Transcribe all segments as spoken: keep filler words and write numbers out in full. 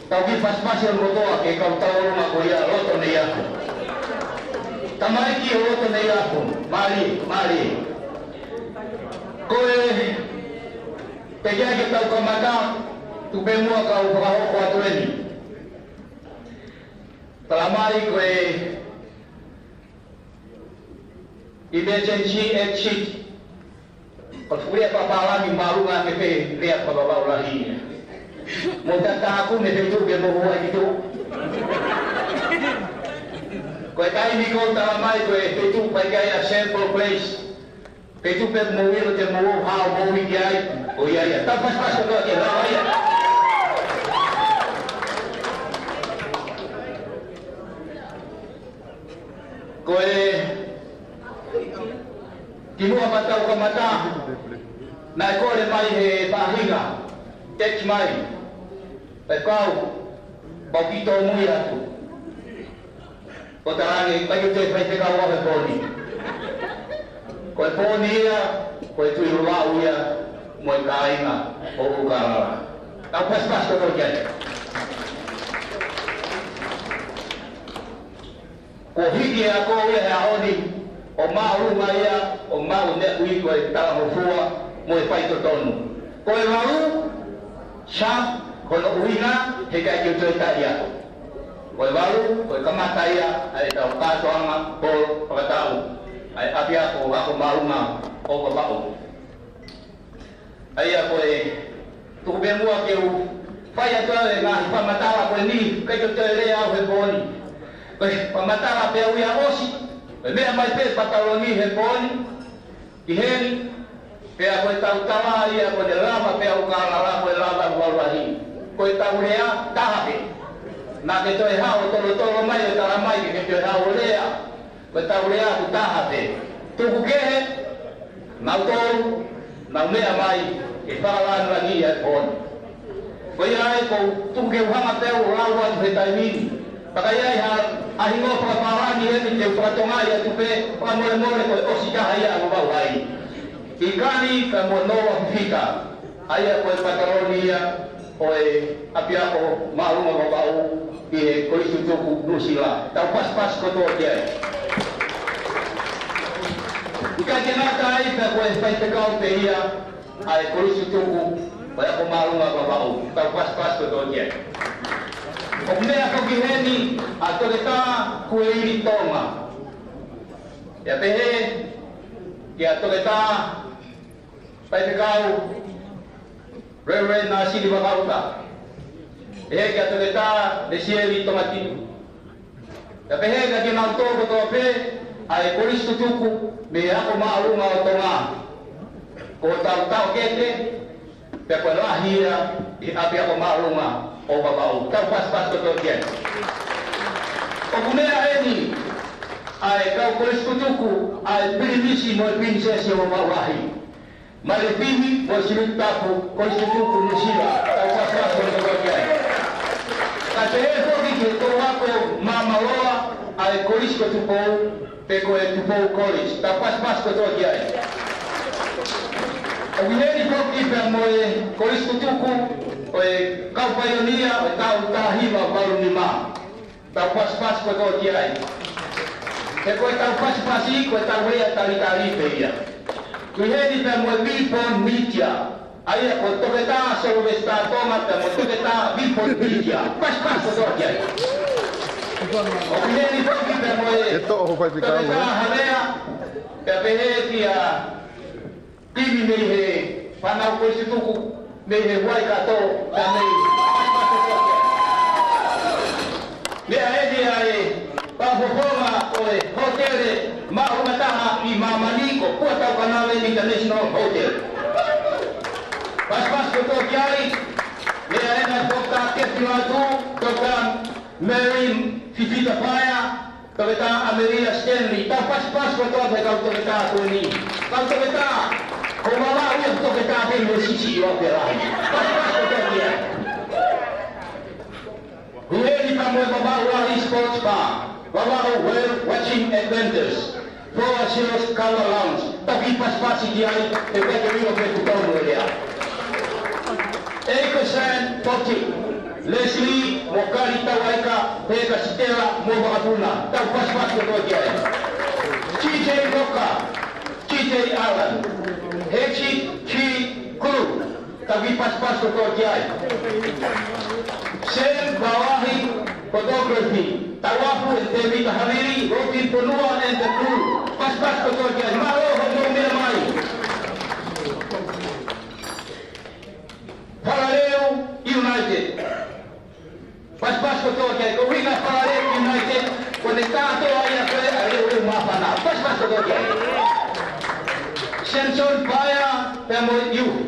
Tau kiʻi pasipasi ʻo loto ake kau tau ʻolunga ko ia Loto Neiafu. Tamaiki ʻo Loto Neiafu, mālie, mālie. Ko e, teʻeki ai ke tau kamata, tuku pē muʻa kau fakahoko atu eni. Talamai ko e emergency exit. Ko e fuʻu lea fakapālangi māʻolunga ke pehē lea fakavavau lahi. Mo tata aku ne feituʻu ke mo hua ki tuʻa. Ko e taimi ko ē talamai ko e feituʻu pai kai a sample place. Feituʻu pē mo ilo te mo hao mo ui ki ai. ʻO ia ia. Tau pasipasi kotoa ke lava ia. Ko e kimuʻa pea tau kamata, naʻe kole mai he faʻahinga, text mai, pe kau, pau ki tōmui atu. ʻO talaange, ʻikai ke toe faifekau au he pō ni. Ko e pō ni ia, ko e Tuʻi Vavaʻu ia, mo e kāinga ʻo ʻUkalala. Tau pasipasi kotoa ki ai. Ko e hiki ako ia he ʻaho ni, ʻo māʻolunga ia, ʻo maʻu ne ui ko e talangofua mo e faitotonu. Ko e valu, sharp, ko hono ʻuhinga, he ʻikai ke toe taʻi ako. Ko e valu, ko e kamata ia ʻa ʻetau kātoanga polo fakataʻu ʻa e ʻApiako Ako Māʻolunga ʻo Vavaʻu. ʻA ia ko e tuku pē muʻa ke u fai atu ʻa e ngaahi fakamatala ko eni, ʻikai ke toe lea au he pō ni. Ko e fakamatala pē au ia ʻosi, ko e meʻa mai pē pataloni he pō ni, ki heni, pea ko e tau tala ia ko e lava pē ʻa ʻUkalala ko e lava ʻo Vavaʻu lahi. Ko e tau lea, taha pē. Naʻa ke toe haʻu ʻo tolotolo mai ʻo talamai ke ke toe haʻu ʻo lea. Ko e tau lea ʻoku taha pē. Tuku kehe, nau tolu, nau meʻa mai, ke fakalāngilangiʻi ʻa e pō ni. Ko ia ai ʻoku ou tuku ke u hanga pē au ʻo lau atu he taimi ni. Pea ka ʻi ai ha, ha hingoa fakapālangi eni te u fakatongaʻi atu pē, fakamolemole ko e ʻosi taha ia ʻa Vavaʻu lahi. ʻIkani ka mo Noa Fifita, ʻa ia ko e pataloni ia, ʻo e ʻApiako Māʻolunga Vavaʻu ʻi he Kolisi Tutuku Nuʻusila. Tau pasipasi kotoa ki ai. ʻIkai ke ngata ai pea ko e faifekau pē ia ʻa e Kolisi Tutuku ʻo e Ako Māʻolunga Vavaʻu. Tau pasipasi kotoa ki ai. ʻOku meʻa foki heni ʻa Toketā Kueili Tonga. Pea pehē kia Toketā Faifekau Reverend Nāsili Vakauta. Pehē kia Toketā Lesieli Tongatipu. Pea pehē kia kinautolu kotoa pē ʻa e Kolisi Tutuku mei he Ako Māʻolunga ʻo Tonga. Ko hotau taʻokete, pea ko e lahi ia ʻi he ʻApiako Māʻolunga ʻo Vavaʻu. Tau pasipasi kotoa ki ai. ʻOku meʻa eni ʻa e kau Kolisi Tutuku, ʻa e Pilinisi mo e Pilinisesi ʻo Vavaʻu lahi. Malefini mo e Siuʻitapu, Kolisi Tutuku Nuʻusila, tau pasipasi kotoa ki ai. Kae pehē foki ki he Tongatapu Māmāloa, ʻa e Kolisi ko Tupou, pe ko e Tupou College, tau pasipasi kotoa ki ai. ʻOku ʻi heni foki pea mo e Kolisi Tutuku ʻo e kau paionia ʻo e taʻu taha hiva valu nima. Tau pasipasi kotoa ki ai. He ko e tau pasipasi, ko e tau lea talitali pē ia. ʻOku ʻi heni pea mo e Vipon Media. ʻA ia ko Toketā Sylvester Tonga pea mo Toketā Vipon Media. Pasipasi kotoa ki ai. ʻOku ʻi heni foki pea mo e ʻE toʻo ho faifekau, Toketā ē? Halea, pea pehē kia Timi mei he fānau Kolisi Tutuku, mei he Waikato, pea mei. Meʻa eni ʻa e fakafofonga ʻo e hōtele māʻolunga taha ʻi māmani ko Puataukanave International Hotel. Pasipasi kotoa ki ai, meʻa ena Toketā Kefi Latu, Toketā Mary Fifita Paea, Toketā ʻAmelia Stanley, tau pasipasi kotoa ki he kau toketā ko eni. Kau toketā, ko Vavaʻu ia toketā pē ʻi he sisi ʻi Vavaʻu lahi. Pasipasi kotoa ki ai. ʻOku ʻi heni pea mo e Vavaʻu Lahi Sports Bar, Vavaʻu Whale Watching Adventures, Four Seals Colour Lounge, tau kiʻi pasipasi ki ai, he ʻikai ke u ʻilo pe ʻoku tonu e lea. Eiko Sand Boutique. Leslie mo Kali Tauaika, Heka Sitela mo Vakapuna, tau pasipasi kotoa ki ai. T J Roka, T J Allen, H T Kulu, tau kiʻi pasipasi kotoa ki ai. Sam Bawahi, photography, Tauafu and Tevita Havili, Roti Ponua and the crew, pasipasi kotoa ki ai. Mālō hoʻomou meʻa mai. Falaleu United. Pasipasi kotoa ki ai, ko e ʻuhinga Falaleu United, ko ʻene kātoa ia ko e ʻa e leʻo māfana. Pasipasi kotoa ki ai. Samson Paea, pea mo e ʻIuhi.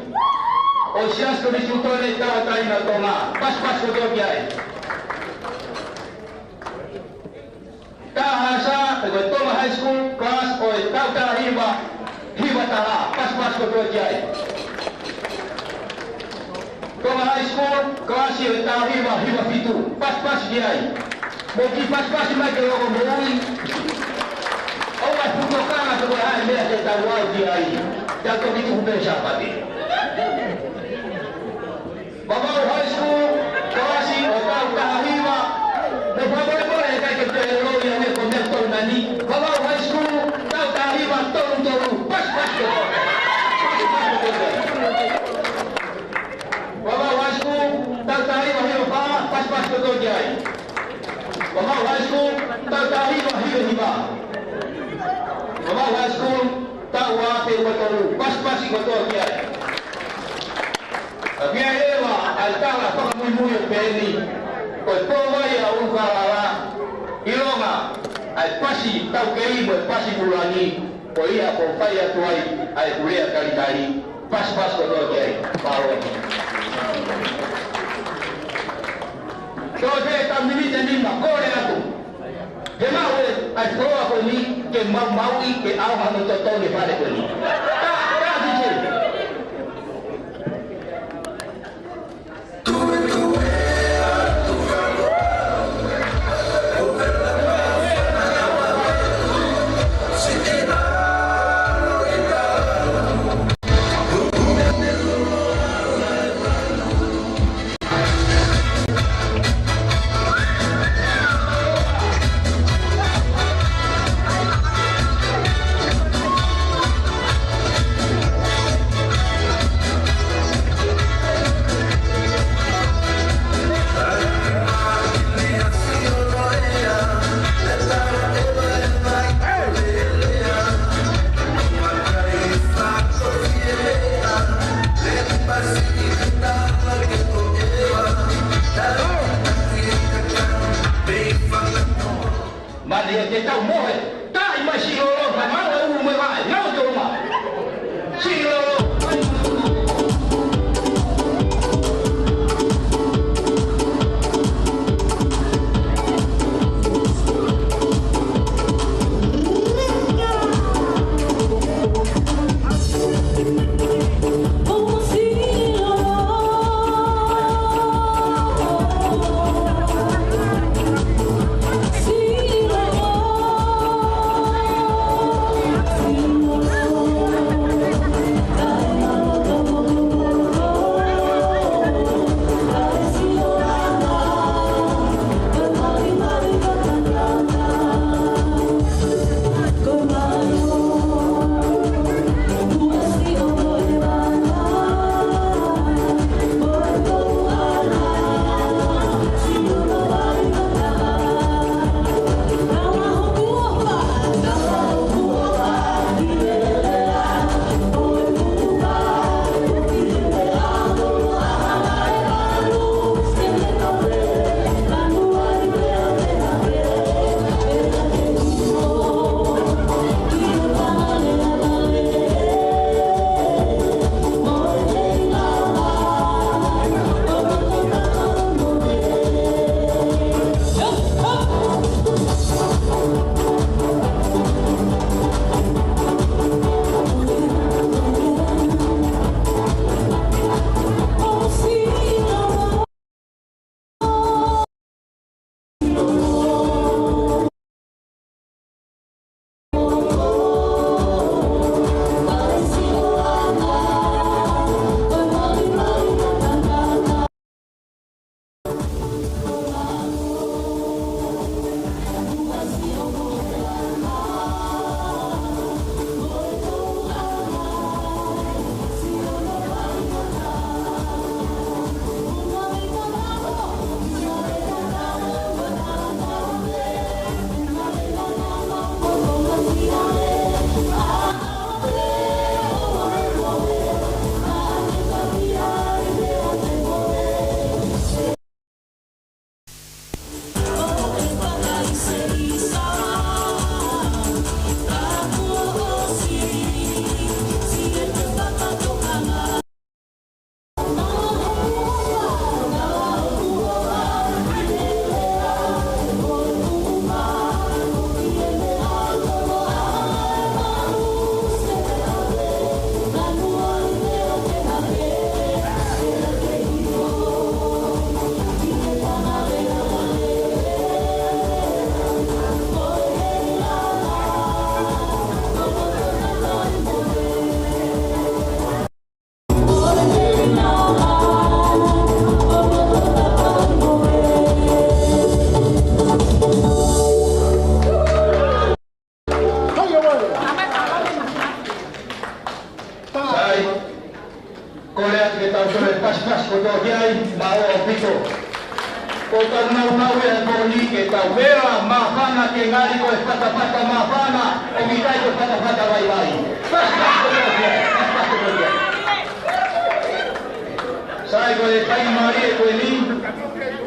ʻO Siaosi Konisitūtone Tauʻatāina ʻo Tonga. Pasipasi kotoa ki ai. Taha Sa, pe ko e Tonga High School, class ʻo e taʻu taha hiva, hiva taha, pasipasi kotoa ki ai. Tonga High School, class ʻo e taʻu hiva, hiva fitu, pasipasi ki ai. Mou kiʻi pasipasi mai ke loko moʻui. ʻOua ʻe fuʻu tokanga pe ko e hā e meʻa te tau lau ki ai. Tau toki tuku pē Sāpate. Vavau High School, kalasi ʻo e taʻu taha hiva, mo fakamolemole he ʻikai ke toe loi ange ko Melton Nani. Vavau High School, taʻu taha hiva, tolu tolu, pasipasi kotoa. Pasipasi kotoa. Vavau High School, taʻu taha hiva, hiva fā, pasipasi kotoa ki ai. Vavau High School, taʻu taha hiva, hiva hiva. Vavau High School, taʻu ua afe ua tolu, pasipasi kotoa ki ai. Ka ʻi ai leva ʻa e tala fakamuimui ʻo pehē ni, ko e pō vai ʻa ʻUlukālala, ʻilonga ʻa e pasi taukei mo e pasi pulani, ko ia ʻoku fai atu ai ʻa e kulea talitali, pasipasi kotoa ki ai. Mālō. Ko e tau miniti ʻe nima, kole atu. Ke maʻu ʻa e folofola ko eni, ke maumauʻi, ke ʻaonga hono toto ʻi he fale ko eni. Tā, tā, D J. Mali e te tau mohe, taʻi mai Silolo, mai maua ulu mo e vaʻe, ngau te uma. Silolo. ʻOku tau naunau ia he pō ni ke tau vela māfana ke ngali ko e fatafata māfana, ʻoku ʻikai ko e fatafata vaivai. Sai, ko e taimi mālie ko eni,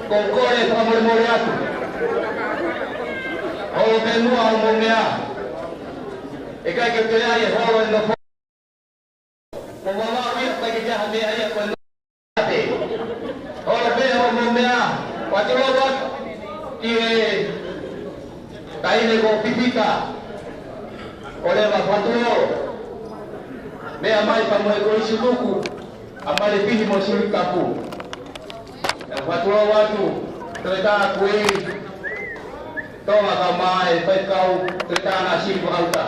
ʻoku ou kole fakamolemole atu. Holo pē muʻa hoʻomou meʻa. ʻIkai ke toe ʻi ai e holo ʻe nofo. Ko Vavaʻu ia, ʻikai ke ʻi ai ha meʻa ia ko e nofo. Holo pē hoʻomou meʻa, ʻoatu lava ki he taʻahine ko Pipita ʻo Leva Fatuo. Meʻa mai pea mo e Kolisi Tutuku, ʻa Malepihi mo Siuʻitapu. ʻOatu lava atu, Toketā Kuini Tonga kae ʻumaʻā e faifekau, Toketā Nāsili Vakaʻuta.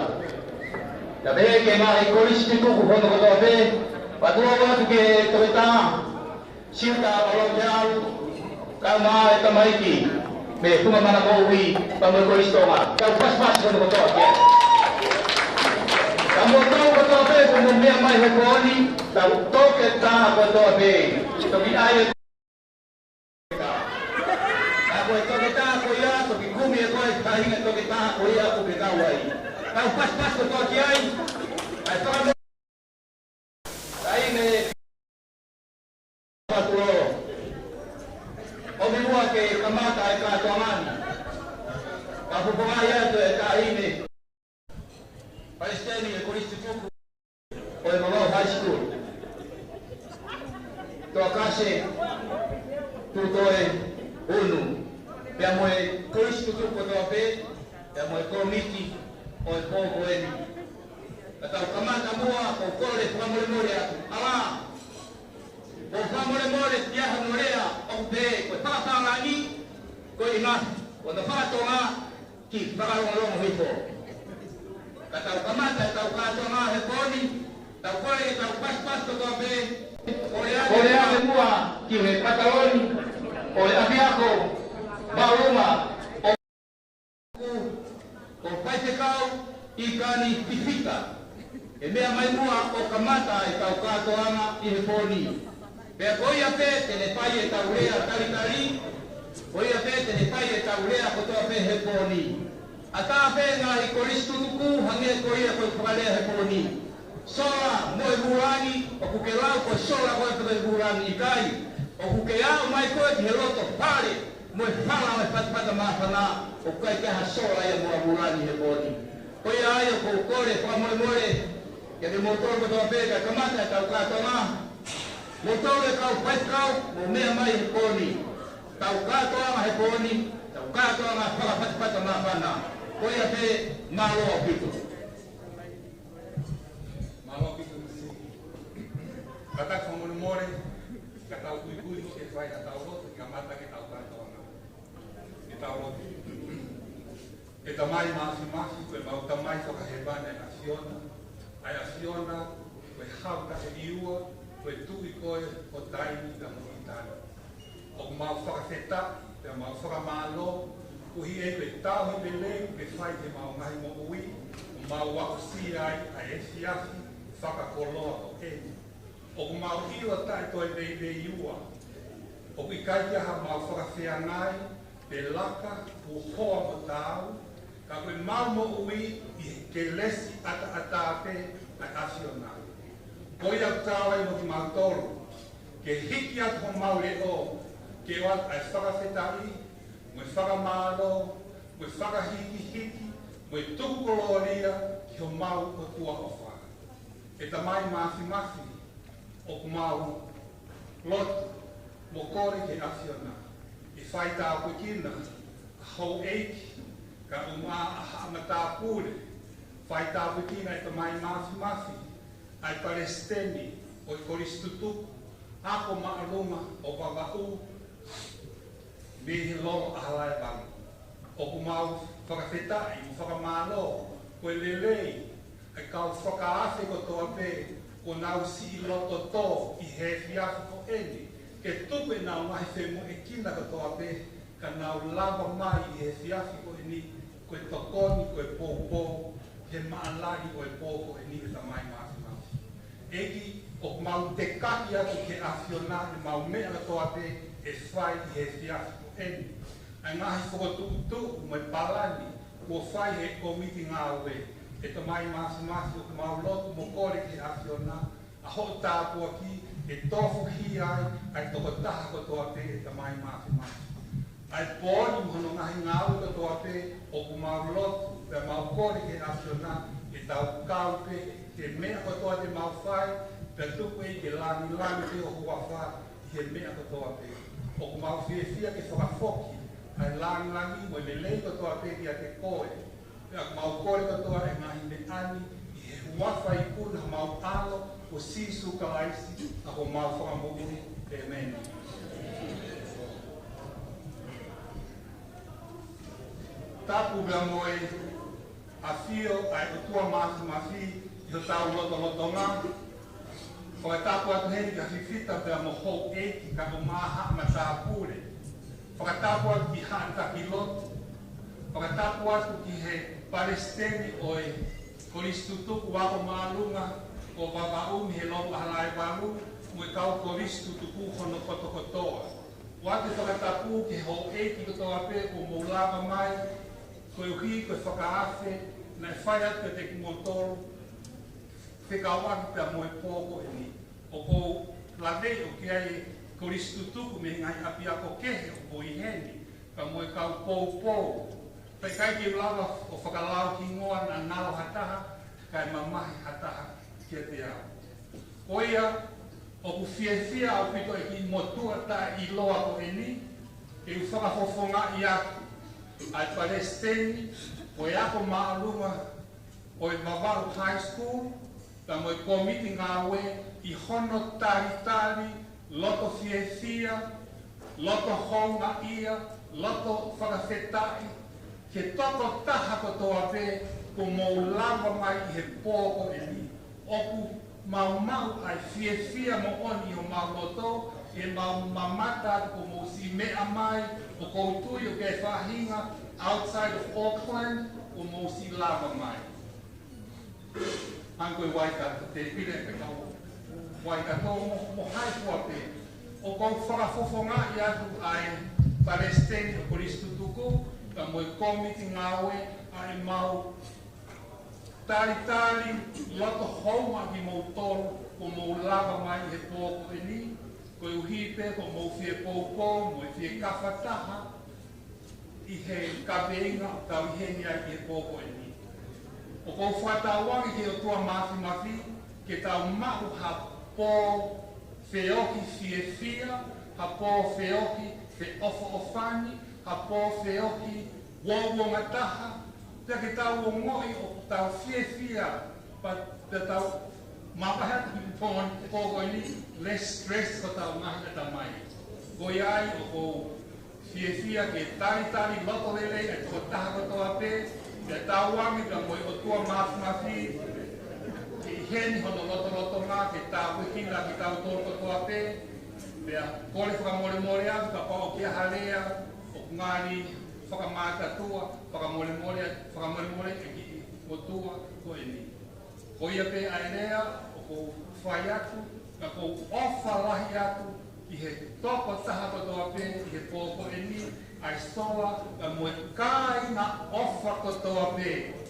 Pea pehē ki he ngaahi Kolisi Tutuku hono kotoa pē, ʻoatu lava atu ki he Toketā Siuta ʻAlou Teau, kae ʻumaʻā e tamaiki mei Funga Manamoui, pea mo e Kolisi Tonga. Kau pasipasi hono kotoa pē. Ka mo tau kotoa pē, ko hoʻomou meʻa mai he pō ni, tau toketā kotoa pē. Toki ʻai e toketā. Ka ko e toketā ko ia, toki kumi ʻe koe e faʻahinga toketā ko ia ʻoku ke kau ai. Kau pasipasi kotoa ki ai. ʻAi faka- Taʻahine Fatuo. ʻOmi muʻa ke kamata e kātoanga ni. Ka fofongaʻi atu e taʻahine Palesiteni e Kolisi Tutuku ʻo e Vavaʻu High School, Toakase Tutoe Unu, pea mo e Kolisi Tutuku kotoa pē, pea mo e kōmiti ʻo e pō ko eni. Ka tau kamata muʻa, ʻoku ou kole fakamolemole atu. ʻAlā, ʻoku ou fakamolemole ʻi he ʻaho ni ʻo lea ʻo pehē ko e fakapālangi, ko e ʻuhinga ʻo e fakatonga ki fakalongolongo hifo. Ka tau kamata ʻetau kātoanga he pō ni, tau kole ke tau pasipasi kotoa pē, kole atu, kole atu muʻa ki he pataloni ʻo e ʻapiako māʻolunga ʻo ko Faifekau ʻIkani Pifita, ʻe meʻa mai muʻa ʻo kamata ʻetau kātoanga ʻi he pō ni. Pea ko ia pē te ne fai ʻetau lea talitali, ko ia pē te ne fai ʻetau lea kotoa pē he pō ni. ʻAtā pē ngaahi Kolisi Tutuku hangē ko ia ko e fakalea he pō ni. Sola mo e vūlangi, ʻoku ke lau ko e sola ko e pē vūlangi, ʻikai. ʻOku ke aʻu mai koe ki he loto fale mo e fala mo e fatafata māfana, ʻoku ʻikai ke ʻi ai ha sola ia mo ha vūlangi he pō ni. Ko ia ai ʻoku ou kole fakamolemole kiate kimoutolu kotoa pē kae kamata ʻetau kātoanga. Moutolu e kau faifekau, mou meʻa mai he pō ni. Tau kātoanga he pō ni, tau kātoanga fakafatafata māfana. Ko ia pē, mālō ʻaupito. Mālō ʻaupito Misi. Kātaki fakamolemole, ka tau kuikui ke fai haʻatau lotu, ke kamata ke tau kātoanga. Ke tau lotu. ʻE Tamai Māfimafi, ko ʻemau Tamai fakahēvani ʻa e ʻAfiona, ʻa e ʻAfiona, ko e Hau Taʻeʻiua, ko e Tuʻi koe ʻo taimi pea mo ʻitāniti. ʻOku mau fakafetaʻi, pea mau fakamālō, koeʻuhi ko e tauhi lelei kuo ke fai ki heʻemau ngaahi moʻui, ʻo mau aʻusia ai ʻa e efiafi fakakoloa ko eni. ʻOku mau ʻilo taʻe toe veiveiua. ʻOku ʻikai ke ʻi ai haʻamau fakafeangai, pe laka, pe hoa mo taau, ka ko ʻemau moʻui ʻi he kelesi ʻataʻatā pē ʻa e ʻAfiona. Ko ia ʻoku taau ai mo kimautolu, ke hiki atu homau leʻo, ke ʻoatu ʻa e fakafetaʻi, mo e fakamālō, mo e fakahīkihiki, mo e tuku kolōlia ki homau ʻOtua ʻofa. ʻE Tamai Māfimafi, ʻoku mau lotu mo kole ki he ʻAfiona, ke faitāpuekina ʻa houʻeiki, kae ʻumaʻā ʻa haʻa matāpule, faitāpuekina ʻe Tamai Māfimafi, ʻa e Palesiteni ʻo e Kolisi Tutuku, Ako Māʻolunga ʻo Vavaʻu, mei he Lolo ʻAhalaevangi. ʻOku mau fakafetaʻi mo fakamālō, ko e lelei ʻa e kau fakaafe kotoa pē, kuo nau siʻi loto tō ʻi he efiafi ko eni, ke tuku ʻenau ngaahi femoʻuekina kotoa pē, ka nau lava mai ʻi he efiafi ko eni, ko e tokoni, ko e poupou, he maʻalahi ʻo e pō ko eni ʻe Tamai Māfimafi. ʻEiki, ʻoku mau tekaki atu ki he ʻAfiona ʻemau meʻa kotoa pē ʻe fai ʻi he efiafi ko ʻeni, ʻa e ngaahi fokotuʻutuʻu mo e palani kuo fai ʻe he kōmiti ngāue. ʻE Tamai Māfimafi, ʻoku mau lotu mo kole ki he ʻAfiona ʻa hoʻo tāpuaki ke tofuhia ai ʻa e tokotaha kotoa pē, ʻe Tamai Māfimafi. ʻA e pō ni mo hono ngaahi ngāue kotoa pē, ʻoku mau lotu pea mau kole ki he ʻAfiona ke tau kau pē ki he meʻa kotoa te mau fai, pea tuku ʻEiki ke langilangi pē ho huafa ʻi he meʻa kotoa pē. ʻOku mau fiefia ke fakafoki ʻa e langilangi mo e lelei kotoa pē kiate koe. Pea ʻoku mau kole kotoa e ngaahi meʻa ni ʻi he huafa ikuna homau ʻAlo ko Sīsū Kalaisi ʻa homau Fakamoʻui. ʻĒmeni. Tapu pea mo e ʻafio ʻa e ʻOtua Māfimafi ʻi hotau lotolotonga. Fakatapu atu heni kia Fifita pea mo houʻeiki kae ʻumaʻā haʻa matāpule. Fakatapu atu ki haʻa taki lotu. Fakatapu atu ki he palesiteni ʻo e Kolisi Tutuku Ako Māʻolunga ko Vavaʻu mei he Lotu ʻAhalaevalu, mo e kau kolisi tutuku hono kotokotoa. ʻOatu e fakatapu ki he houʻeiki kotoa pē kuo mou lava mai, koeʻuhi ko e fakaafe naʻe fai atu kiate kimoutolu fekauʻaki pea mo e pō ko eni. ʻOku ou laveʻi ʻoku ʻi ai e kolisi tutuku mei he ngaahi ʻapiako kehe ʻoku ʻi heni, pea mo e kau poupou. Pea ʻikai ke u lava ʻo fakalau hingoa naʻa ngalo ha taha, kae mamahi ha taha kiate au. Ko ia, ʻoku fiefia ʻaupito e kiʻi motuʻa taʻeʻiloa ko eni, ke u fakafofongaʻi atu ʻa e palesiteni ʻo e Ako Māʻolunga ʻo e Vavaʻu High School, pea mo e kōmiti ngāue ʻi hono talitali, loto fiefia, loto houngaʻia, loto fakafetaʻi, ki he tokotaha kotoa pē kuo mou lava mai ʻi he pō ko eni. ʻOku mau maʻu ʻa e fiefia moʻoni ʻi homau loto, ʻi heʻemau mamata atu kuo mou siʻi meʻa mai, ʻoku ou tui ʻoku ʻi ai e faʻahinga outside of Auckland kuo mou siʻi lava mai. Hangē ko e Waikato, te pile pe kau Waikato mo, mo hai fua pē. ʻOku ou fakafofongaʻi atu ʻa e palesiteni ʻo e kolisi tutuku, pea mo e kōmiti ngāue, ʻa ʻemau talitali loto houngaʻia kimoutolu kuo mou lava mai ʻi he pō ko eni, koeʻuhi pē kuo mou fie poupou mo e fie kafataha ʻi he kaveinga ʻoku tau ʻi heni ai ʻi he pō ko eni. ʻOku ou fakatauange ki he ʻOtua Māfimafi ke tau maʻu ha pō feohi fiefia, ha pō feohi feʻofoʻofani, ha pō feohi uouangataha, pea ke tau ongoʻi ʻoku tau fiefia, pea, pea tau mavahe atu ki he pō, pō ko eni, less stress hotau ngaahi ʻatamai. Ko ia ai ʻoku ou fiefia ke talitali loto lelei ʻa e tokotaha kotoa pē, pea tauange pea mo e ʻOtua Māfimafi ke ʻi heni hono lotolotonga ke tāpuekina kitautolu kotoa pē, pea kole fakamolemole atu kapau ʻoku ʻi ai ha lea ʻoku ngali fakamataʻatua, fakamolemole, fakamolemole e kiʻi motuʻa ko eni. Ko ia pē ʻa e lea ʻoku ou fai atu, ka ʻoku ou ʻofa lahi atu ki he tokotaha kotoa pē ʻi he pō ko eni, ʻa e sola, pea mo e kāinga ʻofa kotoa pē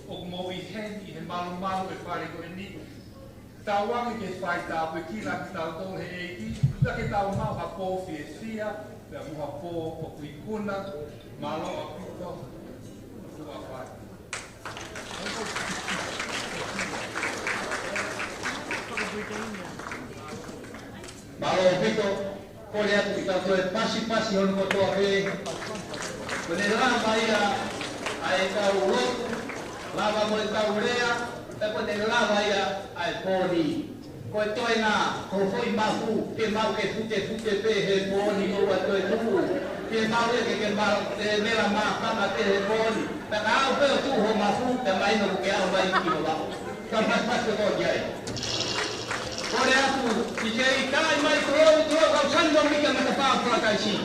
ʻoku mou ʻi heni ʻi he malumalu e fale ko eni. Tauange ke fai tāpuekina kitautolu ʻe he ʻEiki, pea ke tau maʻu ha pō fiefia, pea mo ha pō ʻoku ikuna. Mālō ʻaupito, tuʻa fai. Mālō ʻaupito, kole atu ke tau toe pasipasi hono kotoa pē. Kuo ne lava ia ʻa e kau lotu, lava mo e kau lea, pea kuo ne lava ia ʻa e pō ni. Ko e toenga, ko e foʻi mafu, ke maʻu ke futefute pē he pō ni ʻoua toe tuʻu. Ke maʻu ia ke, ke maʻu, ke mela māfana pē he pō ni. Pea ka aʻu pē ʻo tuʻu ho mafu, pea mahino kuo ke aʻu mai ki ho vaʻu. Ka pasipasi kotoa ki ai. Kole atu, ki he ʻikai mai ko e ʻOtua kau sani mo mika me ka pā pula kaisi.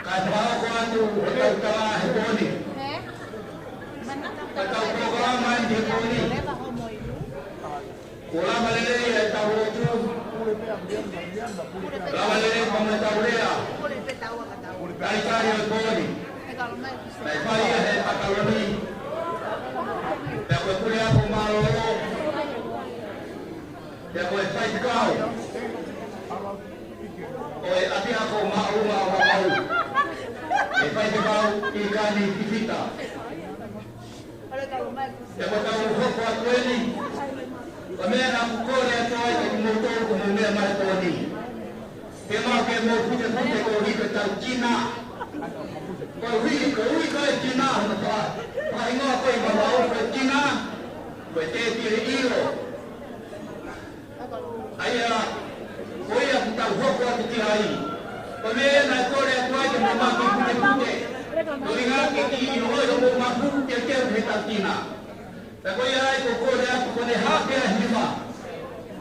Kae fakahoko atu ʻetau tala he pō ni. ʻEtau polokalama ʻi he pō ni. Kuo lava lelei ʻetau lotu. Lava lelei pea mo ʻetau lea. Talitali ʻo e pō ni. Naʻe fai ia he ʻaho ni. Pea ko e Puleako Mālōlō. Pea ko e faifekau ʻo e ʻApiako Māʻolunga ʻo Vavaʻu. ʻE Faifekau ʻIkani Fifita. Pea ko ʻetau hoko atu eni, ko e meʻa naʻa ku kole atu ai kiate kimoutolu kuo mou meʻa mai he pō ni. Ke mau ke mou futefute koeʻuhi ko ʻetau tina. Koeʻuhi, koeʻuhi ko e tina, hono fa-, faʻahinga ko ē ʻi Vavaʻu ko e tina, ko e tēpile ʻilo. ʻA ia, ko ia ʻoku tau hoko atu ki ai. Ko e meʻa naʻe kole atu ai ke mou maki futefute. Ko e ʻuhinga ke kiʻi ʻilo ʻi hoʻomou mafu ke teu he tau tina. Pea ko ia ai ʻoku kole atu ko ʻene hake ʻa e hiva.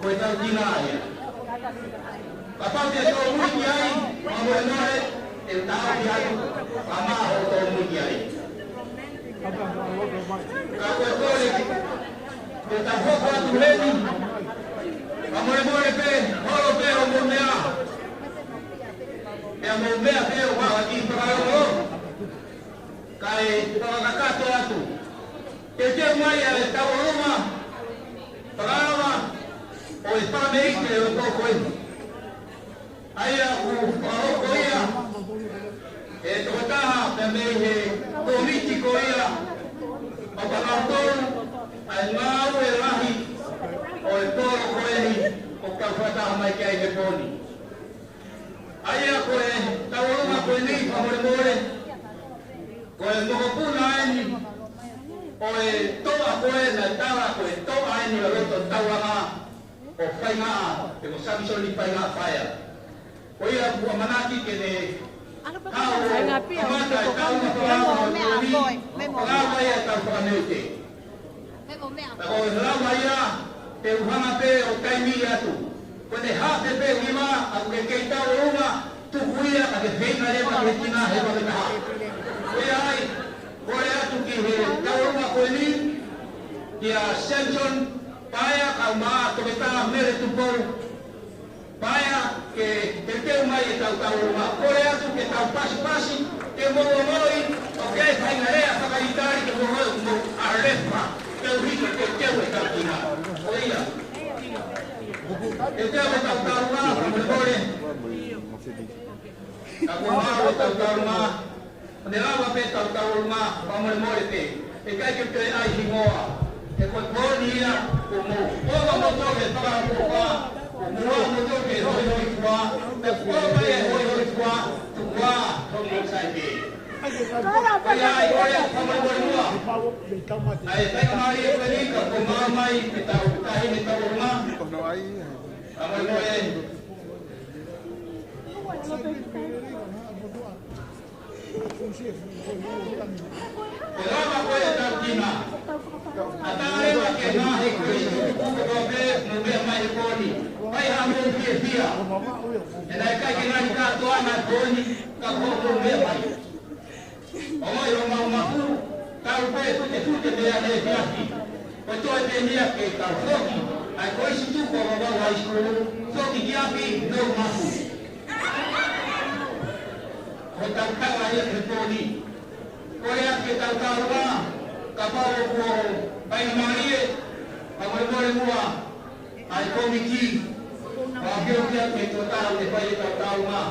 Ko ʻetau tina ia. Kapau te tau muimui ki ai, fakamolemole, ʻe tau ki ai, ka mou tau muimui ki ai. Ka ko e kole, ke tau hoko atu heni, fakamolemole pē, holo pē hoʻomou meʻa. Pea mou meʻa pē ʻo vaka ki fakalogo. Kae fakakakato atu. Teuteu mai ʻa e tauʻolunga, fakalakalaka, ʻo e fakameʻite ʻo e pō ko eni. ʻA ia ʻoku fakahoko ia ʻe he tokotaha pea mei he kōmiti ko ia ʻo kinautolu ʻa e ngāue lahi ʻo e pō ko eni ʻoku tau fakataha mai ki ai he pō ni. ʻA ia ko e tauʻolunga ko eni, fakamolemole, ko e mokopuna eni ʻo e toʻa ko ē naʻe tala ko e toʻa eni ʻo e loto taulanga ʻo Faingaʻa, pe ko Samisoni Faingaʻa Paea. Ko ia ʻoku ʻamanaki ke ne haʻu ʻo kamata e tauʻolunga fakalakalaka ʻo e pō ni, fakalakalaka ia ʻetau fakameʻite. Ka ko e lava ia, te u hanga pē ʻo taimi atu. Ko ʻene hape pē hiva, ʻoku ke kei tauʻolunga, tuku ia, ka ke feinga leva ke tina he vave taha. Ko ia ai, kole atu ki he tauʻolunga ko eni, kia Samson Paea, kae ʻumaʻā Toketā Mele Tupou Paea ke teuteu mai ʻetau tauʻolunga. Kole atu ke tau pasipasi, ke mou ongoʻi, ʻoku ʻi ai e faʻahinga lea fakaʻItali ke mou ongoʻi, mou ʻalefa, ke u hiki ke teuteu ʻetau tina. Ko ia. Teuteu ʻetau tauʻolunga, fakamolemole. Ka ko e maʻu ʻetau tauʻolunga, ʻo ne lava pē ʻetau tauʻolunga, fakamolemole pē. ʻE ʻikai ke toe ʻai hingoa. He ko e pō ni ia, kuo mou ʻova moutolu he fakaʻofoʻofa, kuo mou ʻova moutolu he hoihoifua, pea kuo ʻova e hoihoifua, tuku ā, hoʻomou sai pē. Ko ia ai, ko ia, fakamolemole muʻa. ʻA e faingamālie ko eni ka kuo maʻu mai ʻetau taʻahine tauʻolunga. Fakamolemole. Ko e lava ko ē ʻetau tina. ʻAtā leva ke ngaahi Kolisi tutuku kotoa pē ʻoku mou meʻa mai he pō ni. ʻIkai haʻamou fiefia. He naʻe ʻikai ke ngaahi kātoanga he pō ni, ka ko hoʻomou meʻa mai. Ongoʻi homau mafu, tau pē futefute mei ʻaneefiafi. Ko e toe pē eni ia ke tau foki, ʻa e Kolisi Tuku ʻo Vavaʻu High School, foki ki ʻapi, no mafu. Ko e tau kau ai he pō ni. Kole atu ke tau tauʻolunga, kapau ʻoku faingamālie, fakamolemole muʻa ʻa e kōmiti, ʻo ʻafioʻi atu ke tau tau, ke fai ʻetau tauʻolunga.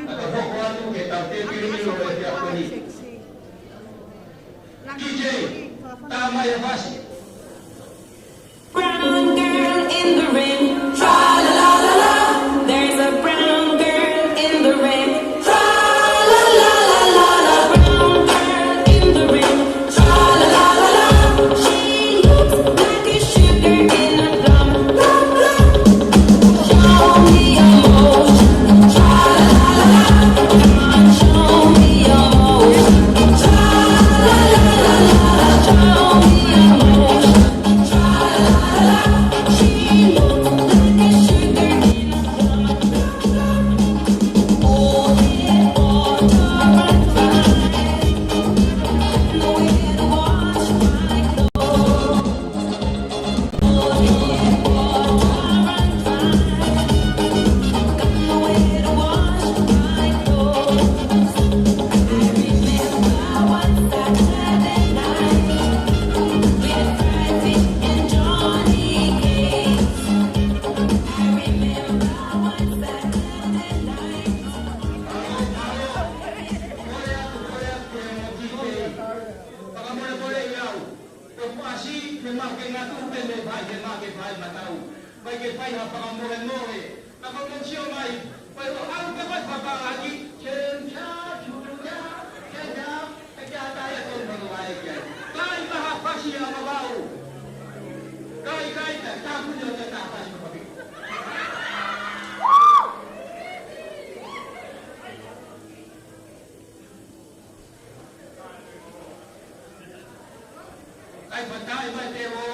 Ka tau hoko atu ke tau tēpile ʻilo ʻo e efiafi ni. D J, tā mai e fasi. Brown girl in the rain, tra la la la la. There's a brown girl in the rain, tra la la la la la. Brown girl in the rain, tra la la la la. She looks like a sugar in a plum, plum, plum. Show me your Matau. Mai ke fai ha fakamolemole. Ka ko e sio mai. Mai o au ke fai fakaaki. Chencha, chucha, chencha. Ke kia tai e tonu mai ai kia. Kai maha fasi a mavau. Kai, kai, kai, tā puni o te tā fasi ko papi. Kai fatai mai te o.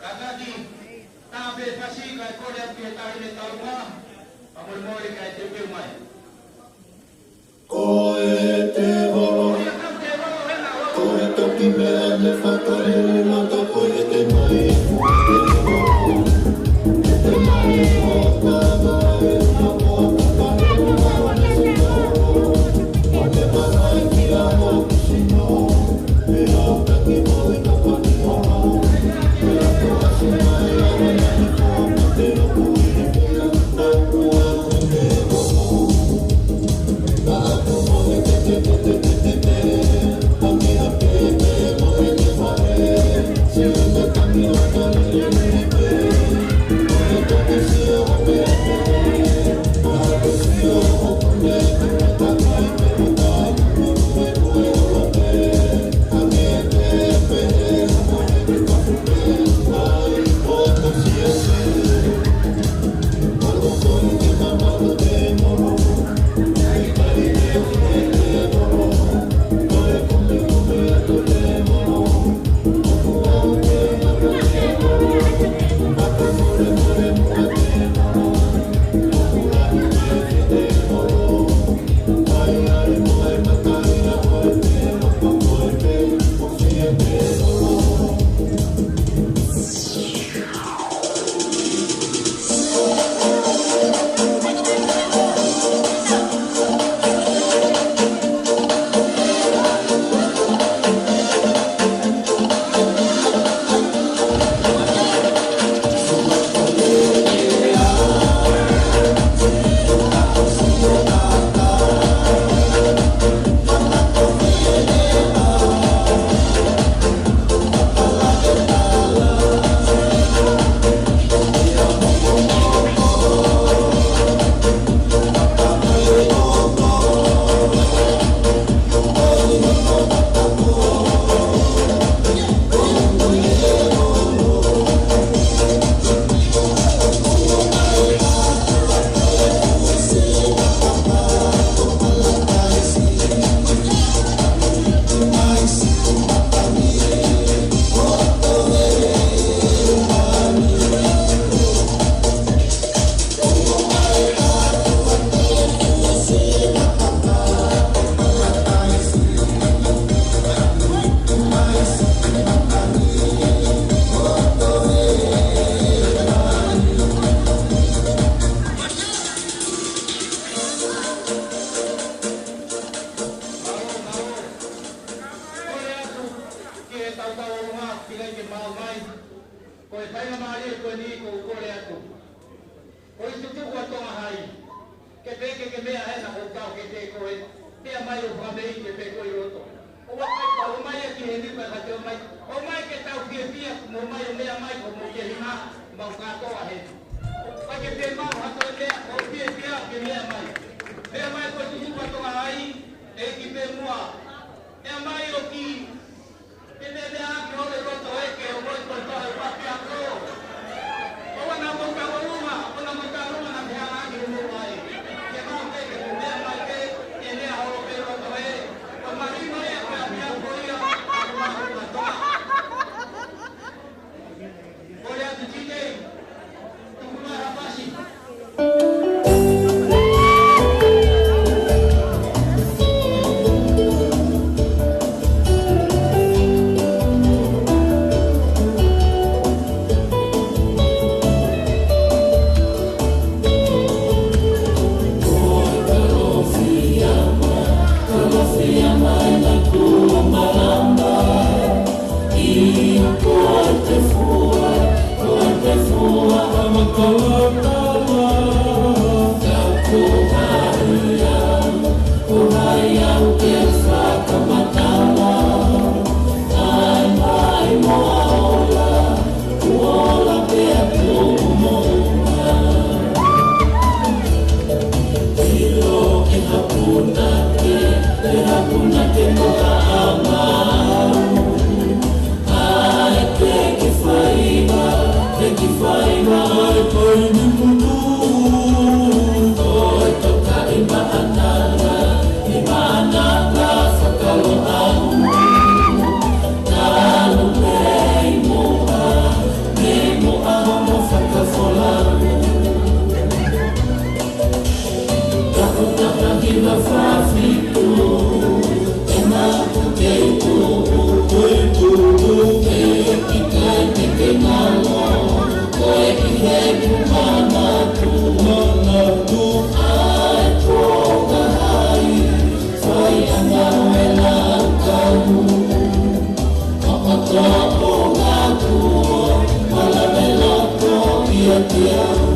Kātaki, tā pē fasi kai kole atu ki he taʻahine taunga, ka molemole kai te peu mai. Ko e tēvolo, ko e toki meʻa ne fakahele loto ko e te mai. Kole atu ki he tautau ʻolunga, ki he ʻEiki ke maʻu mai. Ko e faingamālie ko eni ʻoku ou kole atu. Ko e tutuku ʻa Tonga Hai. Ke pehē ke ke meʻa hena ko tau ke te koe. Meʻa mai ʻo fakameʻite pē koe ʻi loto. ʻOua ʻe ʻomai ia ki heni pea ka te ʻomai. ʻOmai ke tau fiefia, mou ʻomai ʻo meʻa mai ko mou ke hina, mau kātoa heni. Ka ke te mau ha toe meʻa, ʻo fiefia ke meʻa mai. Meʻa mai ko e tutuku ʻa Tonga Hai, ʻEiki pē muʻa. Meʻa mai ʻo ki Ke te meʻa ki hole loto ʻeke ʻo moe ko e toa e papi ako. ʻOua naʻa mou taʻolunga, ʻoua naʻa mou taʻolunga naʻa te hanga ʻaki hoʻomou ʻai. Ke mau ke ke mou meʻa mai ke, ke meʻa holo pē loto ē. Ko e mahino ia ko e ʻapiako ia, ʻa ko mau ko toa. Kole atu T J, tuku mai ha fasi. Te hapuna ke moka a mau. Ai ke ke faiva, ke ke faiva, ai kai ni putu. Ko e toka i maʻananga, i maʻananga fakaloʻau. Talu pē i muʻa, i muʻa hono fakafolau. Tapu tapa hiva fafitu, e mapu kei tupu, kei tupu, kei kikai ke ke ngalo, ko e ki he kumana tu, mana tu, ai ko ka hai, fai anga o e lau kau. Ko e toʻonga tuʻo, malave loto ʻiate au.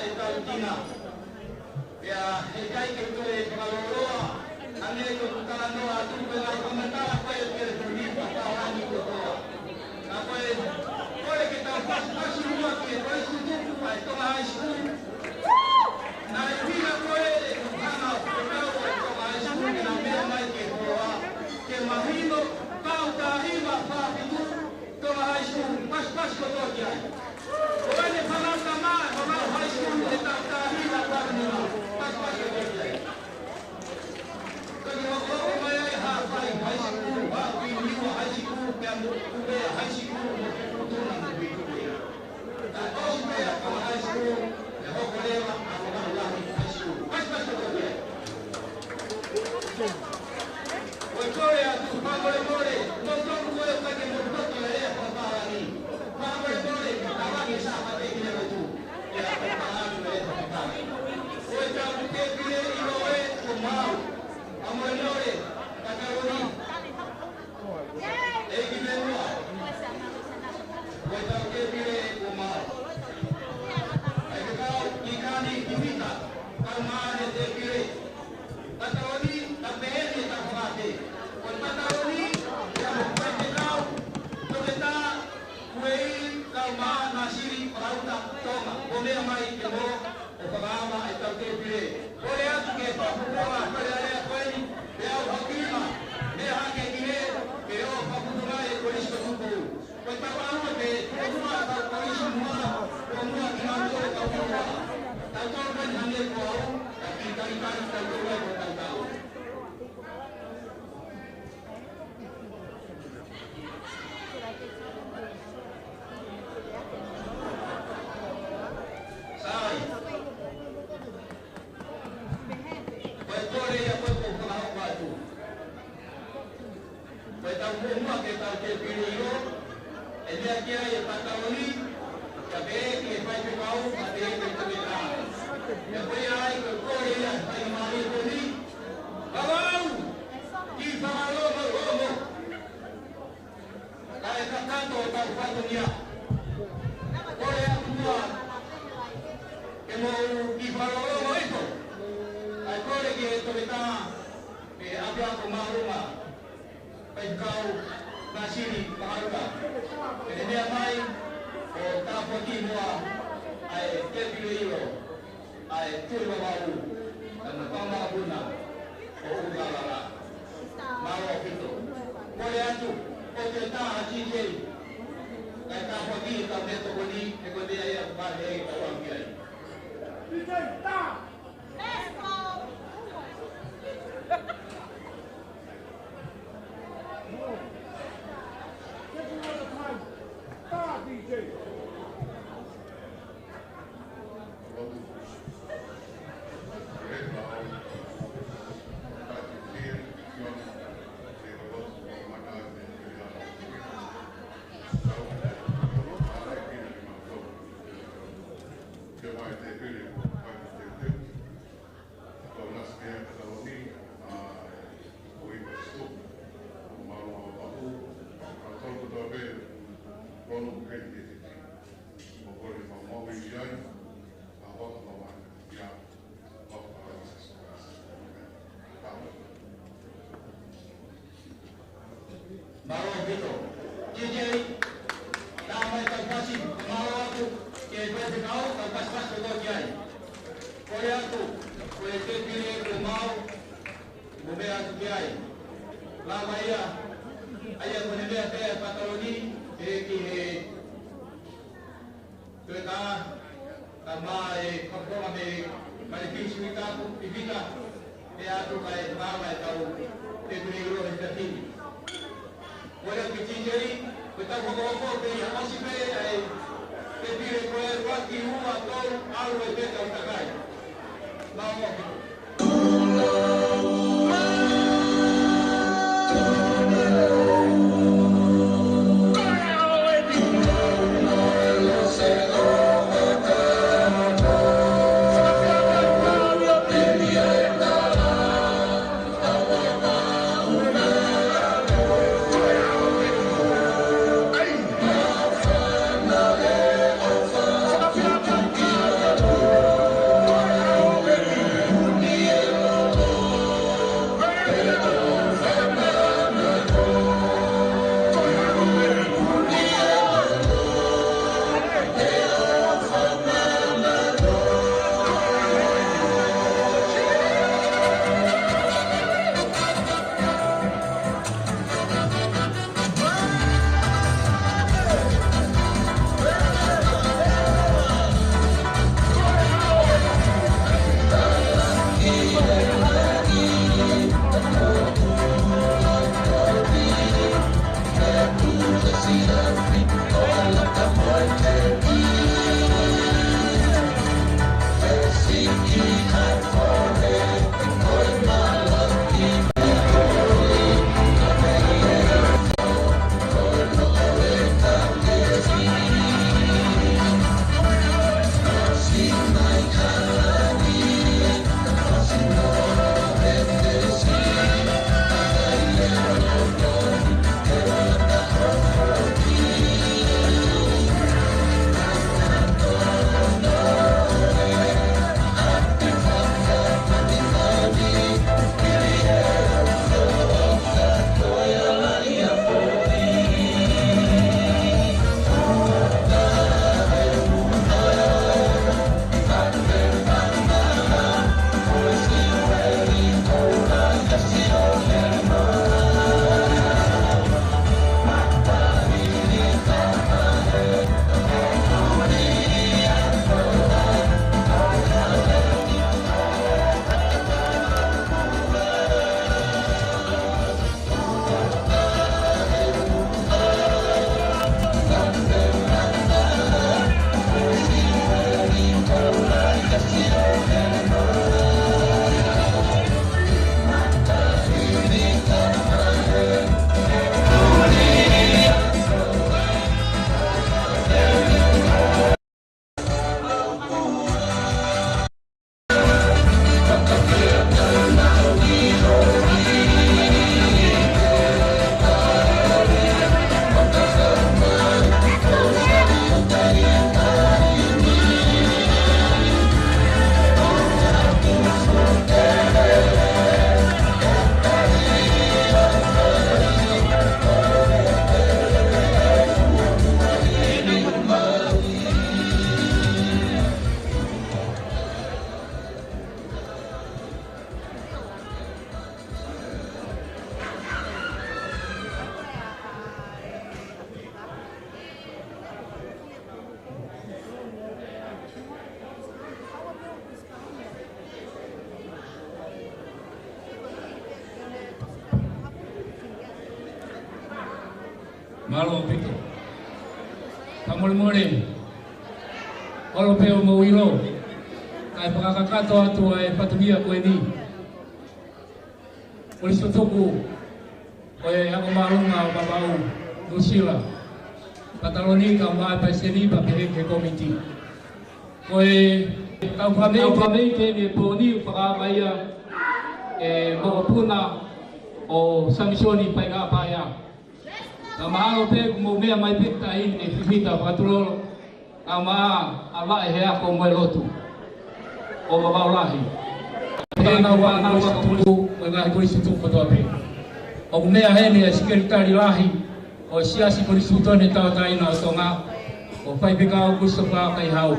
ʻetau tina. Pea heʻikai ke toe fakalōloa, hangē ko ʻeku talanoa atu, ko e ngaahi fakamatala ko ē ʻa e telefoni, fakataulani kotoa. Ka ko e, kole ke tau pasipasi muʻa ki he kolisi tutuku ʻa e Tonga High School. Naʻe ʻuhinga ko ē ʻeku hanga ʻo fekau ʻa e Tonga High School ke nau meʻa mai ki he folofola, ke mahino, taʻu taha hiva fā fitu, Tonga High School, pasipasi kotoa ki ai. Ko ʻene fānau tama, fānau high school, ʻe taʻu taha hiva fā nima, pasipasi kotoa ki ai. Ko ʻene hokohoko mai ai Haʻapai High School, Haʻapai Niua High School, pea mo Upea High School, mo Futuna mo Vitoria. Naʻe ʻosi pē ʻa Tonga High School, ʻe hoko leva ʻa Tonga Lahi High School. Pasipasi kotoa ki ai. Ko e kole atu, fakamolemole, mou tonu ko ē ʻoku ʻikai ke mou loto ʻi he lea fakapālangi. Fakamolemole, ke tavani e Sāpate ki he lotu. ʻIa, fakapālangi e lea fakapālangi. Ko e tau tēpile ʻilo ē, ko mau. Fakamolemole, Pataloni. ʻEiki Meʻa. Ko e tau tēpile, ko mau. ʻEiki kau, ʻIkani, Kimita, kau mai he tēpile. Pataloni, ka pehē ni e tau fakate. Ko e pataloni, ia mo Faifekau, Toketā, Kuei, kau mai, Nasili, Palauta, Tonga. Ko e meʻa mai ke mo, ʻo fakaava e tau tēpile. Kole atu ke fakapupuʻa, kole alea ko eni, pea u hakima, meʻa hake ki he, ke ʻo fakaputu mai e kolisi ko Tupou. Ko e tau ʻalu ke, ko mua tau kolisi mua, ko mua ki nā tō e tau mua. Tau tau mai hangē ko au, ka ki talitali tau tau mai ko tau tau. Sai. Ko e kole ia ko ē ʻoku ou fakahoko atu. Ko e tau muʻomuʻa ke tau tēpile ʻilo, ʻe meʻa ki ai e pataloni, ka pehē ki he faifekau, ka pehē ki he toketā. Pea ko ia ai ko e kole ia ʻa e faingamālie ko eni. Vavau! Kiʻi fakalongolongo. Kae kakato ʻetau fatongia. Kole atu muʻa ke mou kiʻi fakalongolongo ʻi he. Kae kole ki he toketā, ʻe ʻapiako māʻolunga, Faifekau Nasili Palauta. Ke ne meʻa mai ʻo tāpuakiʻi muʻa ʻa e tēpile ʻilo ʻa e Tuʻi Vavaʻu, ʻa e Mataʻi Māʻolunga ʻo ʻUlukalala. Mālō ʻaupito. Kole atu, ʻoatu e tā ʻa T J. Kae tāpuakiʻi e tau meʻatokoni, he ko e meʻa ia ʻoku vale ai e tau ʻamu ki ai. T J, tā! Let's go! Take another time. Tā, T J. Mālō ʻaupito. T J, tā mai tau pasi, mālō atu, ke pehē kau, tau pasipasi kotoa ki ai. Kole atu, ko e tēpile ko mau, mo meʻa atu ki ai. Lava ia, ʻa ia ko ʻene meʻa pē ʻa e pataloni, ʻe ki he Toketā, ka mai e kapokonga mei Malefisi Uitapu, Pivita, pea atu kae māma e tau tēpile ʻilo he tatini. Kole atu ki T J, ko e tau hokohoko pē ia ʻosi pē ʻa e tēpile ko e ua ki ua tolu ʻalu e pē tau takai. Mālō. Mālō ʻaupito. Fakamolemole, ʻoku ou pehē ʻoku mou ʻilo, kae fakakakato atu ʻa e fatongia ko eni. Kolisi tutuku ʻo e Ako Māʻolunga ʻo Vavaʻu, Nuʻusila. Pataloni kae ʻumaʻā e palesiteni pea pehē ki he kōmiti. Ko e kau fakameʻite, kau fakameʻite ʻi he pō ni ʻoku fakaava ia ʻe he mokopuna ʻo Samisoni Faingataʻapaea. Ka mahalo pē kuo mou meʻa mai pē ki he taʻahine Fifita Fakatulolo, kae ʻumaʻā ʻa Vaʻe he ako mo e lotu ʻo Vavaʻu Lahi. Pea nau ʻa nau fakatuku mo e ngaahi kolisi tutuku kotoa pē. ʻOku meʻa heni ʻa e Sekelitali Lahi ʻo e Siasi Kolisi Tuʻutāmaki Tauʻatāina ʻo Tonga, ko Faifekau Kusopa Kaihau,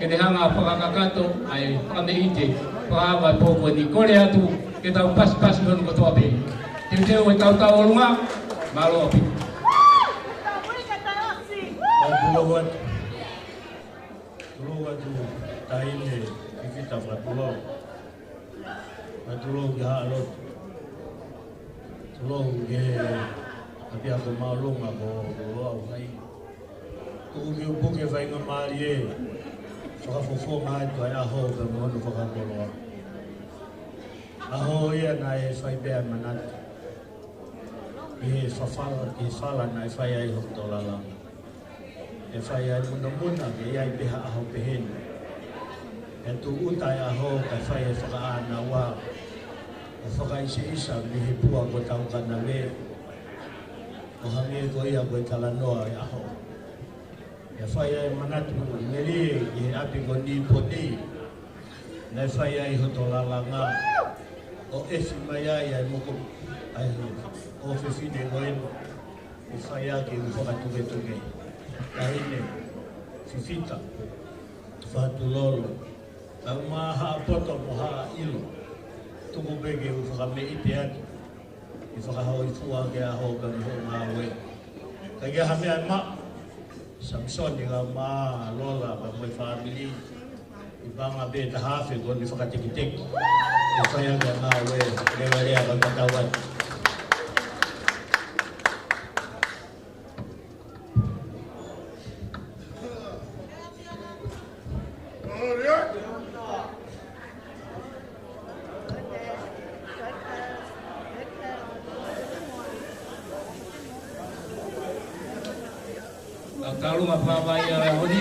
ke ne hanga ʻo fakakakato ʻa e fakameʻite fakaava ʻo e pō ko eni. Kole atu ke tau pasipasi hono kotoa pē. Teuteu e tautau ʻolunga, mālō ʻaupito. Tulou atu. Tulou atu, taʻahine Fifita Fakatulolo. Fakatulou ki he Haʻa Lotu. Tulou ki he ʻApiako Māʻolunga ko Loloau Hai. Tuku ke u puke faingamālie fakafofonga atu ʻa e ʻaho pea mo hono fakakoloa. ʻAho ia naʻe fai pē ʻa e manatu ʻi he fafala, ʻi he fala naʻe fai ai hoku tō lalanga. ʻE fai ai e munamuna ke ʻi ai pē ha ʻaho pehē ni. ʻE tūʻuta e ʻaho kae fai e fakaʻānaua ʻo fakaʻiseʻisa mei he pua ko Taukanave, ʻo hangē ko ia ko e talanoa e ʻaho. ʻE fai ai e manatu melie ki he ʻapi ko Niponi, naʻe fai ai hoto lalanga, ʻo ʻefi mai ai ʻa e moko, ʻa e ʻofefine ko eni, ʻe fai ʻaki ʻeku fakatuketuke. Taʻahine Fifita Fakatulolo, kae ʻumaʻā Haʻa Poto mo Haʻa ʻIlo, tuku pē ke u fakameʻite atu ʻi he fakahōifua ki he ʻaho pea mo hoʻo ngāue. Ka ʻi ai ha meʻa ʻe maʻu, Samisoni kae ʻumaʻā Lola pea mo e fāmili, ʻi he paʻanga pē ʻe taha afe kuo ne fakateketeke. ʻE fai ange ʻa e ngāue, levalea kae tatau atu. Tau tālunga fakavaʻe ʻa e ʻaho ni.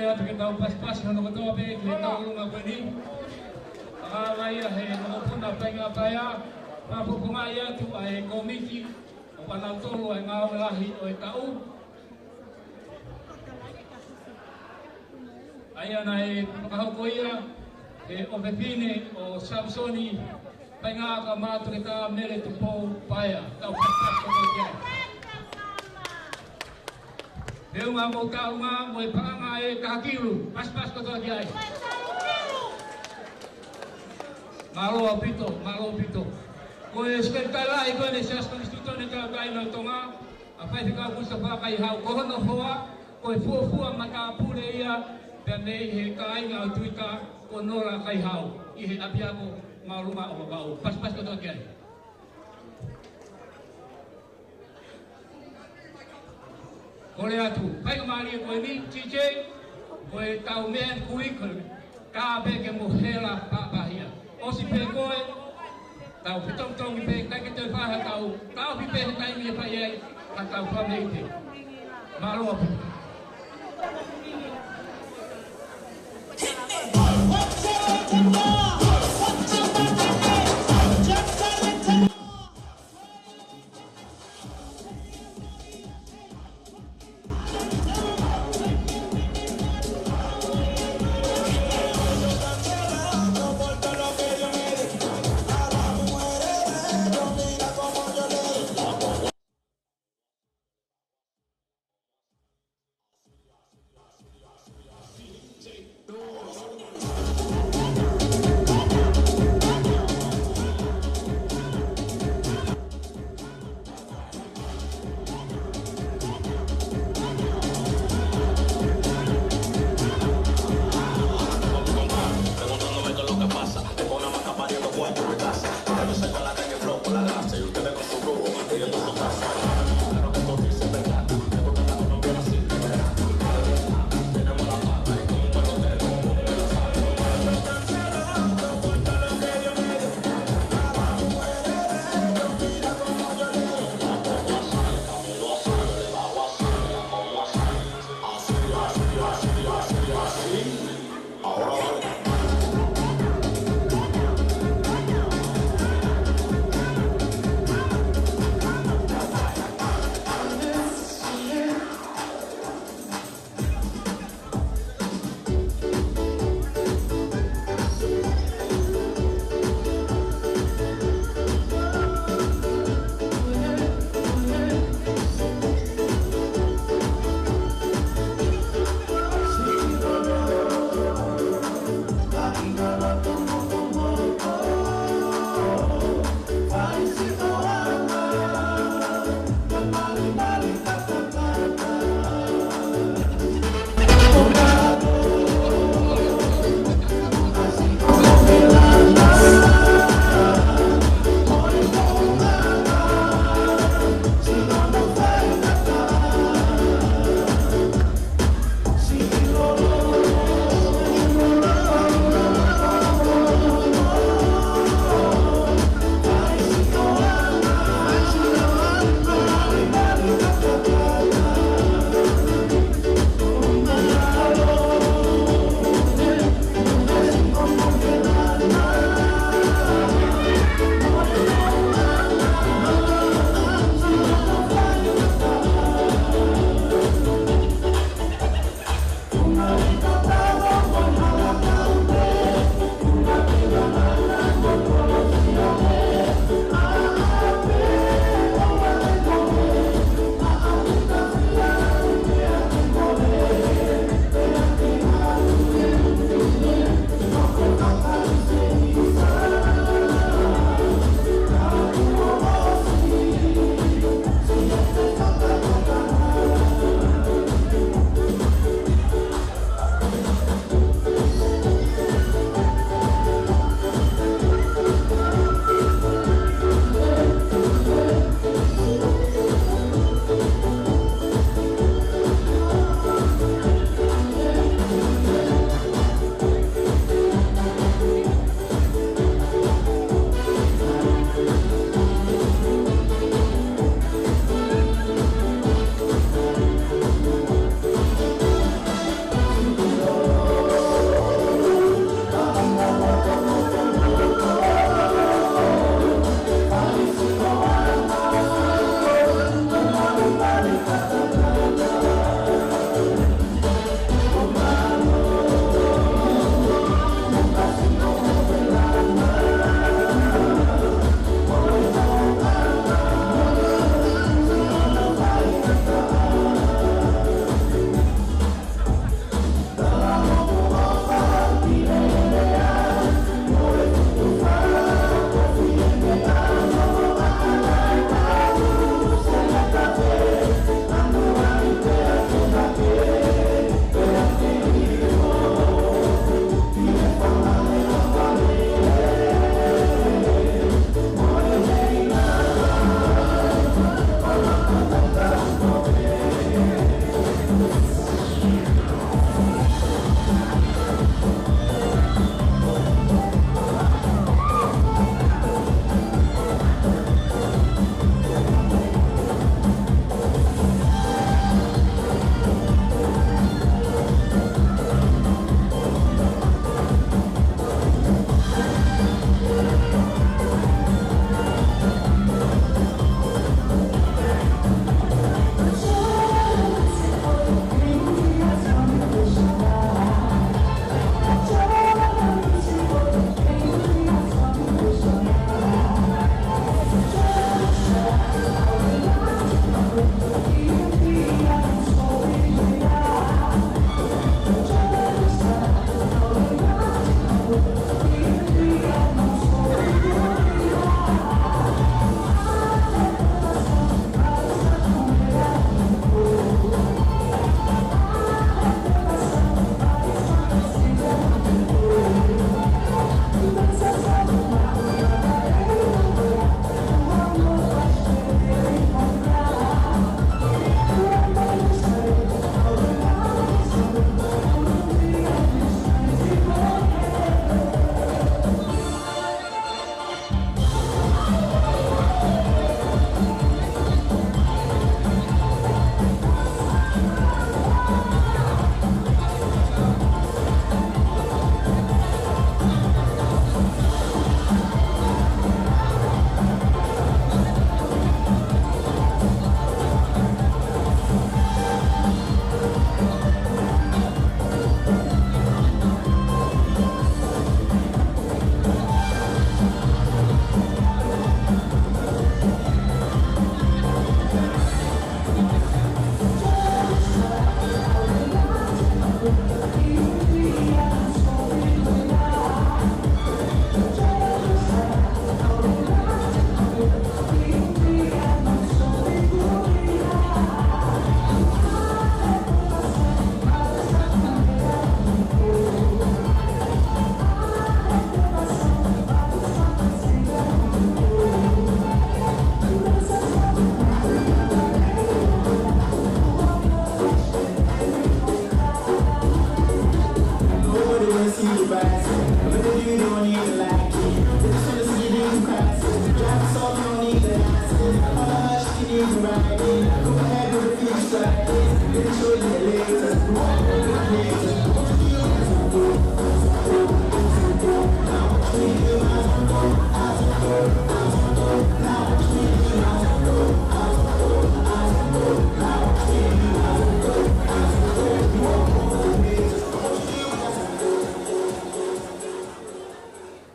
Atu ke tau pasipasi hono kotoa pē ki he tauʻolunga ko eni. Ka ʻi ai ha mokopuna Paenga Paea, fakafofongaʻi atu ʻa e kōmiti ʻo kinautolu ʻa e ngāue lahi ʻo e taʻu. ʻA ia naʻe fakahoko ia ʻe he ʻofefine ʻo Samisoni Paenga, ka mātuʻa ka Mele Tupou Paea. Tau pasipasi kotoa ki ai. Feʻunga mo e taʻu mo e paʻanga ʻe taha kilu, pasipasi kotoa ki ai. Mālō ʻaupito, mālō ʻaupito. Ko e Sekelitali Lahi ko eni ʻo e Siasi Konisitūtone Tauʻatāina ʻo Tonga, ʻa Faifekau Kusi Fakaihau, ko hono hoa, ko e fuofua matāpule ia, pea mei he kāinga ʻo Tuita, ko Nola Kaihau, ʻi he ʻapiako Maʻolunga ʻo Vavaʻu. Pasipasi kotoa ki ai. Kole atu, faingamālie ko eni, T J, ko e tau meʻa ʻeni kui ko e, ka pē ke mo hela pāpāhia. ʻOsi pē ko e, tau fetongitongi pē, ʻikai ke toe fai ha tau, tau pi pē he taimi ʻe fai ai, ha tau fāmili pē. Mālō ʻaupito.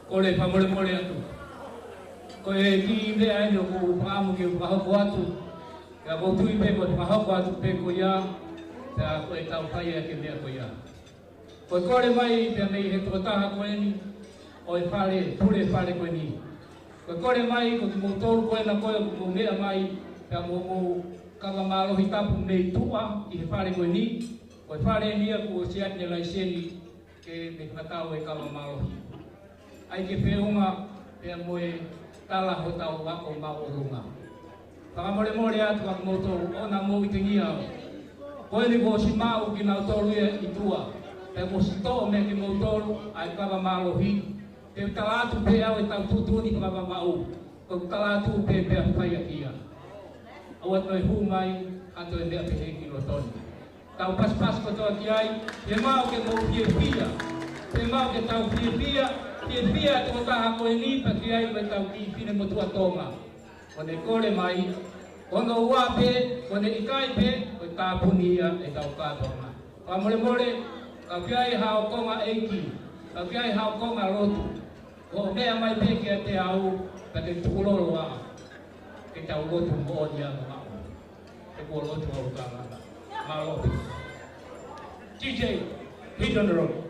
Kole fakamolemole atu. Ko e kiʻi meʻa eni ʻoku ou fakaʻamu ke u fakahoko atu. Pea ʻoku ou tui pē ko e fakahoko atu pē ko ia, pea ko e tau fai ʻaki e meʻa ko ia. Ko e kole mai pea mei he tokotaha ko eni ʻo e fale, pule fale ko eni. Ko e kole mai ko kimoutolu ko ena ko ē ʻoku mou meʻa mai, pea mou, mou kava mālohi tapu mei tuʻa ʻi he fale ko eni. Ko e fale eni ia kuo ʻosi ʻi ai ʻene laiseni ke ne fakatau e kava mālohi. ʻAi ke feʻunga pea mo e tala hotau ako māʻolunga. Fakamolemole atu kiate kimoutolu, ʻoua naʻa mou ʻitingia au. Ko eni kuo ʻosi maʻu kinautolu ia ʻi tuʻa. Pea kuo ʻosi toʻo meia kimoutolu ʻa e kava mālohi. Te u tala atu pē au ʻetau tuʻutuʻuni fakavavau. Ko ʻeku tala atu pē pea fai ʻaki ia. ʻOua toe hū mai ha toe meʻa pehē ki lotoni. Tau pasipasi kotoa ki ai, fiemaʻu ke mou fiefia. Fiemaʻu ke tau fiefia, fiefia e tokotaha ko eni pea ki ai mo ʻetau kiʻi finemotuʻa Tonga. Ko ʻene kole mai, ko hono ua pē, ko ʻene ʻikai pē, ko e tāpuni ia ʻetau kātoanga. Fakamolemole, ka ʻoku ʻi ai haʻo konga ʻeiki, ka ʻoku ʻi ai haʻo konga lotu. Ko hoʻo meʻa mai pē kiate au, pea te u tukulolo ā. Ke tau lotu moʻoni ʻa e maʻu. He kuo lotu ʻa e tangata. Mālō. D J, hit on the road.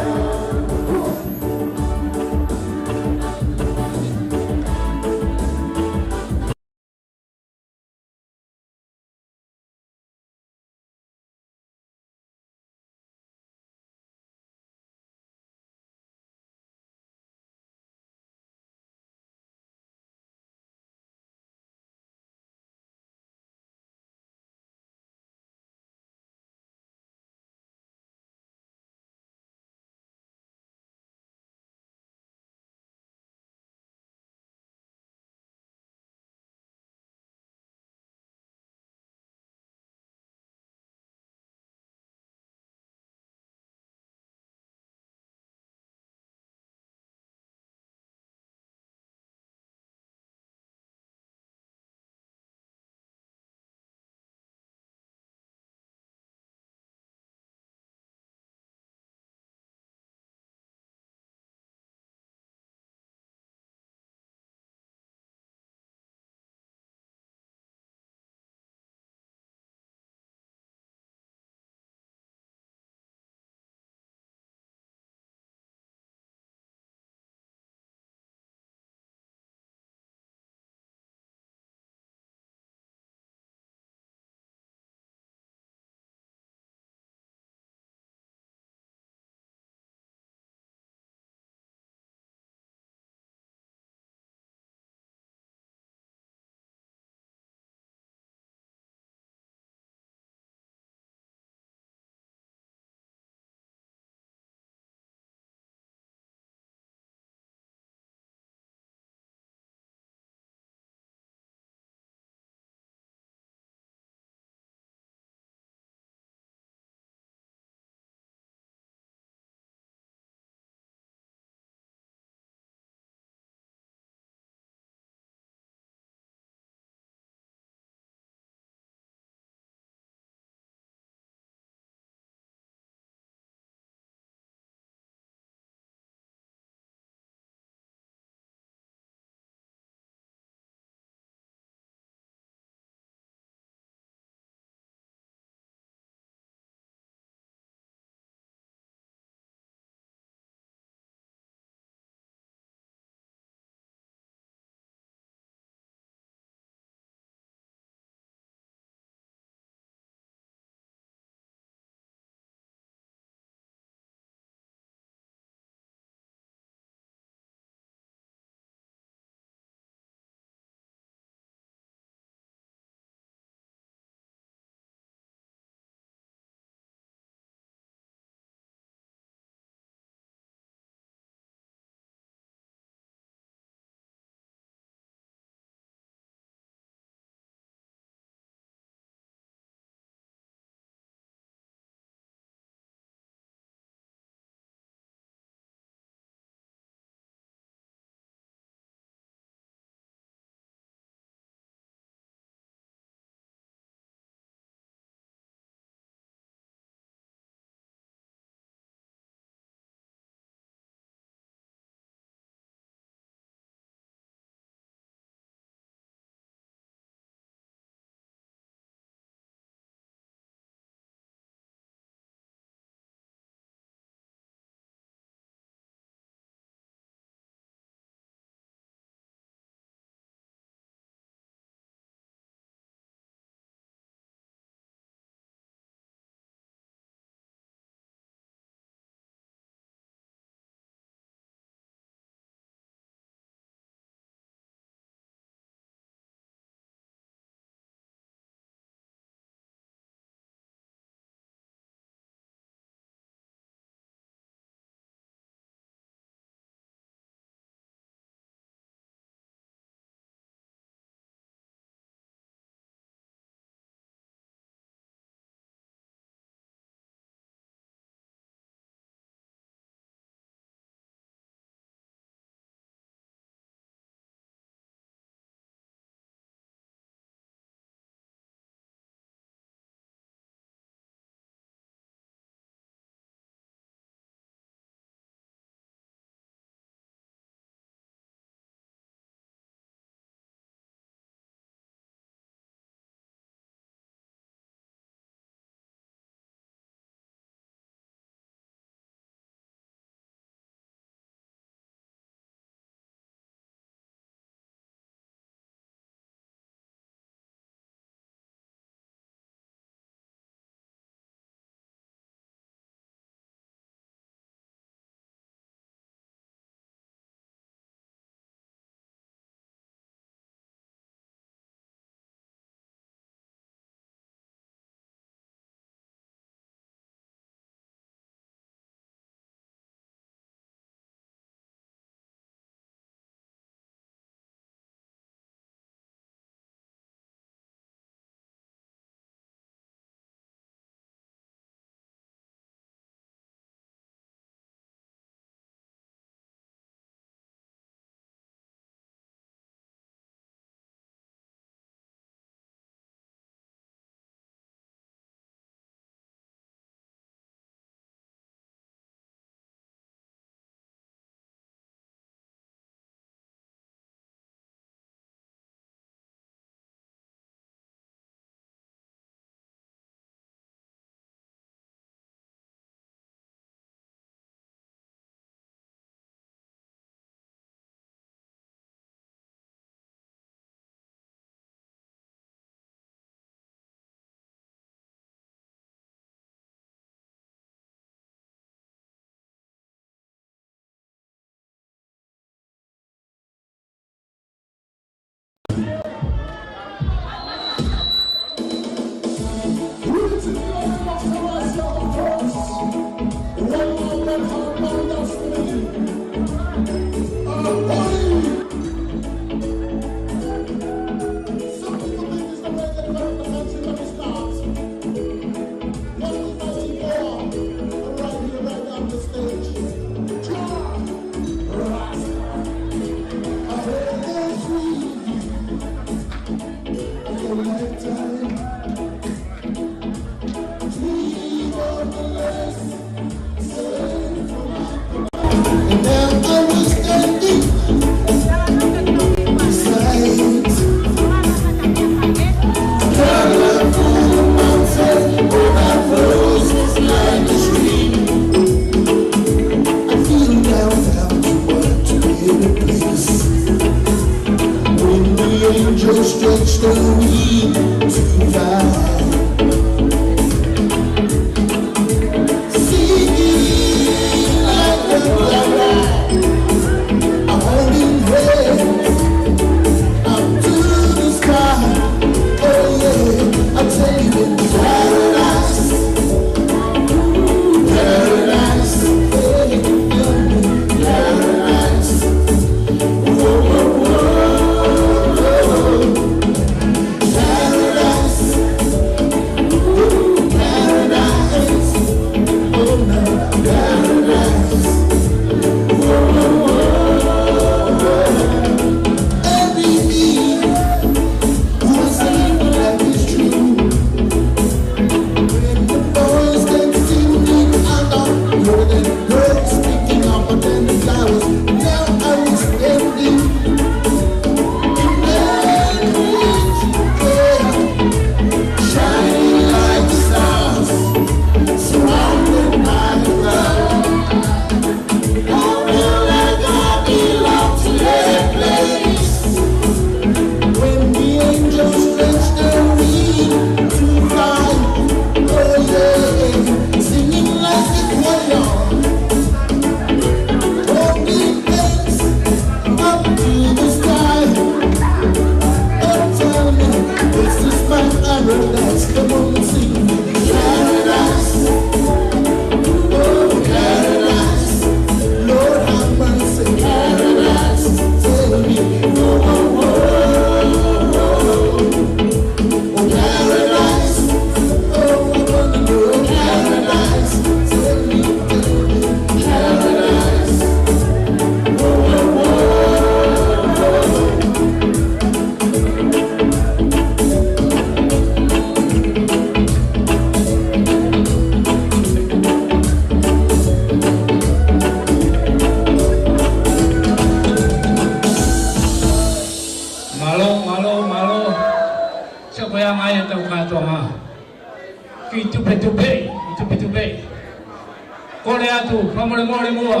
Kole atu, fakamolemole muʻa.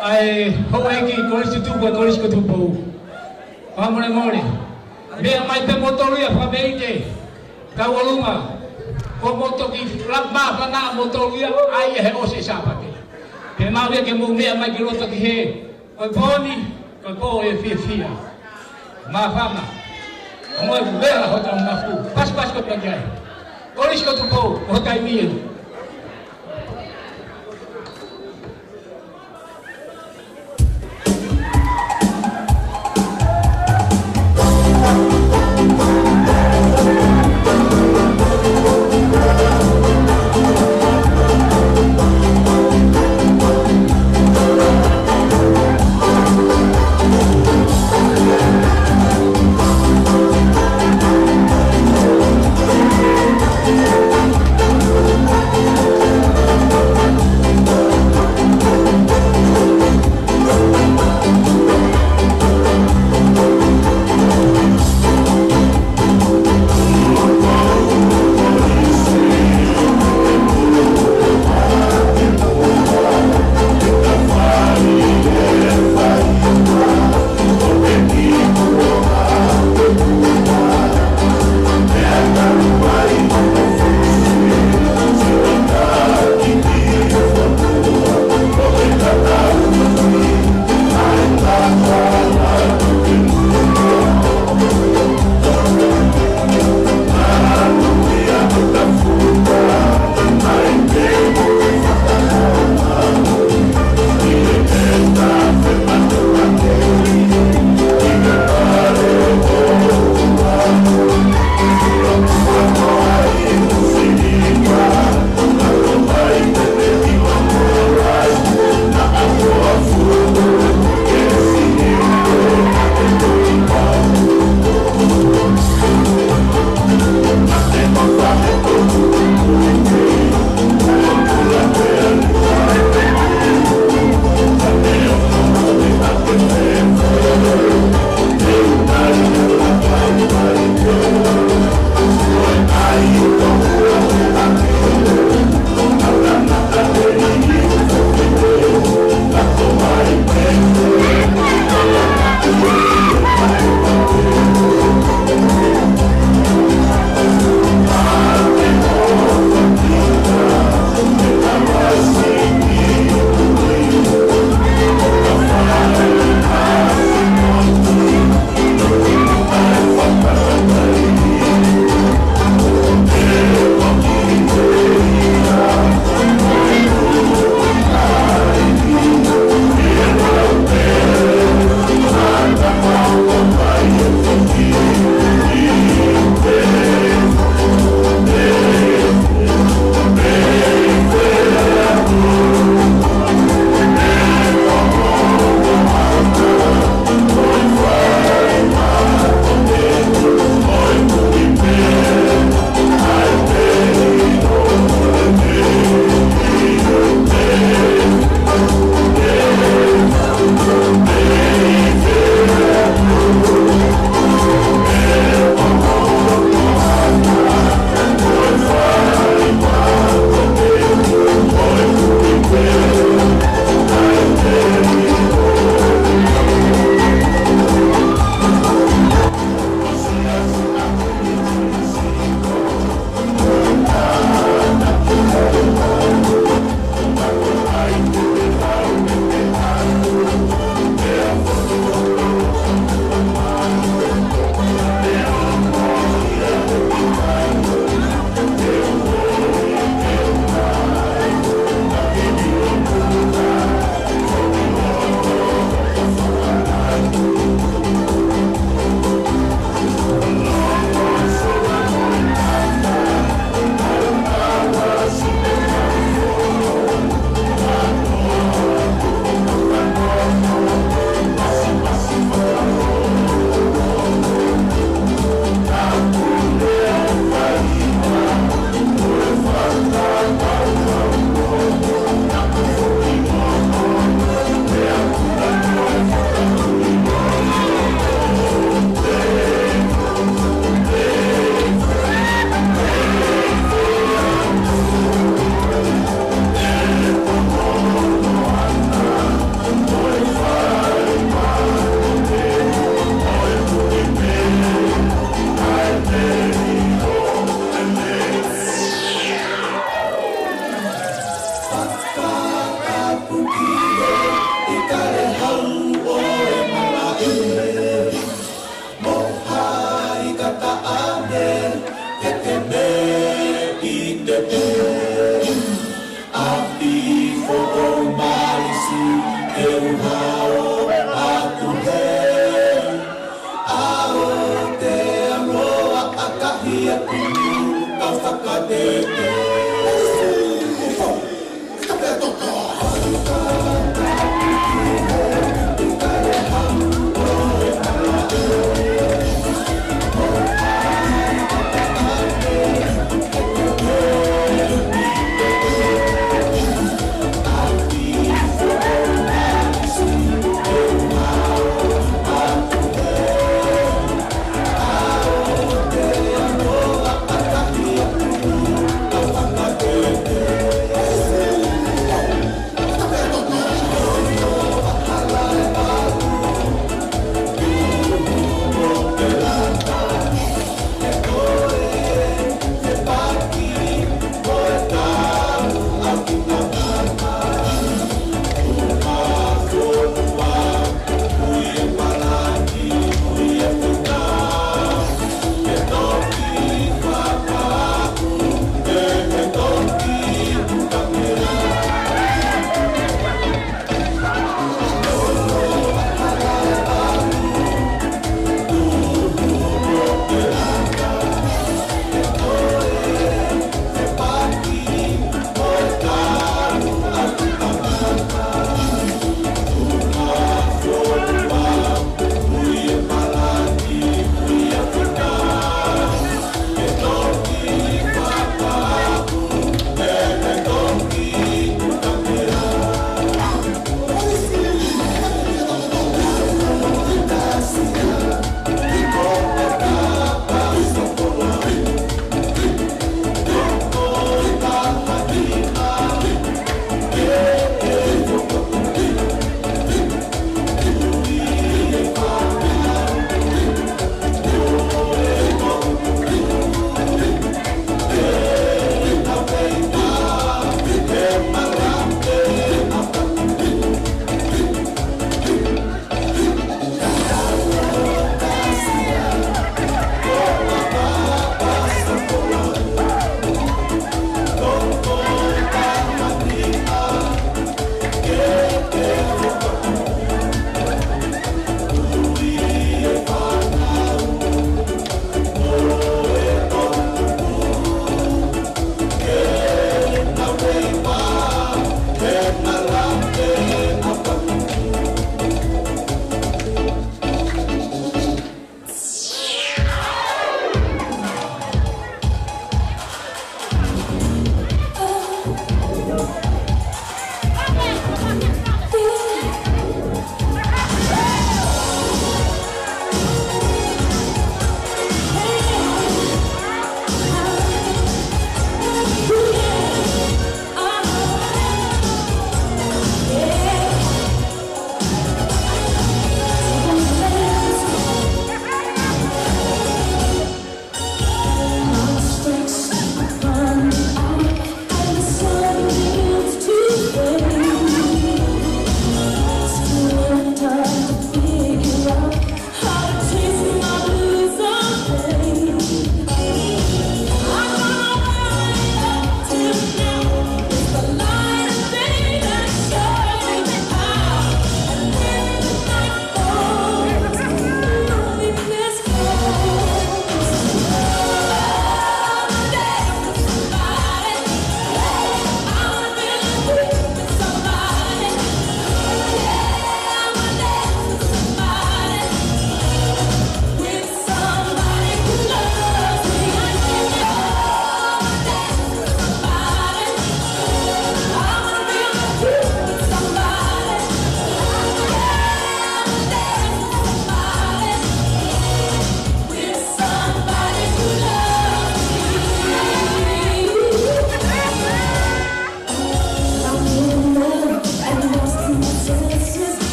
ʻAi, houʻeiki, Kolisi Tutupu, Kolisi ko Tupou. Fakamolemole. Meʻa mai pē moutolu ia fakameʻite. Kau ʻolunga. Ko moutolu ki lap mafana moutolu ia, ʻai ʻe he ʻosi Sāpate. Pea mau ia ke mou meʻa mai ki loto ki he Ko e pō ni, ko e pō ʻo e fiefia. Māfana. Ko e vela hotau mafu. Pasipasi ko e paki ai. Kolisi ko Tupou, ko e taimi ē.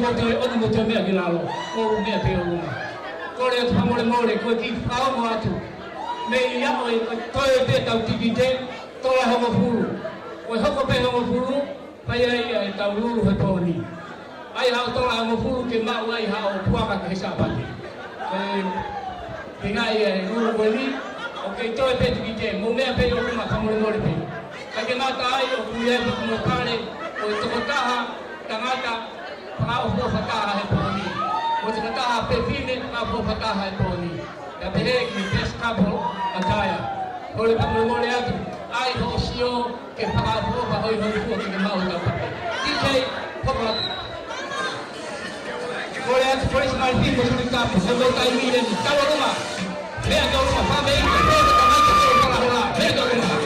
Ko e toe ʻonomoto meʻa ki lalo, ʻo meʻa pē ʻo luma. Kole atu fakamolemole, ko e kiʻi fakaongo atu. Mei ʻaho ni, ko e toe pē ʻetau tikite, tola hongofulu. Ko e hoko pē hongofulu, fai ai ʻetau lulu he pō ni. ʻAi haʻo tola hongofulu ke maʻu ai haʻo puaka ki he Sāpate. Ko e ʻuhinga ia e lulu ko eni, ʻoku kei toe pē tikite, mou meʻa pē ʻo luma fakamolemole pē. Kae ke mata ai ʻoku ʻi ai pē mo e pale ʻo e tokotaha tangata fakaʻofoʻofa taha he pō ni. Mo e tokotaha fefine fakaʻofoʻofa taha he pō ni. Pea pehē ki he best couple attire. Kole fakamolemole atu, ʻai hoʻo sio ke fakaʻofoʻofa ʻo e hongofulu ke ke maʻu ʻetau pale. D J, hoko atu. Kole atu, Chris Martin, mo Suli Kapu, ko e taimi eni, talo luma. Meʻa ki luma, fā mei, meʻa ki luma, meʻa ki luma.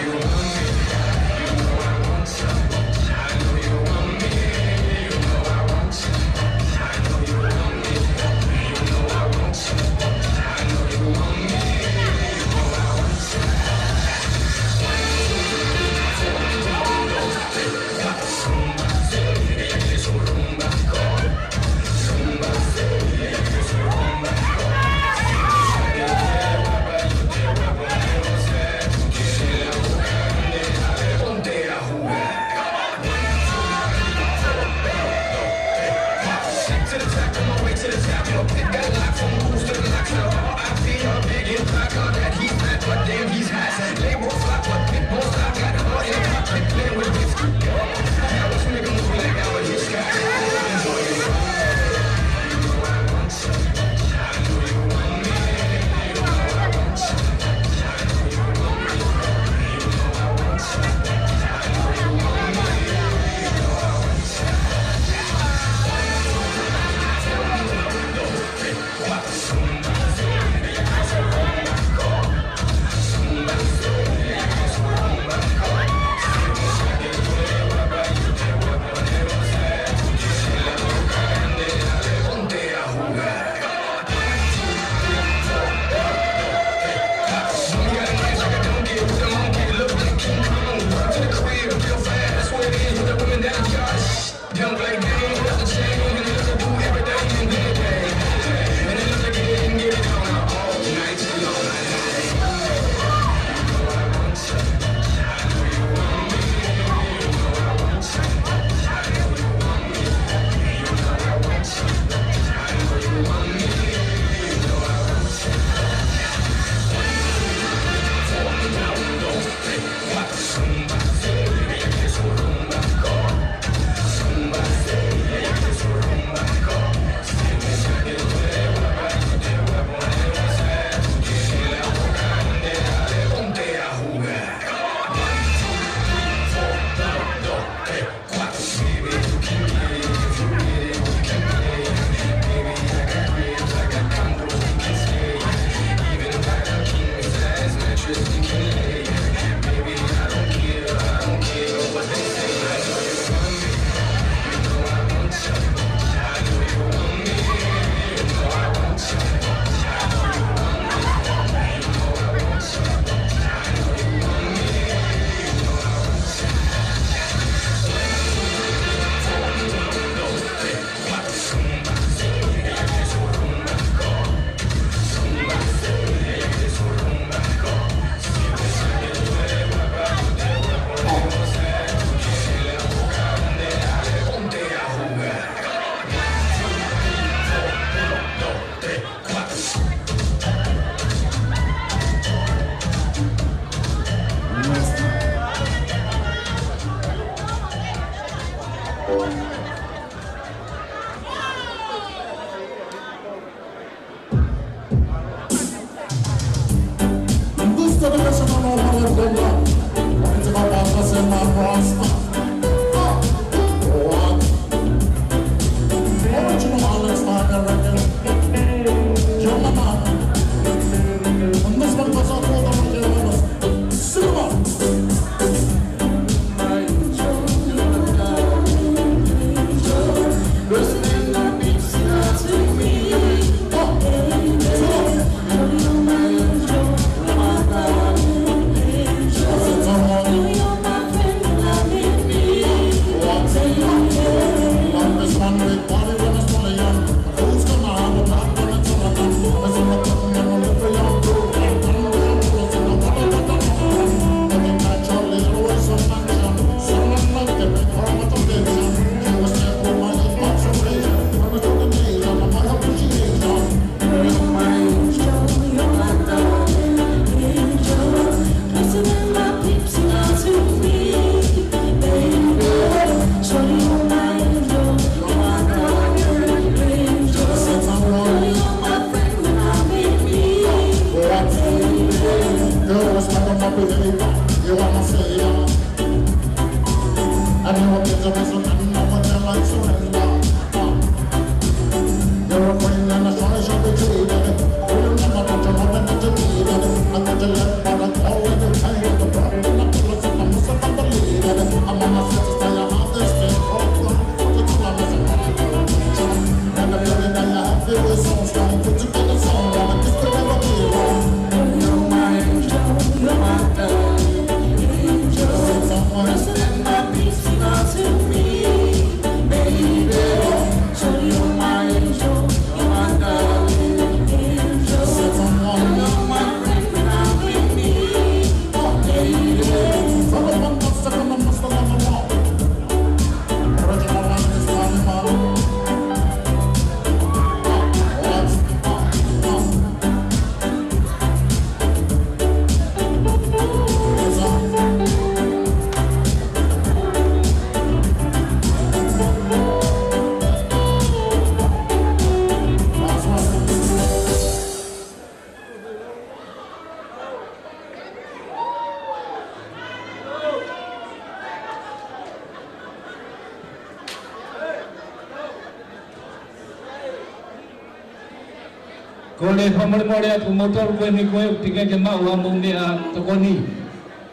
Kole fakamolemole atu kimoutolu ko eni ko ē ʻoku teʻeki ke maʻu haʻamou meʻatokoni.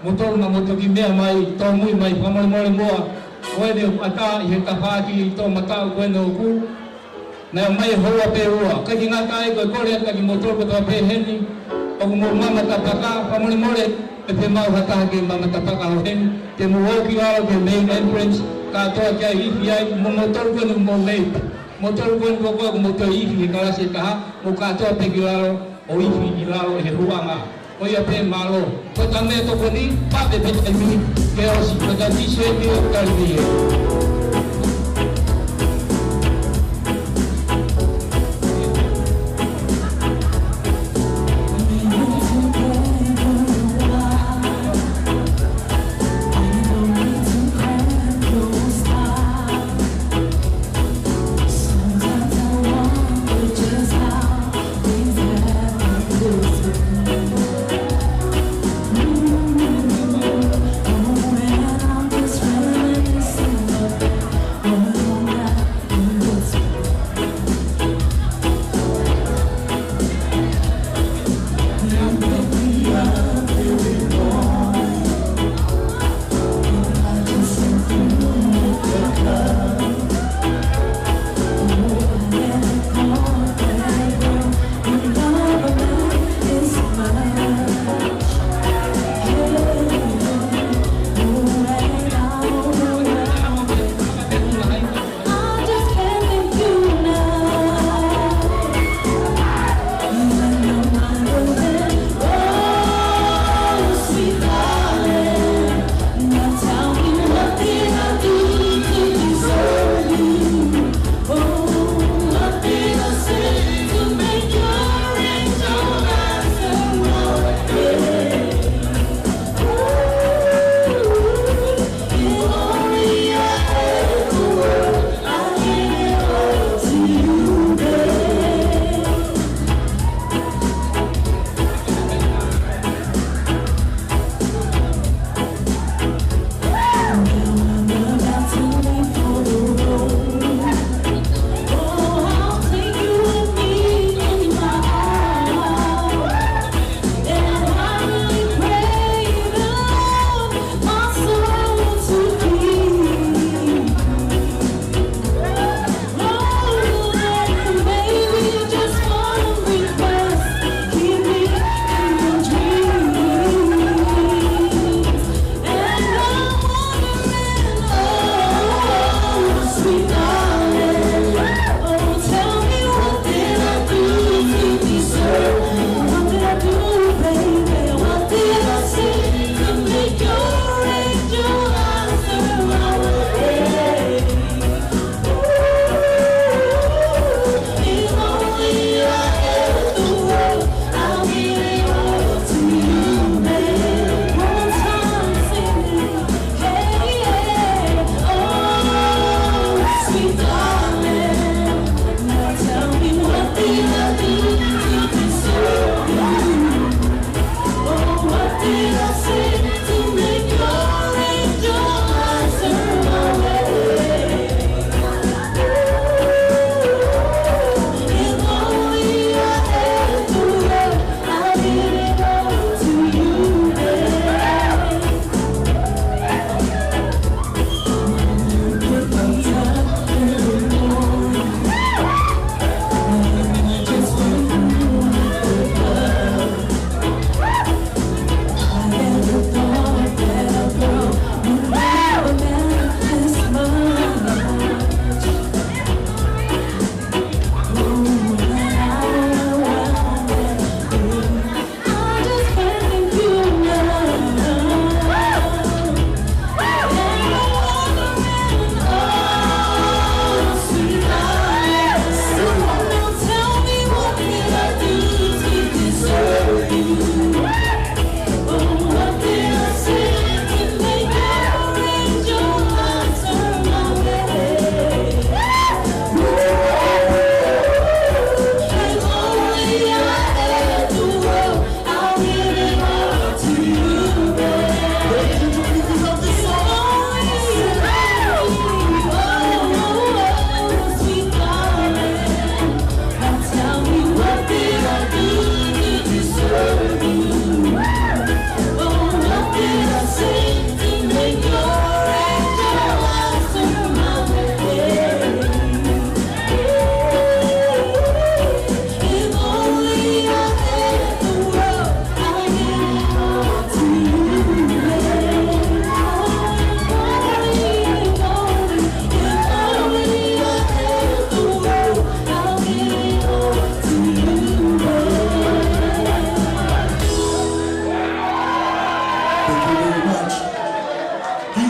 Moutolu naʻa mou toki meʻa mai, tōmui mai, fakamolemole muʻa. Ko eni ʻoku ʻatā ʻi he tafaʻaki ʻi toʻomataʻu ko eni ʻoku naʻe ʻomai e houa pē ʻe ua. ʻIkai ke ngata ai, ko e kole atu kimoutolu kotoa pē heni ʻoku mou mama tapaka, fakamolemole, ʻe fiemaʻu ha taha ke mama tapaka ʻo heni, ke mou ō ki lalo ki he main entrance, kātoa ki ai, ifi ai, mo moutolu ko eni ʻoku mou mei, moutolu ko eni ko ē ʻoku mou toe ifi he kalasi ʻe taha, mou kātoa pē ki lalo ʻo ifi ʻi lalo he huanga. Ko ia pē, mālō. Ko e taha meʻatokoni, pea pē pē taimi ke ʻosi, ko e taimi se mi o taimi e.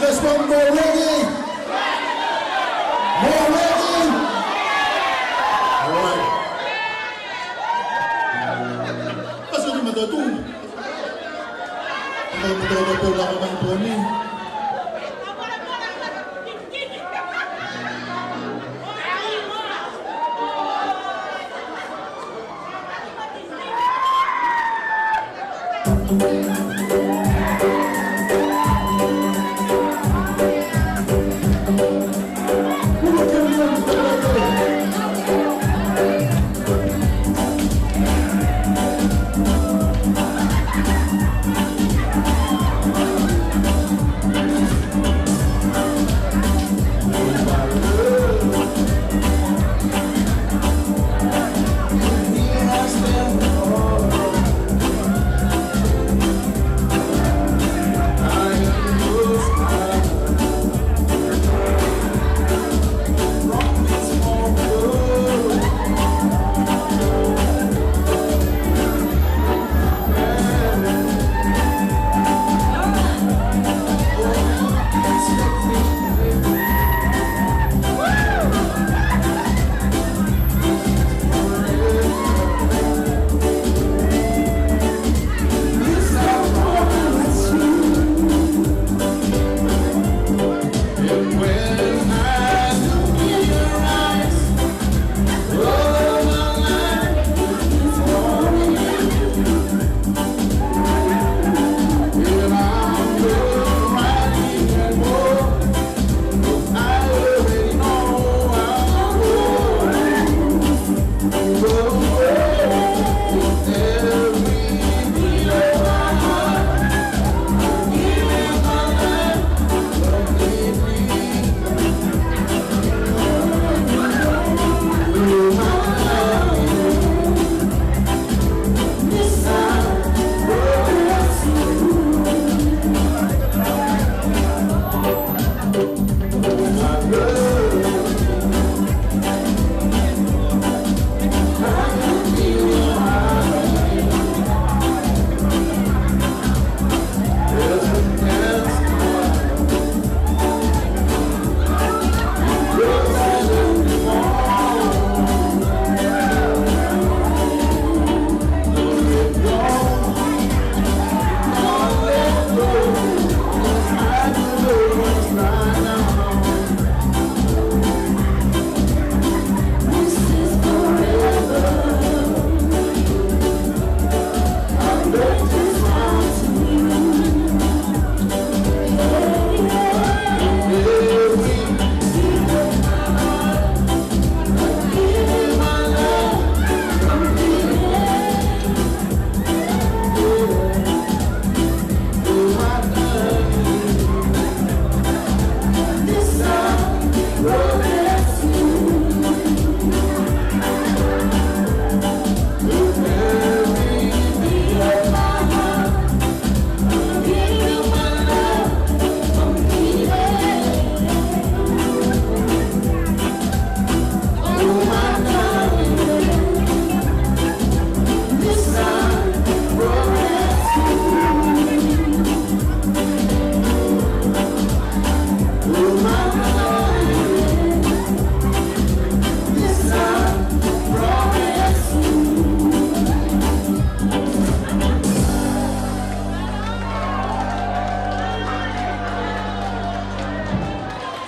This one, more ready? More ready? All right. That's what I'm gonna do. I'm gonna do the pull up of my pony.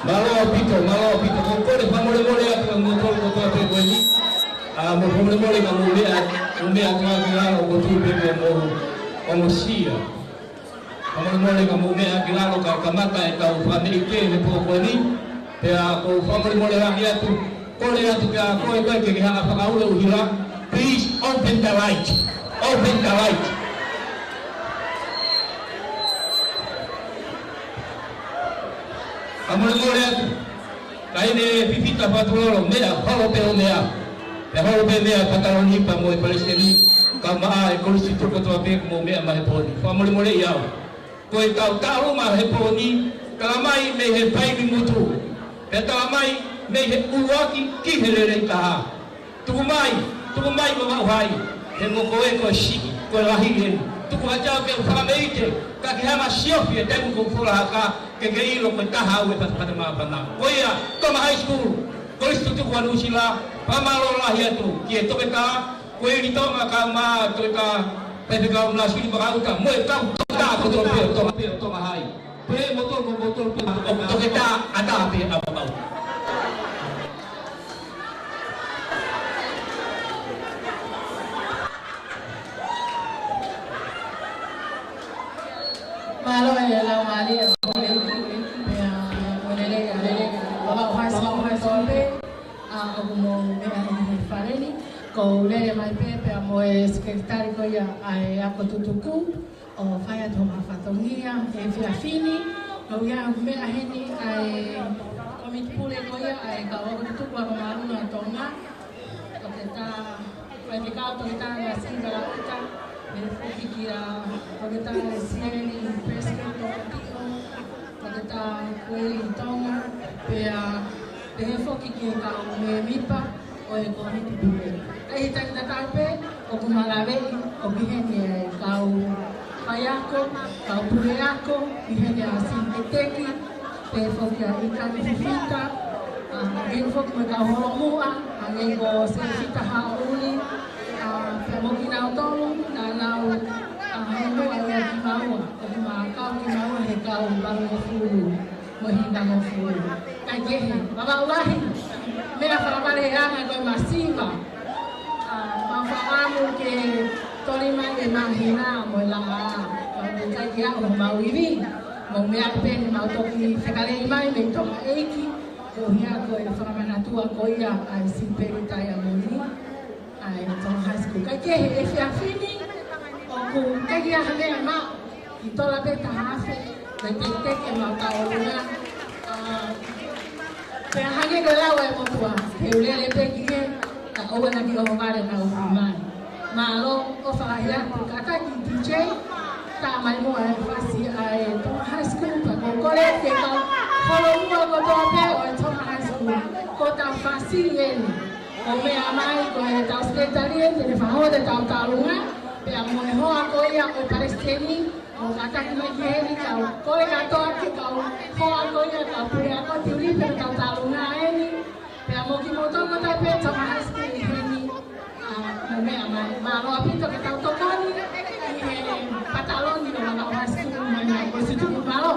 Mālō ʻaupito, mālō ʻaupito. Ko e kole fakamolemole atu kiate kimoutolu kotoa pē ko eni. ʻA, mou fakamolemole ka mou meʻa, mou meʻa atu ki lalo, ʻoku ou tui pē kuo mou ongosia. Fakamolemole ka mou meʻa ki lalo ka kamata ʻetau fakameʻite he pō ko eni. Pea ʻoku ou fakamolemole lahi atu, kole atu kia koe, koe ke ke hanga fakaʻuliʻuli ʻuhila. Please open the light. Open the light. Fakamolemole atu. Kae ʻi ai e fefine Fatulolo, meʻa, holo pē hoʻo meʻa. Pea holo pē meʻa ʻa Pataloni pea mo e palesiteni, kae ʻumaʻā e kolisi kotoa pē ʻoku mou meʻa mai he pō ni. Fakamolemoleʻi au. Ko e kau taʻu mai he pō ni, talamai mei he faivi ngutu. Pea talamai mei he ʻuluaki ki he lelei taha. Tuku mai, tuku mai Vavaʻu Hai, he ko koe ko e siʻi, ko e lahi eni. Tuku atu au ke u fakameʻite, ka ke hanga siofi e taimi ko e fola haka, ke ke ʻilo ko e taha au e fata, fata māfana. Ko ia, Tonga High School, Kolisi Tutuku ʻa Nuʻu Sila, fakamālō lahi atu ki he toketā, ko e Lilitonga kae ʻumaʻā e toketā, Faifekau Nāsuli Vakaʻuta, mo e kau toketā kotoa pē ʻo Tonga, pē ʻo Tonga High. Pea mo toko, mo toko, ʻo toketā ʻatā pē ʻa Vakaʻuta. Mālō e laumālie ʻo e ʻEiki, pea mo e lelei ʻa e, lelei ʻa e Vavaʻu High School, Vavaʻu High School pē, ʻa ʻoku mou meʻa ʻi he fale ni, ʻoku ou lele mai pē, pea mo e sekelitali ko ia ʻa e ako tutuku, ʻo fai atu hoʻomou fatongia he efiafi ni, ʻoku ou meʻa heni ʻa e kōmiti pule ko ia ʻa e kau ako tutuku ako māʻolunga ʻa Tonga, Toketā, Faifekau Toketā Nāsili Vakaʻuta, pehē foki kia Toketā Lesieli Prescott Tokatiʻo, Toketā Kueli Tonga, pea pehē foki ki he kau mēmipa ʻo e kōmiti pule. ʻI he taimi tatau pē, ʻoku ma laveʻi ʻoku ʻi heni e kau faiako, kau puleako, ʻi heni ʻa Sini Keteki, pehē foki ʻa ʻIkani Fifita, ʻa, pehē foki mo e kau holomuʻa, hangē ko Sefita Haʻuli, ʻa, pea mo kinautolu, naʻa nau, ʻa, holomuʻa ia kimaua, ʻoku ma kau kimaua he kau valungofulu mo e hivangofulu. Kaikehe, Vavaʻu lahi, meʻa fakavaleʻanga ko e masiva. ʻA, mau fakaʻamu ke toli mai e māhina mo e laʻā. Ka ʻoku ʻikai ke aʻu homau ivi, mau meʻa pē ni mau toki fekaleʻi mai mei Tonga ʻEiki, koeʻuhi ko e fakamanatua ko ia ʻa e Sipeli Taiamoni ʻa e Tonga High School. Kaikehe, efiafi ni, ʻoku ʻikai ke ʻi ai ha meʻa maʻu, ʻi tola pē taha afe, mei he teke mau tau ʻolunga. ʻA, pea hangē ko e lau ʻa e motuʻa, ke u lele pē ki hē, ka ʻoua naʻa ke ʻohovale naʻa ku ʻomai. Mālō, ʻofa lahi atu, kātaki DJ, tā mai muʻa e fasi ʻa e Tonga High School, pea ʻoku ou kole ki he kau holomuʻa kotoa pē ʻo e Tonga High School, ko ʻetau fasi eni. ʻO meʻa mai ko ʻetau sekelitali, te ne fakahoko ʻetau tau ʻolunga, pea mo e hoa ko ia ʻo e palesiteni, ʻo kātaki mai ki heni, kau kole kātoa ki he kau hoa ko ia, kau puleako, tiuli pē ʻetau tau ʻolunga eni, pea mo kimoutolu kotoa pē Tonga High School ʻi heni, ʻa, mo meʻa mai, mālō ʻaupito ke tau tokoni ʻi he pataloni ʻo Vavaʻu High School, mai mai ko Situku, mālō.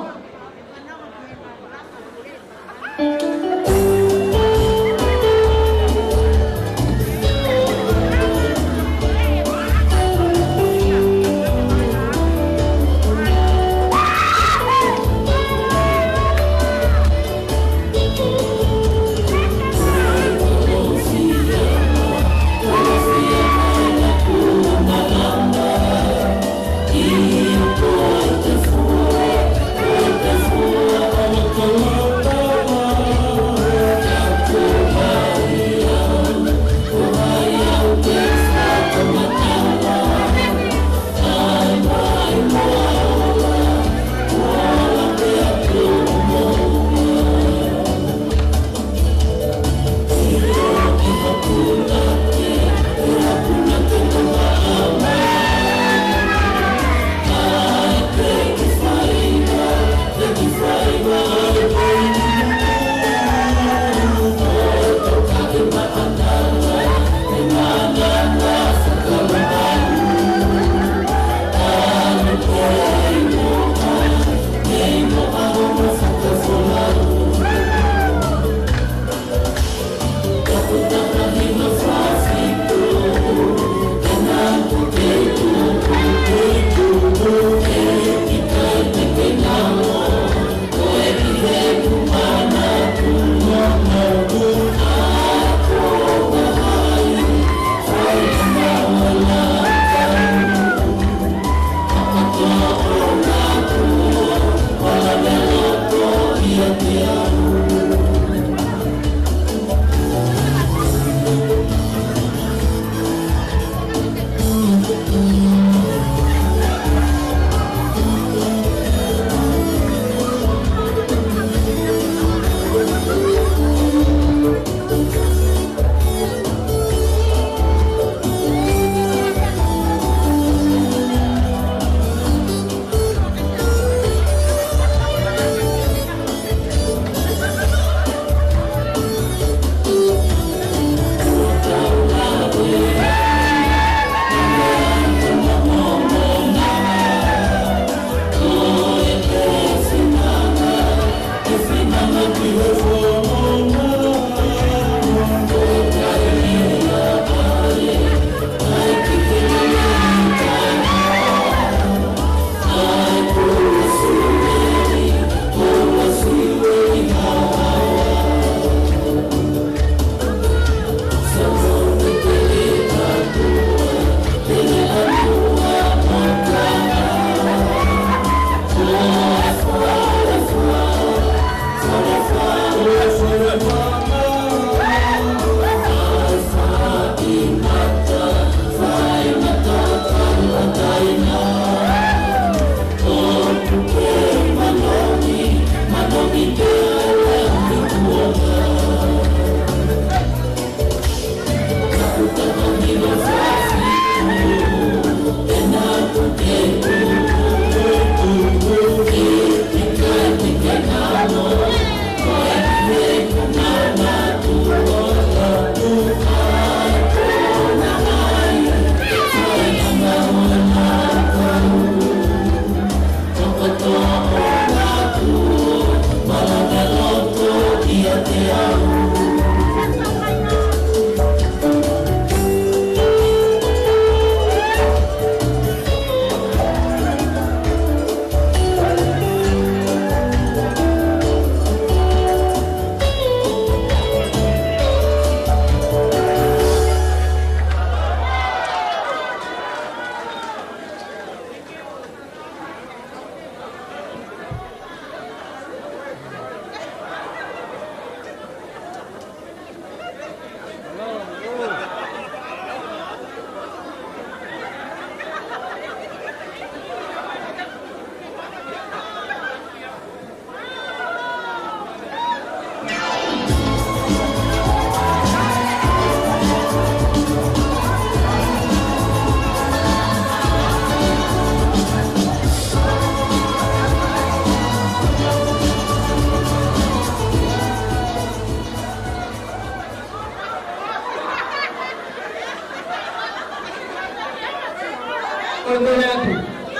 Kole kole atu.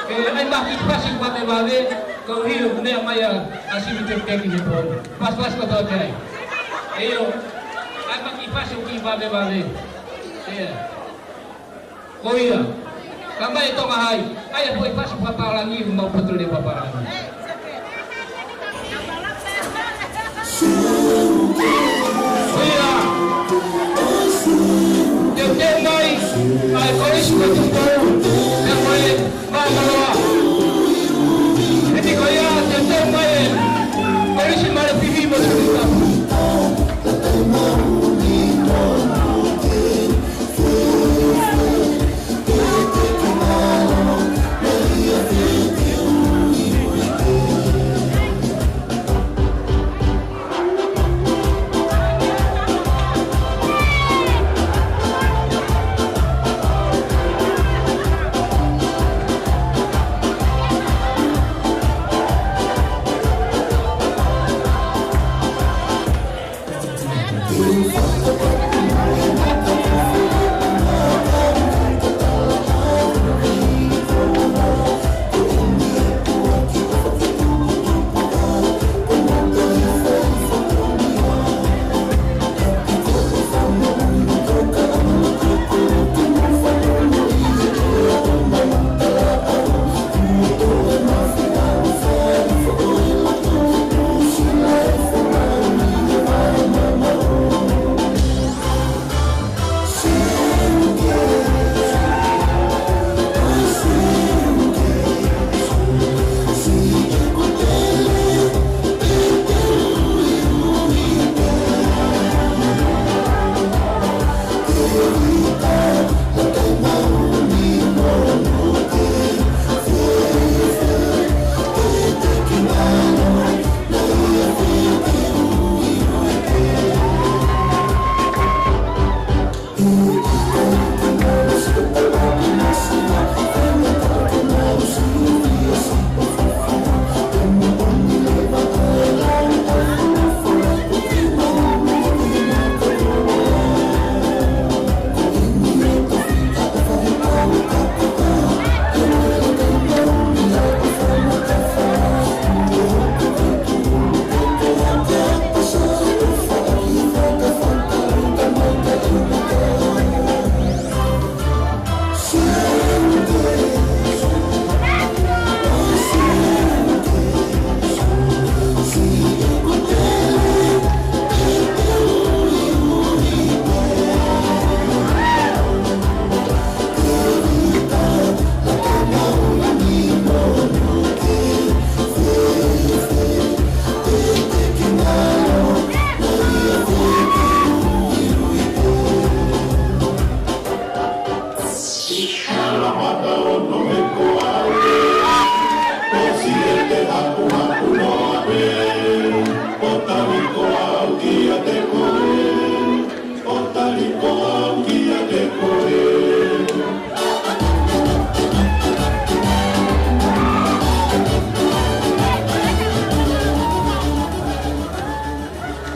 ʻE, ʻai mai kiʻi fasi vave vave, ko hilo kumea mai ʻa, ʻa Sivi Tekiteki he pō. Fasi fasi kotoa pē ai. ʻIo, ʻai mai kiʻi fasi ʻo kiʻi vave vave. ʻIo. Ko ia. Ka mai Tonga Hai. ʻAi ʻa e foʻi fasi papālangi, mau poto leva papālangi. Ko ia. Teuteu mai ʻa e Kolisi mo Tupou, pea mo e Māmaloa. Hiki ko ia, teuteu mai e Kolisi Malefihi mo Sumutapu.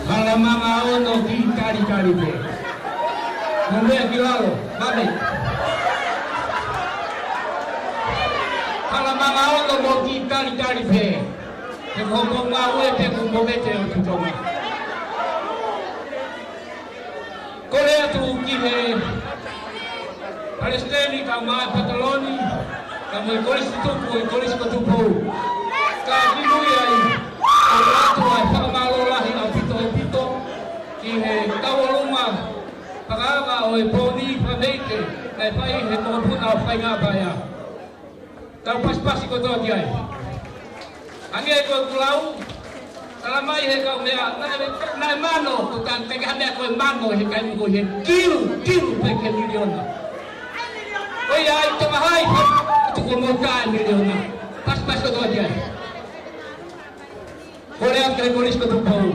Hala manga ono ki talitali pē. Mo meʻa ki lalo, mami. Hala manga ono mo ki talitali pē. He ko hoku ngāue pē ko e movete ʻo Tutonga. Tuku ki he Palesiteni, kae ʻumaʻā e Pataloni, kae ʻumaʻā e Kolisi Tutupu, e Kolisi ko Tupou. Ka kimui ai, ʻoatu ʻa e fakamālō lahi ʻaupito ʻaupito ki he tauʻolunga fakaava ʻo e pōni Fakameike, naʻe fai he mokopuna ʻo Faingāpaea. Tau pasipasi kotoa ki ai. Hangē ko ʻeku lau, tala mai he kau meʻa, naʻe, naʻe mano, ko tan te ka meʻa ko e mano he kai ko he kilu, kilu pē ke miliona. Ko ia ai Tonga Hai, tuku mo taha miliona. Pasipasi kotoa ki ai. Kole atu ki he Kolisi ko Tupou.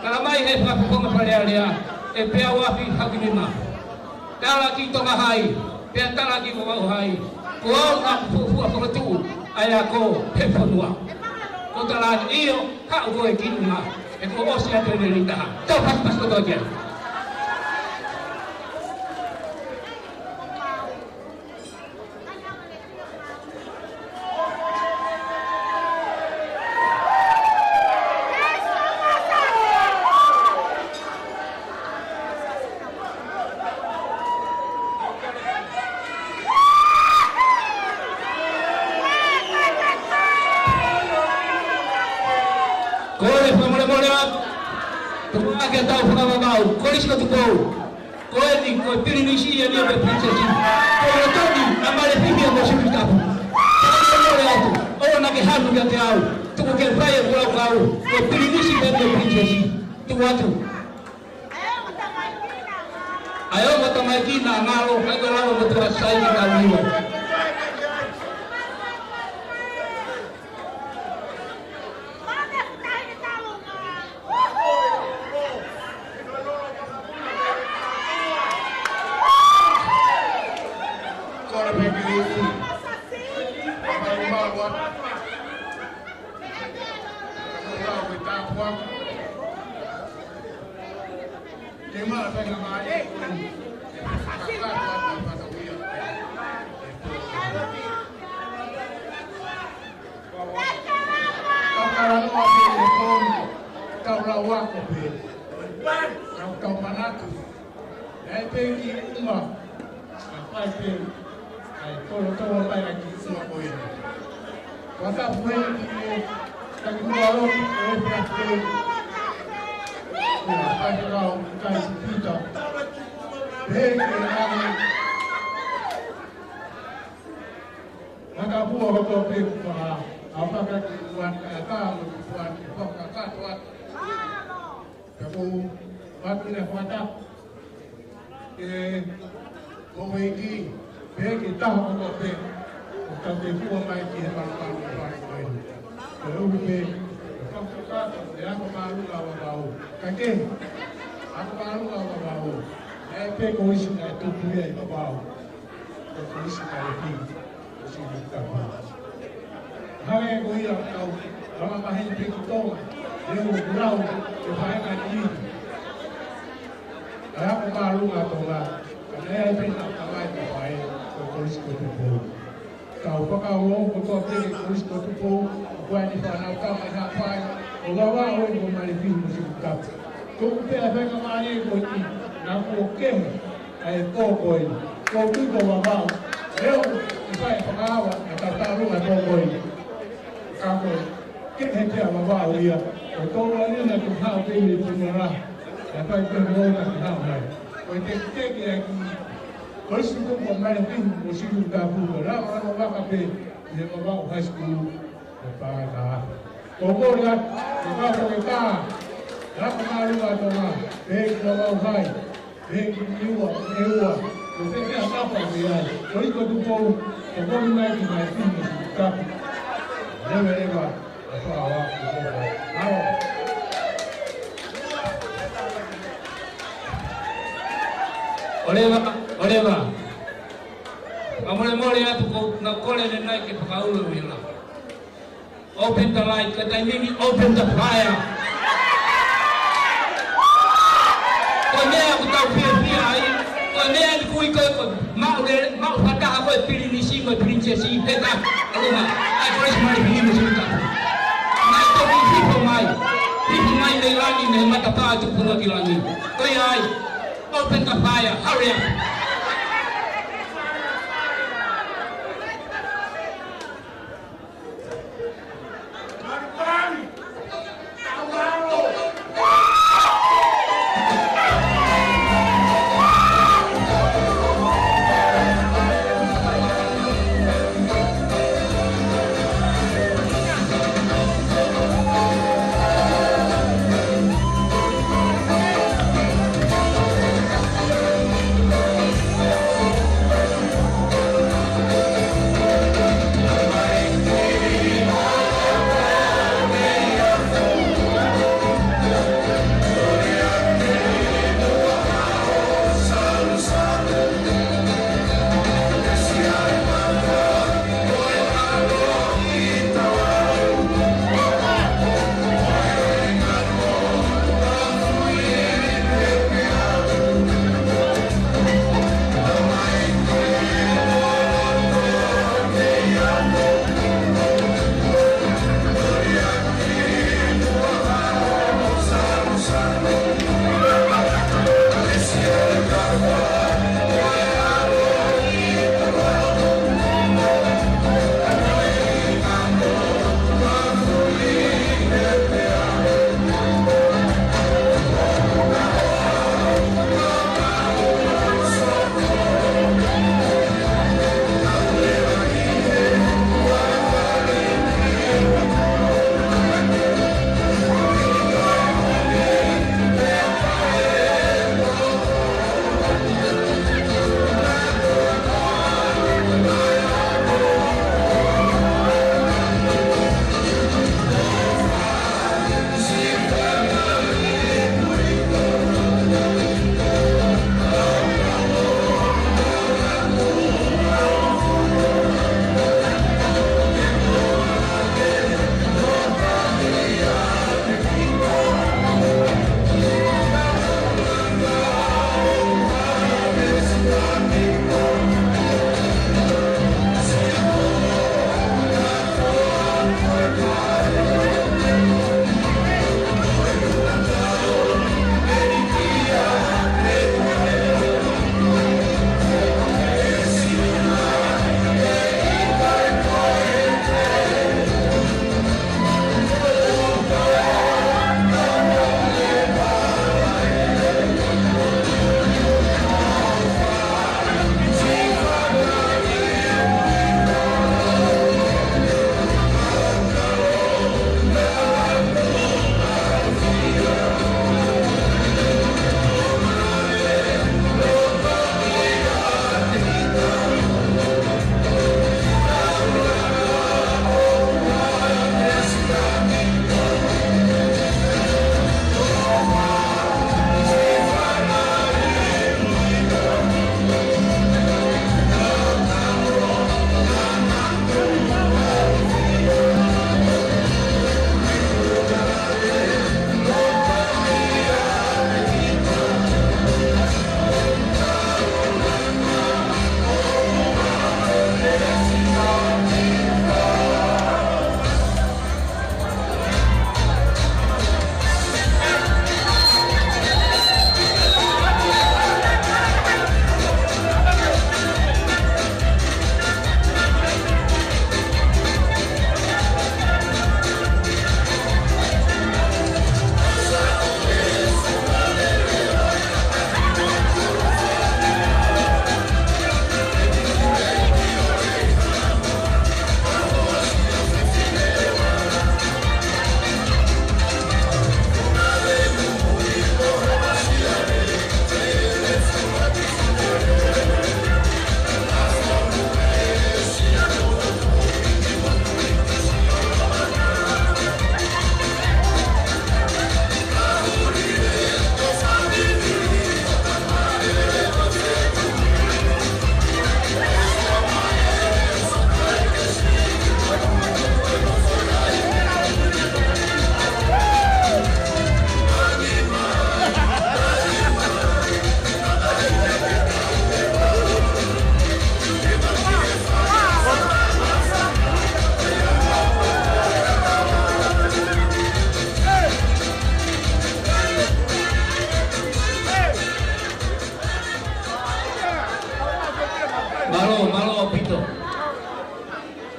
Tala mai he fakafofonga Fale Alea, ʻe Peauafi Hakinima. Tala ki Tonga Hai, pea tala ki Vavaʻu Hai. Ko au naʻa ku fuofua fokotuʻu ʻa e ako he fonua. Ko tala ʻio, haʻu koe ki ʻumaʻā. ʻE kuo ʻosi atu ʻene litaha. Tau pasipasi kotoa ki ai. Kole fakamolemole atu. Tuku ake tau fakavavau. Kolisi ko Tupou. Ko eni, ko e pilinisi ia ni ʻo e pilinisesi. Ko e toni, ʻa Malefihi mo Siuʻitapu. Fakamolemole atu. ʻOua naʻa ke hanu kiate au. Tuku ke fai e kulau kau. Ko e pilinisi pē mo e pilinisesi. Tuku atu. ʻA e ongo tamaiki naʻa ngalo, ʻikai ke lava mo te ua sai ki kau iwa. Tau talanoa pē he fono, tau lau ako pē, tau, tau manatu. Naʻe pē ki uma, ka fai pē, ʻa e tolotolo mai ʻa ki uma ko ē. Kua tapu heni ki he taki muʻa loki, ʻo e pē ake. Kua fai kau ki kai si pita. Pē ki he ʻaho. Makapua kotoa pē kuo faka, ʻa faka ki kuan, ʻa tā mo ki kuan, ʻe fakakakato atu. Pea ʻoku ou ʻoatu ʻa e fakatapu ki he houʻeiki, pehē ki he taha kotoa pē, ʻoku tau te fua mai ki he malumalu ʻo e fale ko eni. Pea ʻoku pehē, ʻe fakakakato, ʻe ako māʻolunga ʻa Vavaʻu. Ka ke, ako māʻolunga ʻa Vavaʻu. ʻE pē ko isi naʻe tupu ia ʻi Vavaʻu. Ko e Kolisi Malefihi mo Siuʻitapu. Hangē ko ia ʻoku tau lava maheni pē ki Tonga, ʻi he ʻū kulau, ʻi he faʻahinga ni. ʻA e ako māʻolunga ʻa Tonga, ka naʻe ʻi ai pē ʻena tamai mo faʻē, ko e Kolisi ko Tupou. Tau fakaulo kotoa pē ki he Kolisi ko Tupou, ʻoku ʻi ai ʻena fānau tama ʻi Haʻapai, ʻo Vavaʻu eni mo Malefihi mo Siuʻitapu. Tuku pē ʻa e faingamālie ko eni, naʻa kuo kehe ʻa e pō ko eni. Ko u tuku Vavaʻu. Leo, ʻi fai fakaava, ʻa e tau tālunga pō ko eni. Ka ko e, kehe pē ʻa Vavaʻu ia. Ko e tō ua ni naʻa ke haʻu pē mei Punuala. ʻA e fai pē mo na ke haʻu mai. Ko e tekiteki ʻa e kiʻi Kolisi Tutupu ʻa Malefihi mo Siuʻitapu. Ko e lava lava vaka pē, ʻi he Vavaʻu High School. Ko e pānga. Ko u kole atu, ko ka ko e tā, laka māʻolunga ʻa Tonga, pehē ki Vavaʻu Hai, pehē ki Niua, ʻEua, ko e pehē ʻa Tapa ʻo ia, ko Iko Tupou, ko Komi mai ki mai ki mo si tapu. Leva, leva, ʻa Tonga, ko Tonga. Mālō. ʻOleva, ʻoleva. Ka molemole atu ko na kole ne nai ke fakaulu ʻi la. Open the light, ka taimi ni open the fire. Ko e meʻa ʻoku tau fiefia ai, ko e meʻa ni kui ko e ko maʻu le, maʻu fakataha ko e pilinisi mo e pilinisesi, he ka, ʻalunga, ʻa e Kolisi Malefihi mo Siuʻitapu. Naʻe toki hifo mai, hifo mai mei langi, mei matapā tuʻu ki langi. Ko ia ai, Open the fire. Hurry up.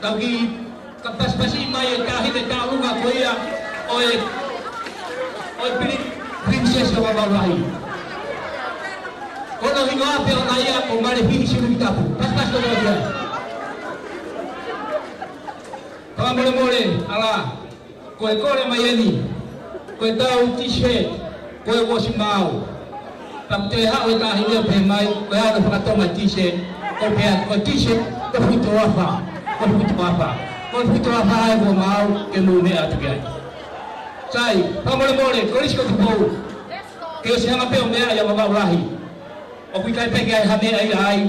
Ka ki, ka pasipasi mai e taʻahine tauʻolunga ko ia ʻo e, ʻo e pili-, Pilinisesi ʻo Vavaʻu Lahi. Ko hono hingoa pē ʻoʻona ia ko Malefihi Siuliki Tapu. Pasipasi kotoa ki ai. Fakamolemole, ʻalā, ko e kole mai eni, ko ʻetau T-shirt, ko e uosi maau. Pea toe haʻu e taʻahine ʻo pehē mai, ko e hā hono faka-Tonga e T-shirt, ʻo pehē, ko e T-shirt, ko e fuʻu toafa, ko e fuʻu toafa, ko e fuʻu toafa ʻa e uosi maau, ke mou meʻa atu ki ai. Sai, fakamolemole, Kolisi ko Tupou, ke ʻosi hanga pē ʻo meʻa ʻia Vavaʻu Lahi. ʻOku ʻikai pē ke ʻi ai ha meʻa ia ai,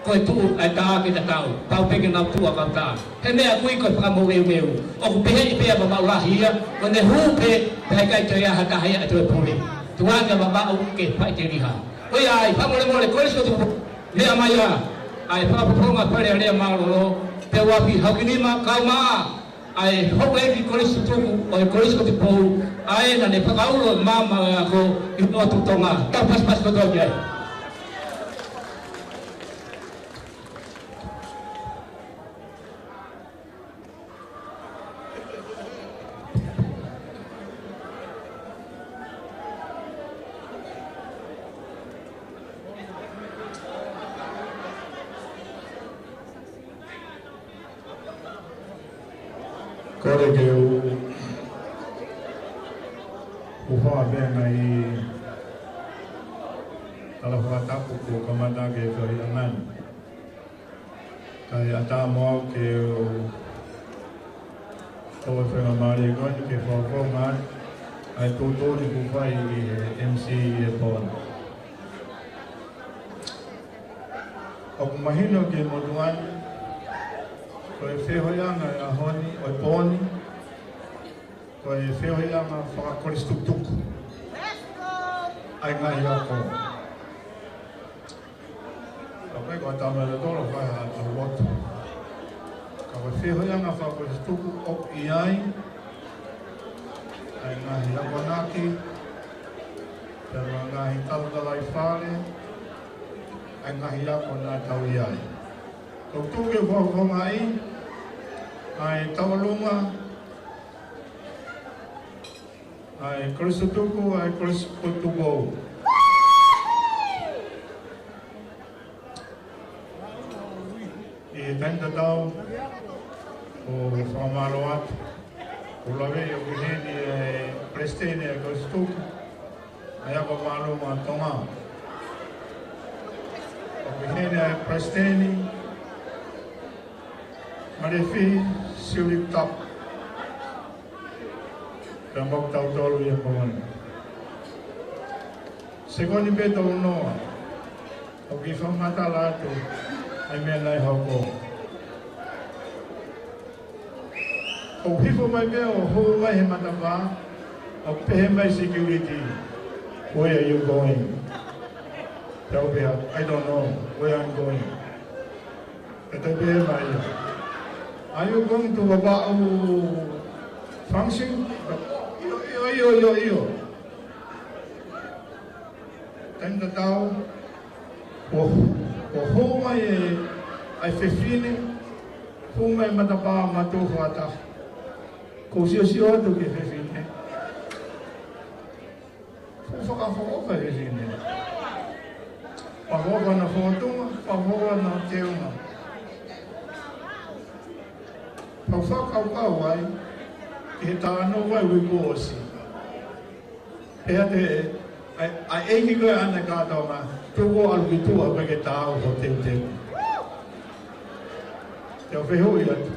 ko e tuʻu ʻa e tā ke tatau, pau pē ke nau tuʻu ʻa kautaha. He meʻa ʻoku ʻi ai ko e fakamoʻueʻueʻu. ʻOku pehē ni pē ʻa Vavaʻu Lahi ia, ko ʻene hū pē, pea ʻikai toe ʻi ai ha taha ia ʻe toe pule. Tuʻu ange ʻa Vavaʻu ke faʻiteliha. Ko ia ai, fakamolemole, Kolisi ko Tupou, meʻa mai ā, ʻa e fakafofonga Fale Alea mālōlō, pea ʻoku ʻi ai ha ʻaho ni ma kau mā, ʻa e houʻeiki kolisi tutuku ʻo e Kolisi ko Tupou, ʻa ē naʻa ne fakaulo e maama ʻo e ako ʻi loto Tonga. Tau pasipasi kotoa ki ai. Kole ke u, u fai pē ha ngaahi tala fakatapu kuo kamata ke fai ʻanenai. Kae ʻatā mo au ke u, ko e faingamālie ko eni ke fakafofonga ʻa e tuʻutuʻuni kuo fai ʻe he M C ʻi he pō ni. ʻOku mahino ki he motuʻa ni, ko e feohiʻanga ʻo e ʻaho ni, ʻo e pō ni, ko e feohiʻanga fakakolisi tukutuku ʻa e ngaahi ako. Ka ko e ko e tama e tolo fai ha tau lotu. Ka ko e feohiʻanga fakakolisi tukutuku ʻoku ʻi ai ʻa e ngaahi akonaki, pea mo e ngaahi talatalaifale, ʻa e ngaahi ako naʻa tau ʻi ai. Ko e tuʻu ke fakafofongaʻi ʻa e tauʻolunga, ʻa e Kolisi Tutuku, ʻa e Kolisi ko Tupou. ʻI he taimi tatau, ʻoku ou fakamālō atu. ʻOku ou lave ʻoku ʻi heni e Palesiteni ʻa e Kolisi Tutuku, ʻa e Ako Māʻolunga ʻo Tonga. ʻOku ʻi heni e Palesiteni, Malefihi Siuliki Tapu. Pea mo kitautolu ʻi he pō ni. Sekoni pē tolu noa, ʻoku ou kiʻi fakamatala atu ʻa e meʻa naʻe hoko. ʻOku hifo mai pē ʻo hū mai he matapā, ʻo pehē mai security, "Where are you going?" Pea u pehē, "I don't know where I'm going." Pea toe pehē mai ia, "Are you going to Vavaʻu function?" ʻIo, ʻio, ʻio, ʻio, ʻio. Taimi tatau, ʻo, ʻo hū mai e, ʻa e fefine, hū mai matapā matuʻu fakataha. Ko u siosio atu ki he fefine. Fuʻu fakaʻofoʻofa e fefine. Fakaʻofoʻofa ʻena fōtunga, fakaʻofoʻofa ʻena teunga. Pea u fakakaukau ai ki he talanoa ʻo e uike kuo ʻosi. Pea te, ʻa e, ʻa e ʻeiki ko ē ʻa ʻAna Kātoanga, tuku ʻalu ki tuʻa pea ke taau ho teuteu. Te u fehuʻi atu.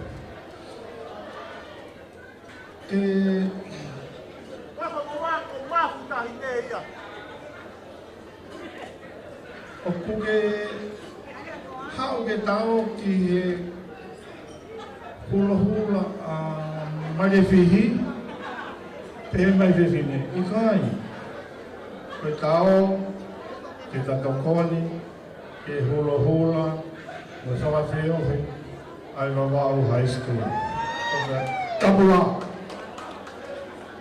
ʻE, ʻoku ke haʻu ke taau ki he hulohula ʻa Malefihi, pehē mai fefine, ʻikai. Ko e taau ke ta tokoni ke hulohula mo fakafeohi ʻa e Vavaʻu High School. Tapu lā.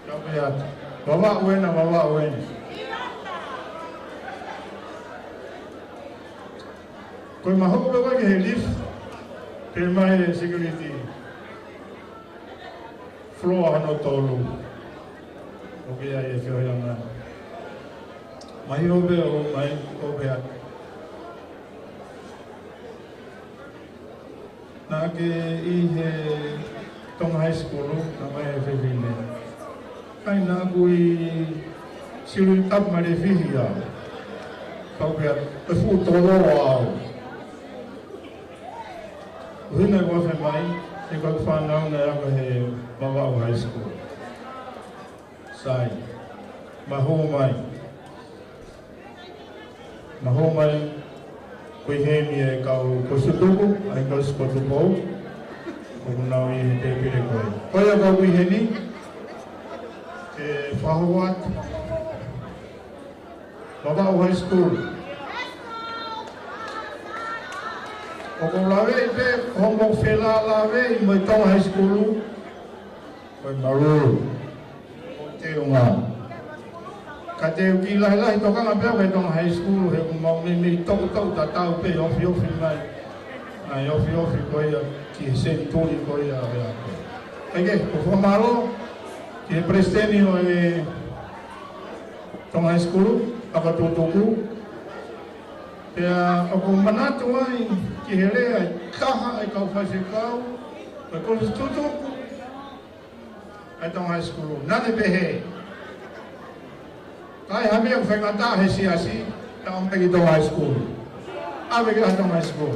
Tapu atu. Vavaʻu ena, Vavaʻu ena. Ko e mahopo pē ko ē ki he lift. Pehē mai e security, floor hono tolu. ʻOku ʻi ai e feohiʻanga. Mai ʻo pehē ʻo mai ʻo pehē. Naʻa ke ʻi he Tonga High School, naʻa mai e fefine. Kai naʻa ku ʻi Silver Cup Malefihi au. Kau pehē, ʻe fuʻu tolo au. ʻUhinga ʻeku afe mai, he ko ʻeku fānau naʻe ako he Vavaʻu High School. Sai. Mahū mai. Mahū mai. Ko ʻi heni e kau Kolisi Tutuku, ʻa e Kolisi Tutuku. ʻOku nau ʻi he tēpile ko ē. Ko ia ʻoku ʻi heni. Ke fakahoa atu. Vavaʻu High School. ʻOku ou laveʻi pē, homo felālāveʻi mo e Tonga High School. Ko e malu. Ko e teunga. Ka te u kiʻi lahilahi tokanga pē au ki he Tonga High School, he ʻoku mau meimei toʻutoʻu tatau pē, ofiofi mai. ʻA e ofiofi ko ia ki he senituli ko ia ʻo e ako. Kae kehe, ʻoku ou fakamālō ki he palesiteni ʻo e Tonga High School, Ako Tutuku. Pea ʻoku ou manatu ai ki he lea ʻa e taha ʻo e kau faifekau ʻo e Kolisi Tutuku ʻa e Tonga High School. Naʻa ne pehē, ka ʻi ai ha meʻa ʻoku faingataʻa he siasi, ʻomai ki Tonga High School. ʻAve ki Tonga High School.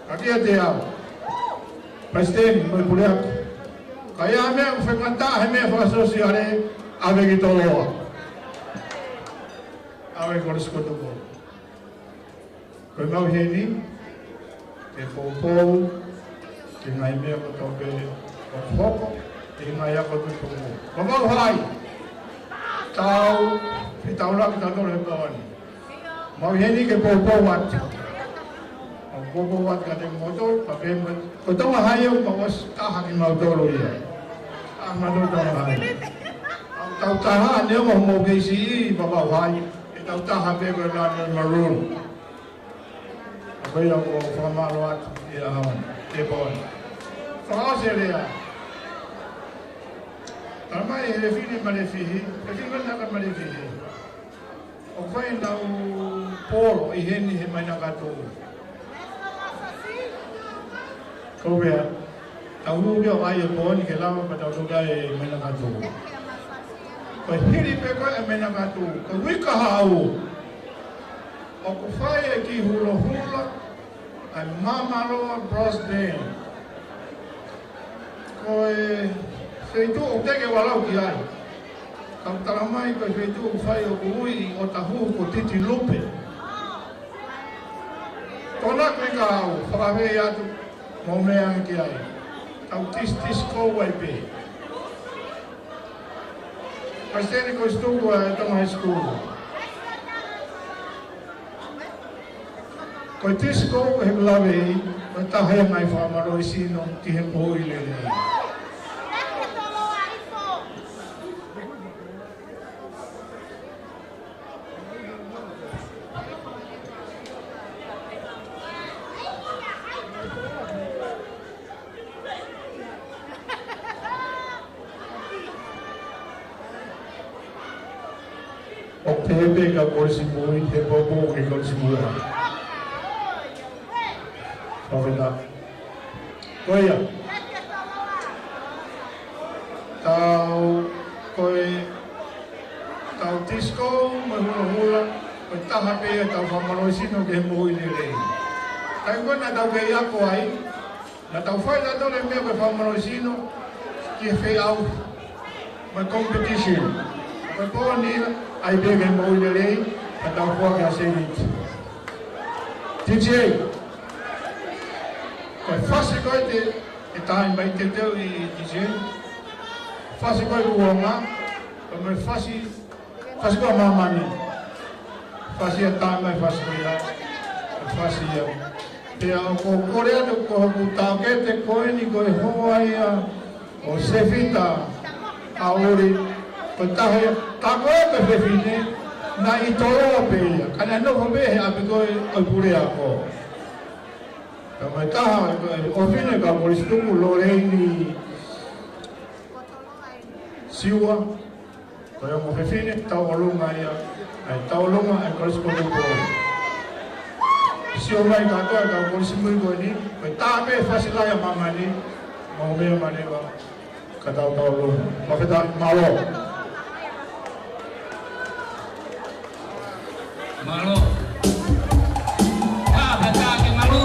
Ka kiate au, palesiteni mo e puleako, ka ʻi ai ha meʻa ʻoku faingataʻa he meʻa fakasōsiale, ʻave ki Toloa. ʻAve ki Kolisi Tutuku. Ko e mau ʻi heni, ke poupou ki he ngaahi meʻa kotoa pē ʻoku hoko, ki he ngaahi ako tutuku. Ko mau hai, tau, fetaulaki tautolu he pō ni. Mau ʻi heni ke poupou atu. Mau poupou atu kiate kimoutolu, pea pehē mai, ko Tonga Hai ʻoku mau ʻosi taha kimautolu ia. ʻA mautolu Tonga Hai. ʻOku tau taha, neongo hoʻomou kei siʻi, pea mau hai. ʻE tau taha pē ko e lanu maroon. ʻA ko ia ʻoku ou fakamālō atu ʻi he ʻaho ni, he pō ni. Fakaʻosi e lea. Talamai ʻe he fefine Malefihi, fefine Malefihi. ʻOku fai ʻenau polo ʻi heni he Maina Katu. Ko ia, tau hū ke ʻo ʻai e pō ni ke lava pea tau toki ʻai e Maina Katu. Ko e hili pē ko ē e Maina Katu, ko e uike kahaʻu, ʻoku fai e kiʻi hulohula, ʻa e Mamaroa Brass Band. Ko e feituʻu ʻoku teʻeki ke u lau ki ai. Ka ʻoku talamai ko e feituʻu ʻoku fai ʻoku ui ʻi ʻOtahuhu ko Titi Lupe. Tona kui ka au, fakafeʻi atu, mou meʻa ange ki ai. Tau tisi tisi kou ai pē. Palesiteni Kolisi Tutuku ʻa e Tonga High School. Ko e tisi kou ko e lave ʻi, ko e taha ia e ngaahi fakamālohisino ki he moʻui lelei. ʻO pehē pē ka Kolisi Mui, he poupou ki Kolisi Mui. Fakafetaʻi. Ko ia. Tau, ko e, tau tisi kou, mo e hulohula, ko e taha pē ia ʻetau fakamālohisino ki he moʻui lelei. Taimi ko ē naʻa tau kei ako ai, naʻa tau fai tautolu e meʻa ko e fakamālohisino ki he feʻauhi. Mo e competition. Ko e pō ni, ʻai pē ki he moʻui lelei, ka tau fua ki ha seniti. D J. Ko e fasi ko ē te, ʻe taimi mai te teu ʻi D J. Fasi ko ē kuonga, ko e mo e fasi Fasi ko ē māmani. Fasi ia taimi mai fasi ko ia. Fasi ia. Pea ʻoku ou kole atu ko hoku taʻokete ko eni ko e hoa ia ʻo Sefita ʻAuli. Ko e taha ia, tā ko ē ko e fefine, naʻe ʻi Toloa pē ia. Ka naʻe nofo pē he ʻapi ko ē ʻo e puleako. Kae taha, ʻofefine kau Kolisi Tupu, Loleni Siua, ko e ongo fefine, tauʻolunga ia, ʻa e tauʻolunga ʻa e Kolisi Tupu. Sio mai kātoa kau Kolisi Mui ko eni, ko e tā pē fasi lahi ʻa māmani, mau meʻa mālō leva, ka tau tauʻolunga. Fakafetaʻi, mālō. Mālō. Fakafetaʻi, mālō.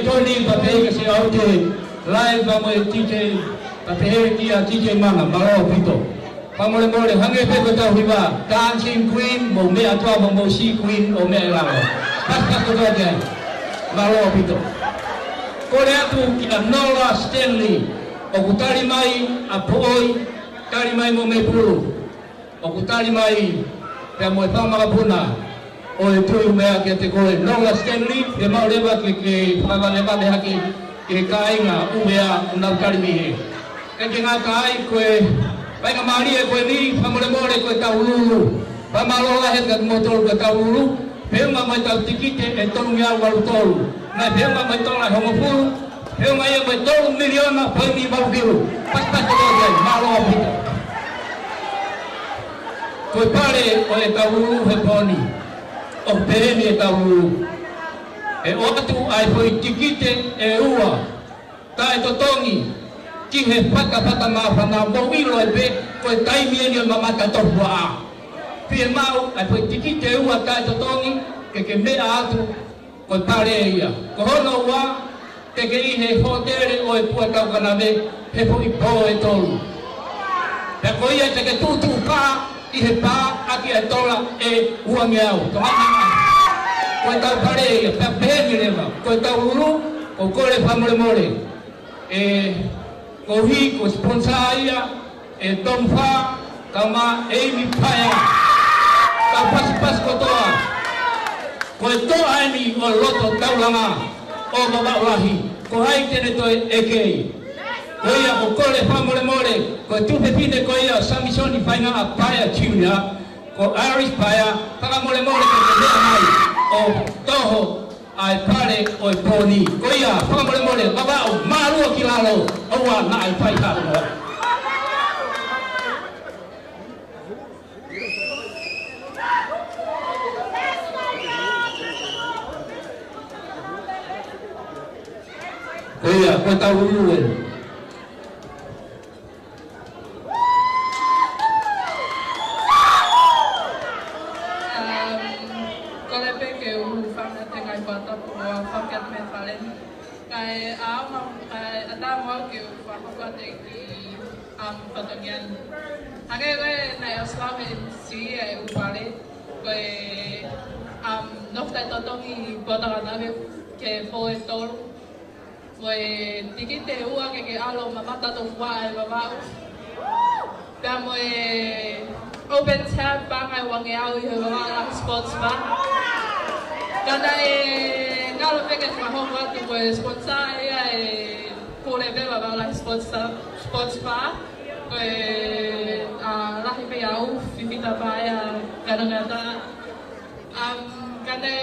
Tony, pea pehē kia Siaote, Lai pea mo e T J, pea pehē kia T J Mana, mālō ʻaupito. Fakamolemole, hangē pē ko ʻetau hiva, Dancing Queen, mou meʻa atu ā, mou sea queen ʻo meʻa ʻi lalo. Pasipasi kotoa ki ai. Mālō ʻaupito. Kole atu kia Nola Stanley, ʻoku tali mai ʻa Poʻoi, tali mai mo Meipulu. ʻOku tali mai pea mo e fanga makapuna ʻo e Tuʻi Umea kiate koe, Nola Stanley, ke maʻu leva ke, ke fakavalevale hake ki he kāinga ʻUvea ʻoku nau tali mei hē. Kae ʻikai ke ngata ai, ko e faingamālie ko eni, fakamolemole, ko ʻetau ʻulu. Fakamālō lahi atu kiate kimoutolu ko ʻetau ʻulu. Feʻunga mo ʻetau tikite ʻe tolungeau valu tolu. Naʻe feʻunga mo e tola ʻe hongofulu. Feʻunga ia mo e tolu miliona poini valu fitu. Pasipasi kotoa ki ai. Mālō ʻaupito. Ko e pale ʻo ʻetau ʻulu he pō ni. ʻOku pehē ni ʻetau ʻulu. ʻE ʻoatu ʻa e foʻi tikite ʻe ua taʻetotongi ki he fatafata māfana, mou ʻilo ai pē, ko e taimi eni ʻo e mamata tofuaʻa. Fiemaʻu ʻa e foʻi tikite ʻe ua taʻetotongi, ke ke meʻa atu, ko e pale ia. Ko hono ua, te ke ʻi he hōtele ʻo e Puataukanave he foʻi pō ʻe tolu. Pea ko ia te ke tuʻutuʻu pā ʻi he pā ʻaki ʻa e tola ʻe uangeau. Tokanga mai. Ko ʻetau pale ia, pea pehē ni leva. Ko ʻetau ʻulu, ʻoku kole fakamolemole. ʻE, koeʻuhi ko e sponsor ia ʻe Tom Fa, kae ʻumaʻā ʻEimi Paea. Kau pasipasi kotoa. Ko e toʻa eni ʻo e loto taulanga ʻo Vavaʻu Lahi. Ko hai te ne toe ʻeke? Ko ia ʻoku kole fakamolemole, ko e tuofefine ko ia ʻo Samisoni Faingaʻa Paea Junior, ko Iris Paea, fakamolemole ke ke meʻa mai ʻo toho ʻa e pale ʻo e pō ni. Ko ia, fakamolemole, Vavaʻu, mālua ki lalo, ʻoua naʻa fai ha ʻuha. Ko ia, ko ʻetau ʻulu ē. Um, kole pē ke u fanga te ngai pata po a fakat me falen. Kae ʻaonga, kae ʻatā mo au ke u fakahoko atu e kiʻi, um, fatongia ni. Hangē ko e naʻe ʻosi lau he M C ʻa e ʻū pale, ko e, um, nofo taʻetotongi Puataukanave ki he pō ʻe tolu. Mo e tikite ʻe ua ke ke ʻalu ʻo mamata tofuaʻa ʻi Vavaʻu. Pea mo e open tab paʻanga ʻe uangeau ʻi he Vavaʻu Lahi Sports Bar. Ka naʻe ngalo pē ke fakahoko atu ko e sponsor ia ʻe pule pē Vavaʻu Lahi Sports Bar, Sports Bar. Ko e, ʻa, lahi pē ʻa e ʻū fifita pā ia ka nau ngata. Um, ka ne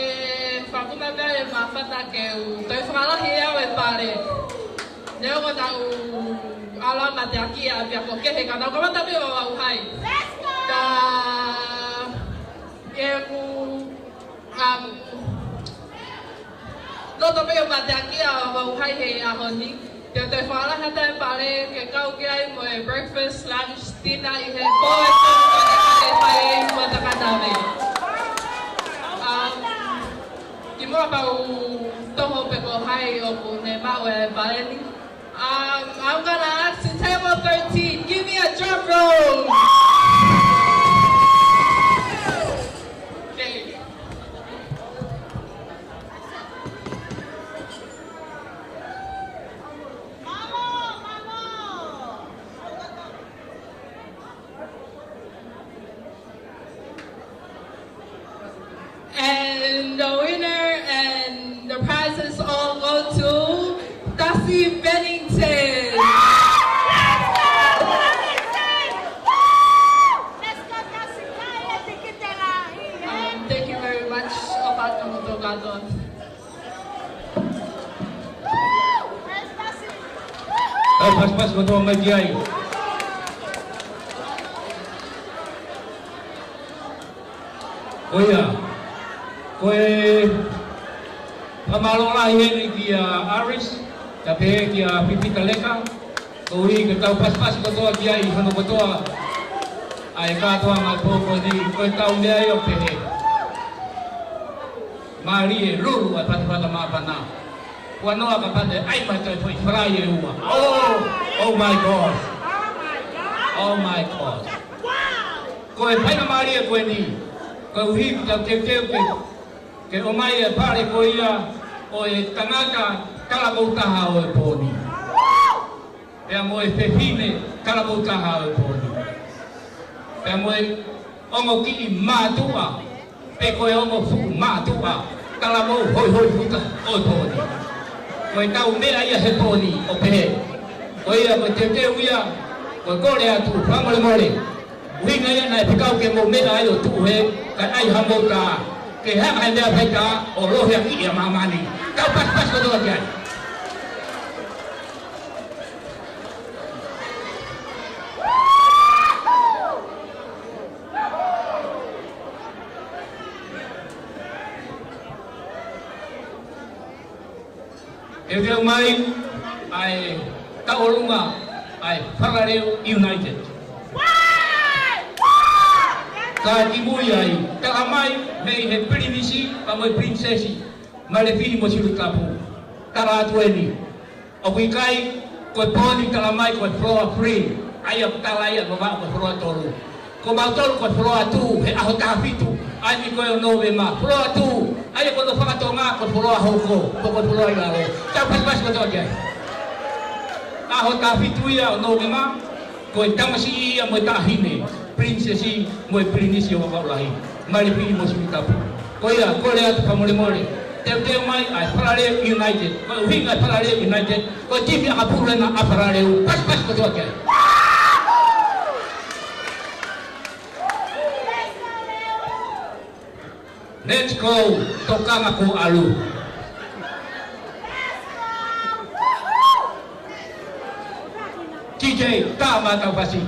fakuna pea e mafata ke u toe fakalahi au e pale. Neongo naʻa ku ʻalu ʻo mateakiʻi ʻapiako kehe ka naʻa ku kamata pē ʻo Vavaʻu Hai. Ka ʻeku, um, loto pē ʻo mateakiʻi ʻa Vavaʻu Hai he ʻaho ni. Te u toe fakalahi atu e pale ke kau ki ai mo e breakfast, lunch, dinner ʻi he pō ʻe tolu ko eni ʻe fai ai Puataukanave. Um, kimuʻa pea u toho pe ko hai ʻoku ne maʻu e pale ni. Um, I'm gonna ask the table thirteen, give me a drum roll. Okay. And the winner and the prizes all go to Tasi Bennington. Um, thank you very much. ʻOfa atu kimoutolu kātoa. Tau pasipasi kotoa mai ki ai. Ko ia, ko e fakamālō lahi eni kia Aris, kae pehē kia Pipita Leka, koeʻuhi ke tau pasipasi kotoa ki ai hono kotoa ʻa e kātoanga ʻo e pō ko eni, ko ʻetau meʻa ia ʻo pehē. Mālie lulu ʻa e fatafata māfana. Ua noa ka pate, ʻai mai toe foʻi falaie ʻe ua. Oh, oh my God. Oh my God. Ko e faingamālie ko eni, koeʻuhi kuo tau teuteu ke, ke ʻomai e pale ko ia ʻo e tangata talavou taha ʻo e pō ni. Pea mo e fefine talavou taha ʻo e pō ni. Pea mo e ongo kiʻi mātuʻa, pe ko e ongo fuʻu mātuʻa talavou hoihoifuta ʻo e pō ni. Ko e tau meʻa ia he pō ni ʻo pehē. Ko ia ko e teuteu ia, ko e kole atu fakamolemole. ʻUhinga ia naʻe fekau ke mou meʻa ai ʻo tuʻu hē, kae ʻai hamou tā, ke hanga he meʻa faitā ʻo lohiakiʻi ʻa māmani. Tau pasipasi kotoa ki ai. Teuteu mai ʻa e tauʻolunga ʻa e Falaleu United. Ka kimui ai, tala mai mei he Pilinisi, pea mo e Pilinisesi, Malefili mo Siuʻitapu. Tala atu eni. ʻOku ʻikai ko e pō ni tala mai ko e floor three, ʻa ia ʻoku tala ia ʻe Vavaʻu ko e floor tolu. Ko mautolu ko e floor two, he ʻaho taha fitu, ʻa ia ko e ʻo Nōvema, floor two, ʻa ia ko hono faka-Tonga ko e floor hoko, ko, ko e floor ʻi lalo. Tau pasipasi kotoa ki ai. ʻAho taha fitu ia ʻo Nōvema, ko e tamasiʻi ia mo e taʻahine, Pilinisesi mo e Pilinisi ʻo Vavaʻu Lahi, Malefili mo Siuʻitapu. Ko ia, kole atu fakamolemole, teuteu mai ʻa e Falaleu United. Ko e ʻuhinga e Falaleu United, ko e timi ʻakapulu ena ʻa Falaleu, pasipasi kotoa ki ai. Let's go, tokanga kuo ʻalu. T J, tā mai tau fasi.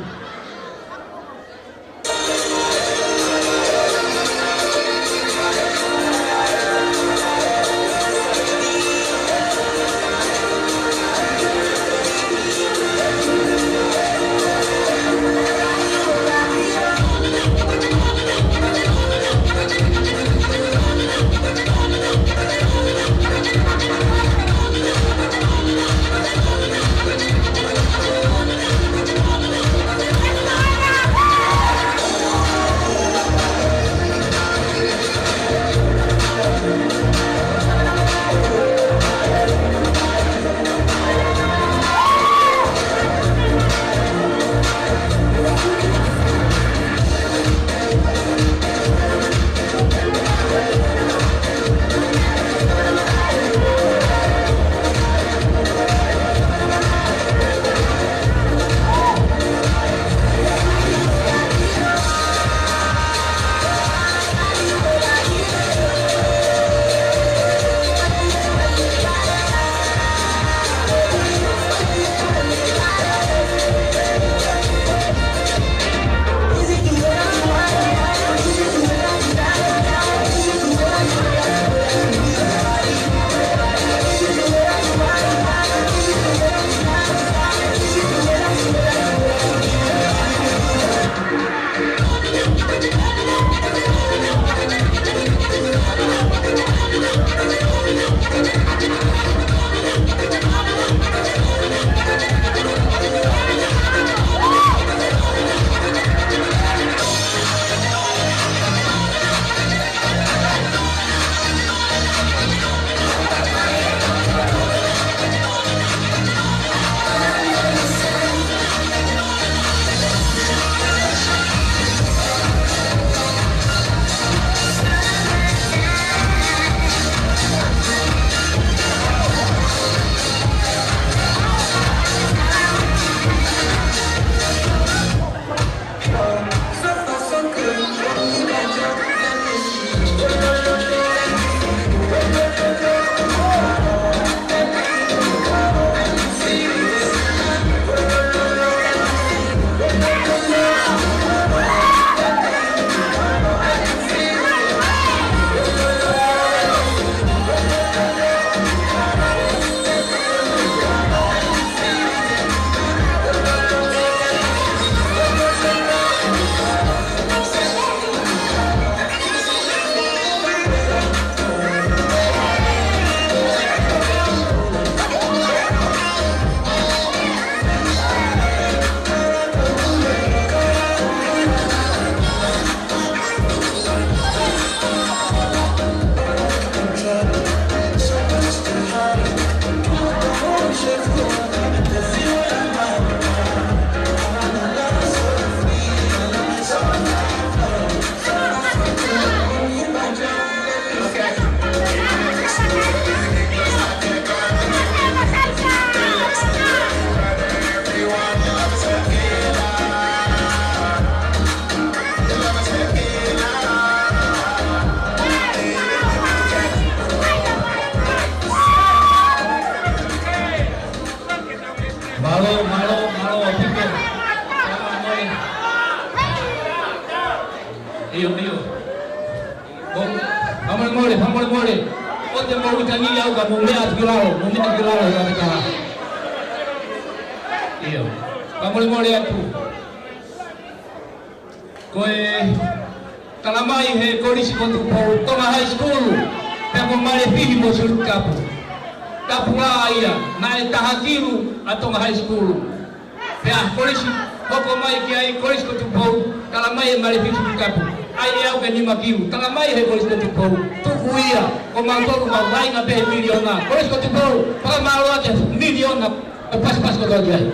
Mālō, mālō, mālō, ʻaupito. Fakamolemole. ʻIo, ʻio. ʻO, fakamolemole, fakamolemole. ʻOua te mou ʻuta ni au ka mou meʻa atu ki lalo, mou meʻa atu ki lalo, ka te kaha. ʻIo. Fakamolemole atu. Ko e talamai he kolisi ko Tupou, Tonga High School, pea ko Malefihi mo Siuʻilikutapu. Tapu lā ia, naʻe taha kilu ʻa Tonga High School. Pea kolisi, hoko mai ki ai kolisi ko Tupou, talamai he Malefihi Siuʻilikutapu. ʻAi ʻe au ke nima kilu, talamai he kolisi ko Tupou, tuku ia, ko mautolu mau vaʻinga pē he miliona. Kolisi ko Tupou, fakamālō atu he miliona, ʻo pasipasi kotoa ki ai.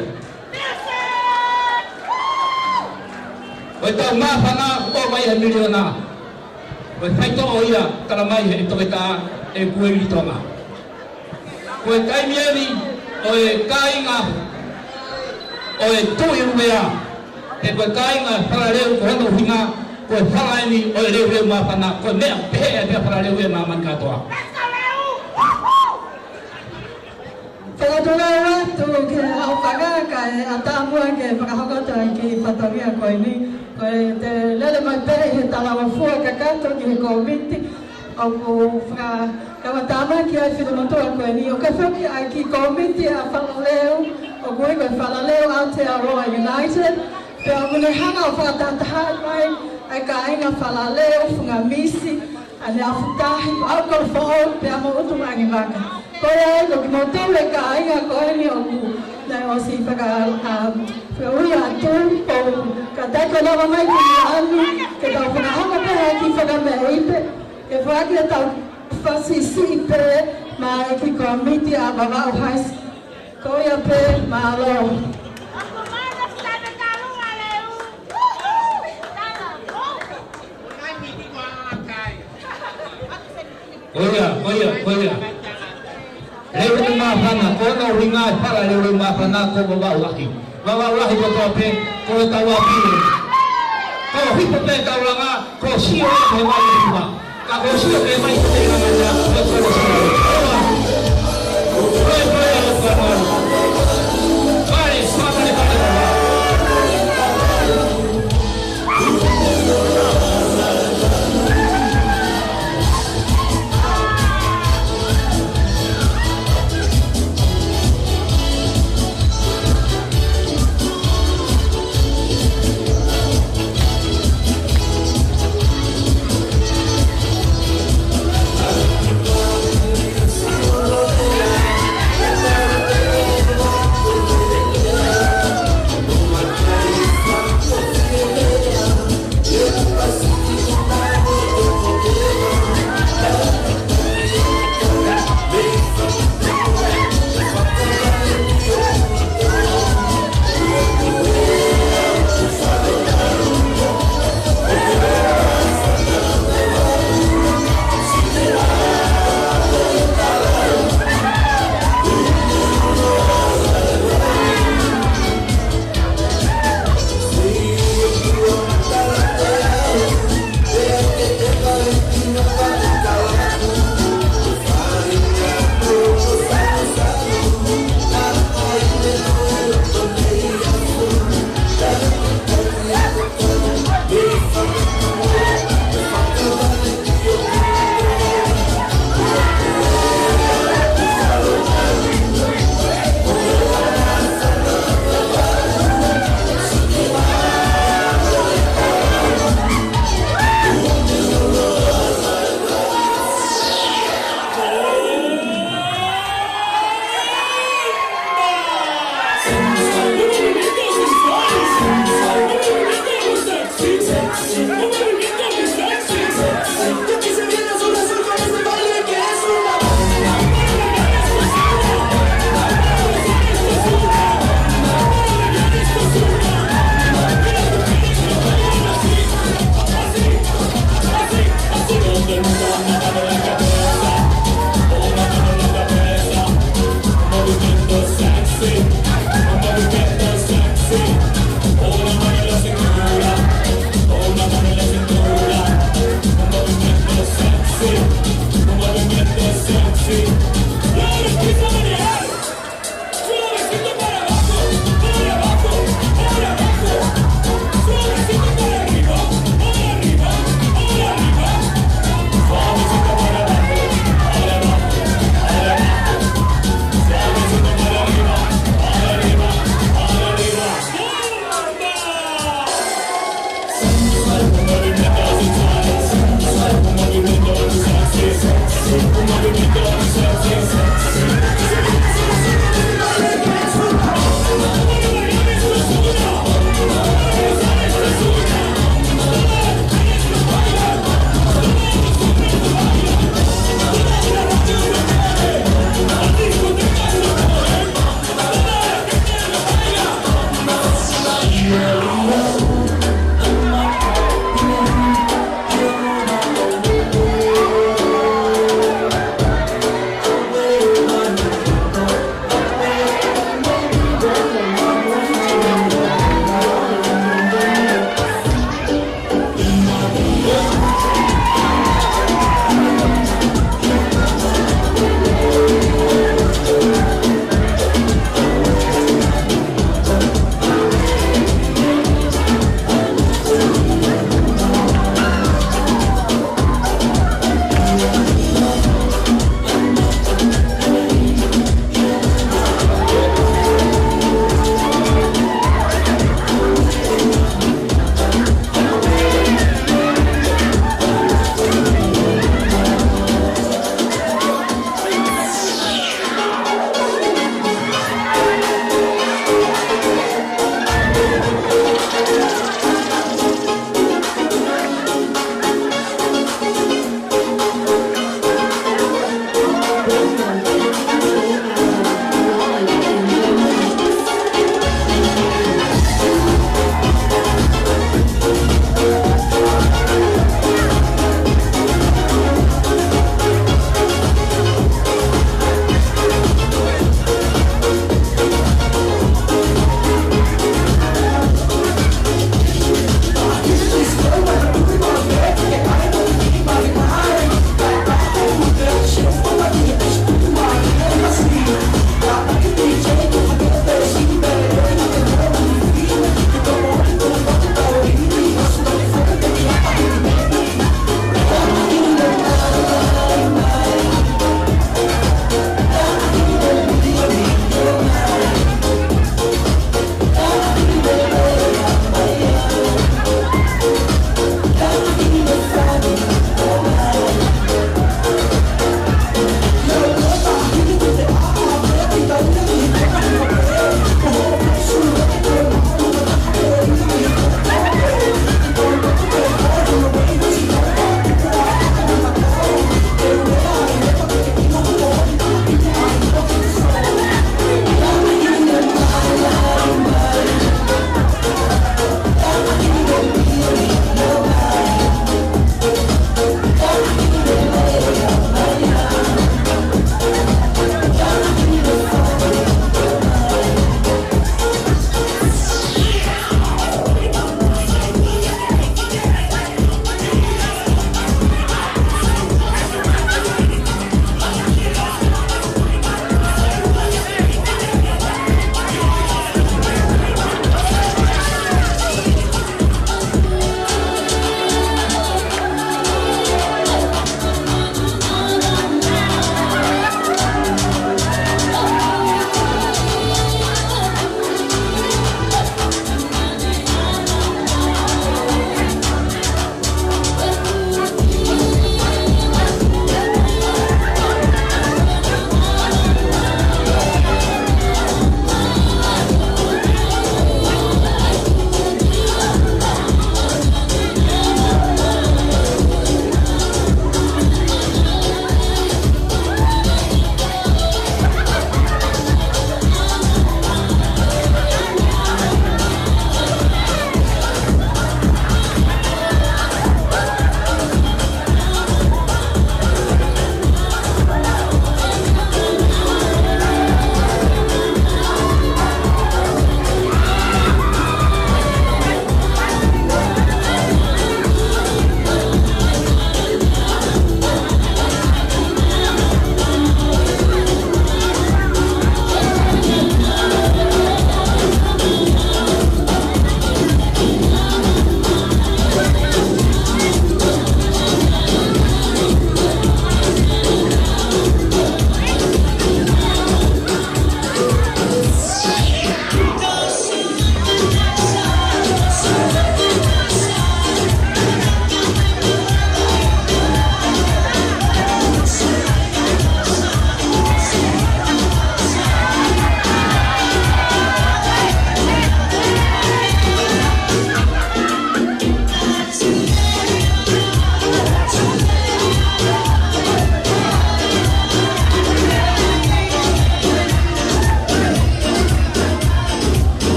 Ko e tau māfana ʻo mai he miliona. Ko e faitoʻo ia talamai he toketā ʻe Kueli Tonga. Ko e taimi eni ʻo e kāinga ʻo e Tuʻi Uvea. He ko e kāinga Falaleu ko hono ʻuhinga, ko e fala eni ʻo e leuleu māfana, ko e meʻa pehē ʻa e meʻa Falaleu ʻi māmani kātoa. Fakatulou atu ki he ʻaufanga kae ʻatā muʻa ke fakahoko atu ai e kiʻi fatongia ko eni. Ko e te lele mai pē ʻi he talangofua kakato ki he kōmiti. ʻOku fakakauʻatāmaki ai e finemotuʻa ko eni. ʻOku foki ai ki he kōmiti ʻa Falaleu. ʻOku ui ko e Falaleu Aotearoa United. Pea ʻoku ne hanga ʻo fakatahataha mai ʻa e kāinga Falaleu, Funga Misi, ʻAneafu Tahi, ʻa Kolofoʻou, pea mo ʻUtuʻangivaka. Ko ia ai, ko kimoutolu e kāinga ko eni ʻoku ne ʻosi faka-, ʻa, fakaui atu, ʻoku kātaki ʻo lava mai ki Niuanu, ke tau fakahoko pē ha kiʻi fakameʻipe, ke fakahoko ʻetau fasi siʻi pē, maʻa e kiʻi kōmiti ʻa Vavaʻu High School. Ko ia pē, mālō. Ko ia, ko ia, ko ia. Leuleu māfana, ko hono ʻuhinga e fala leuleu māfana ko Vavaʻu Lahi. Vavaʻu Lahi kotoa pē, ko e tau ʻapi ē. Ko hifo pē taulanga, ko sio ē he vai e hiva. Ka ko sio ke mai ko te langa ia, ko e kolo sio. Ko e kolo sio. Vale, vale, vale, vale.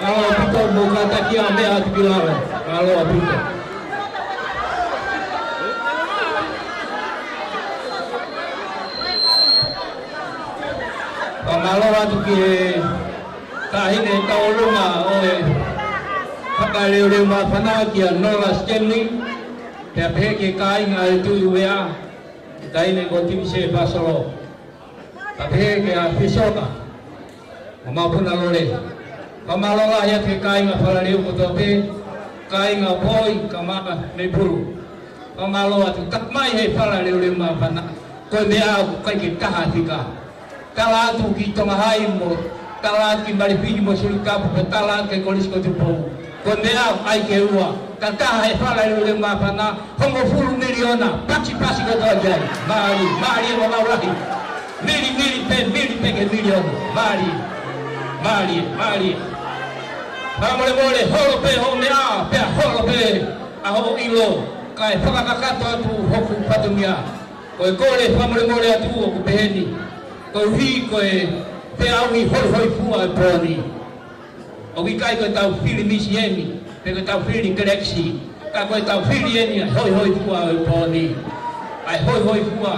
Mālō ʻaupito, mou kātaki ʻo meʻa atu ki lalo. Mālō ʻaupito. Fakamālō atu ki he taʻahine tauʻolunga ʻo e Fakaleuleu Māfana kia Nola Stanley, pea pehē ki he kāinga ʻo e Tuʻi Uvea, taʻahine ko Tivise Pasolo. Pea pehē kia Fisoka, mo Mapuna Lole. Fakamālō lahi atu ki he kāinga Falaleu kotoa pē, kāinga Poi, kae ʻumaʻā mei Pulu. Fakamālō atu, talamai ʻe he Fakaleuleu Māfana, ko e meʻa ʻoku ʻikai ke taha fika. Tala atu ki Tonga Hai mo, tala atu ki Malifini mo Sulitapu, pea tala atu ki Kolisi ko Tupou. Ko e meʻa ʻoku ʻai ke ua, ka taha ʻe he Fakaleuleu Māfana, hongofulu miliona, pasipasi kotoa ki ai. Mālie, mālie mo mau lahi. Mili, mili pē, mili pē ki he miliona. Mālie, mālie, mālie. Fakamolemole, holo pē hoʻo meʻa, pea holo pē ʻa hoʻo ʻilo, kae fakakakato atu hoku fatongia. Ko e kole fakamolemole atu ʻoku pehē ni, koeʻuhi ko e feʻauhi hoihoifua ʻo e pō ni. ʻOku ʻikai ko ʻetau fili misi eni, pe ko ʻetau fili kelekisi, ka ko ʻetau fili eni ʻa e hoihoifua ʻo e pō ni. ʻA e hoihoifua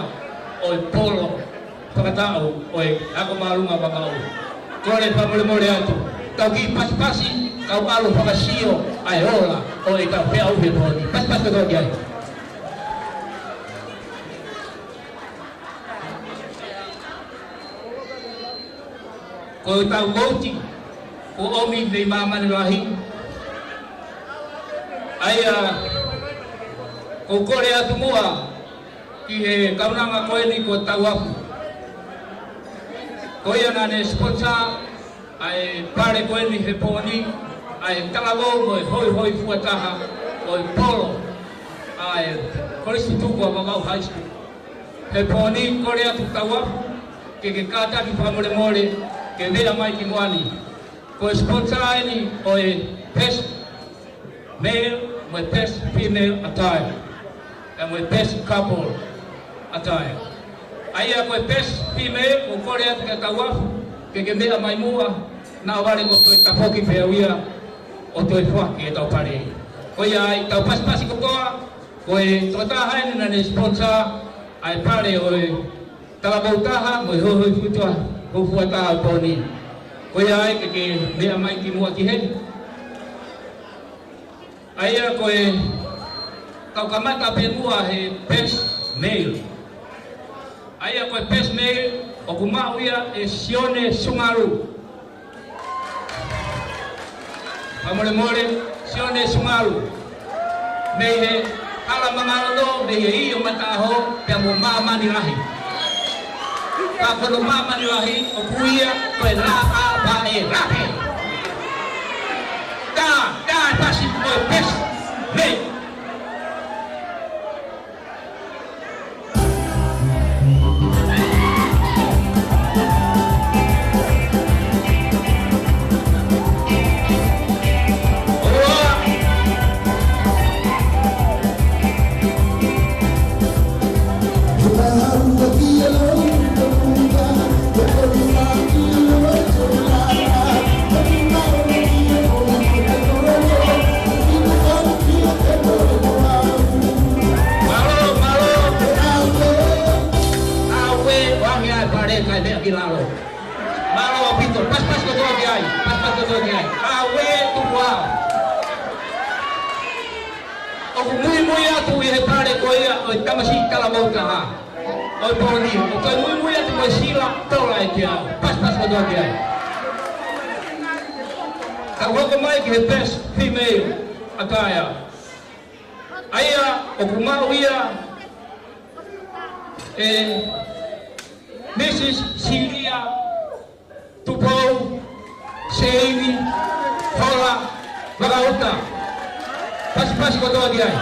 ʻo e polo fakataʻu ʻo e ako māʻolunga vakaʻu. Kole fakamolemole atu, tau kiʻi pasipasi, kau ʻalu ʻo fakasio ʻa e ola ʻo ʻetau feʻauhi ʻo e pō ni. Pasipasi kotoa ki ai. Ko ʻetau kouti, ko ʻomi mei māmani lahi. ʻA ia, ʻoku ou kole atu muʻa ki he kaunanga ko eni ko Tauafu. Ko ia naʻa ne sponsor ʻa e pale ko eni he pō ni, ʻa e talavou mo e hoihoifua taha ʻo e polo ʻa e Kolisi Tutuku ʻa Vavaʻu High School. He pō ni, kole atu Tauafu ke ke kātaki fakamolemole ke meʻa mai ki muʻa ni. Ko e sponsor eni ʻo e best male mo e best female attire, pea mo e best couple attire. ʻA ia ko e best female, ʻoku ou kole atu kia Tauafu ke ke meʻa mai muʻa, naʻa vale ko e toe tafoki pē au ia ʻo toe foaki ʻetau pale. Ko ia ai, tau pasipasi kotoa, ko e tokotaha eni naʻa ne sponsor ʻa e pale ʻo e talavou taha mo e hoihoifua, hoihoifua taha ʻo e pō ni. Ko ia ai ke ke meʻa mai ki muʻa ki heni. ʻA ia ko e, tau kamata pē muʻa he best male. ʻA ia ko e best male, ʻoku maʻu ia ʻe Sione Sungalu. Fakamolemole, Sione Sungalu. Mei he hala Mangaloto, mei he ʻio Mataʻaho, pea mo māmani lahi. Ka ko hono māmani lahi, ʻoku ui ia ko e Lāʻā Vaʻe Lape. Tā, tā e pasi ko e best male. Mālō, mālō. ʻAuē, ʻoange ʻa e pale kae meʻa ki lalo. Mālō ʻaupito, pasipasi kotoa ki ai, pasipasi kotoa ki ai. ʻAuē, tuku ā. ʻOku muimui atu ʻi he pale ko ia ʻo e tamasiʻi talavou taha ʻo e pō ni, ʻoku muimui atu mo e sila tola ʻe ki ai. Pasipasi kotoa ki ai. Tau hoko mai ki he best female attire. ʻA ia ʻoku maʻu ia ʻe Mrs Silia Tupou Seini Hola Vakauta. Pasipasi kotoa ki ai.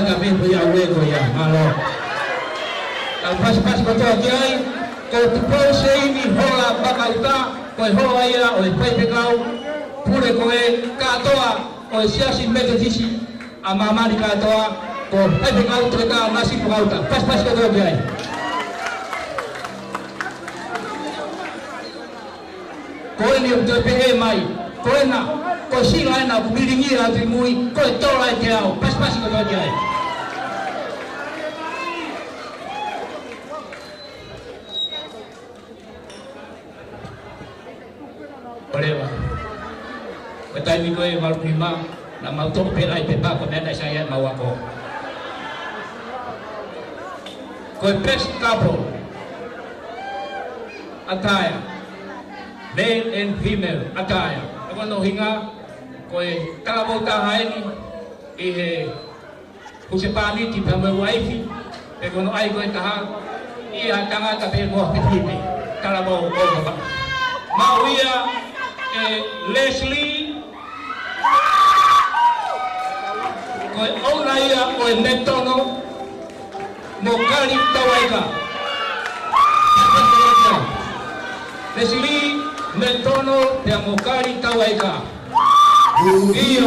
Ka me ko ia ue ko ia, mālō. Tau pasipasi kotoa ki ai, ko Tupou Seini Hola Makauta, ko e hoa ia ʻo e faifekau pule ko ē kātoa ʻo e Siasi Metotisi ʻa māmani kātoa, ko e faifekau Tuʻitāmaki Makauta. Pasipasi kotoa ki ai. Ko eni ʻoku toe pehē mai, ko ena, ko e sila ena ʻoku milingia atu ʻi mui, ko e tola ʻe teau, pasipasi kotoa ki ai. Paleva. Ko e taimi ko ē valu nima, naʻa mau toʻo pē ʻa e pepa ko e meʻa naʻe sai ai ʻemau ako. Ko e best couple. Attire. Male and female attire. Ko hono ʻuhinga, ko e talavou taha eni ʻi he husepāniti pea mo e uaifi, pe ko hono ʻai ko ē taha, ʻi ha tangata pe mo ha fefine, talavou ʻo e papa. Maʻu ia ʻe Leslie, ko e ʻouna ia ʻo e McDonald mo Kali Tauaika. Leslie McDonald pea mo Kali Tauaika. ʻIo.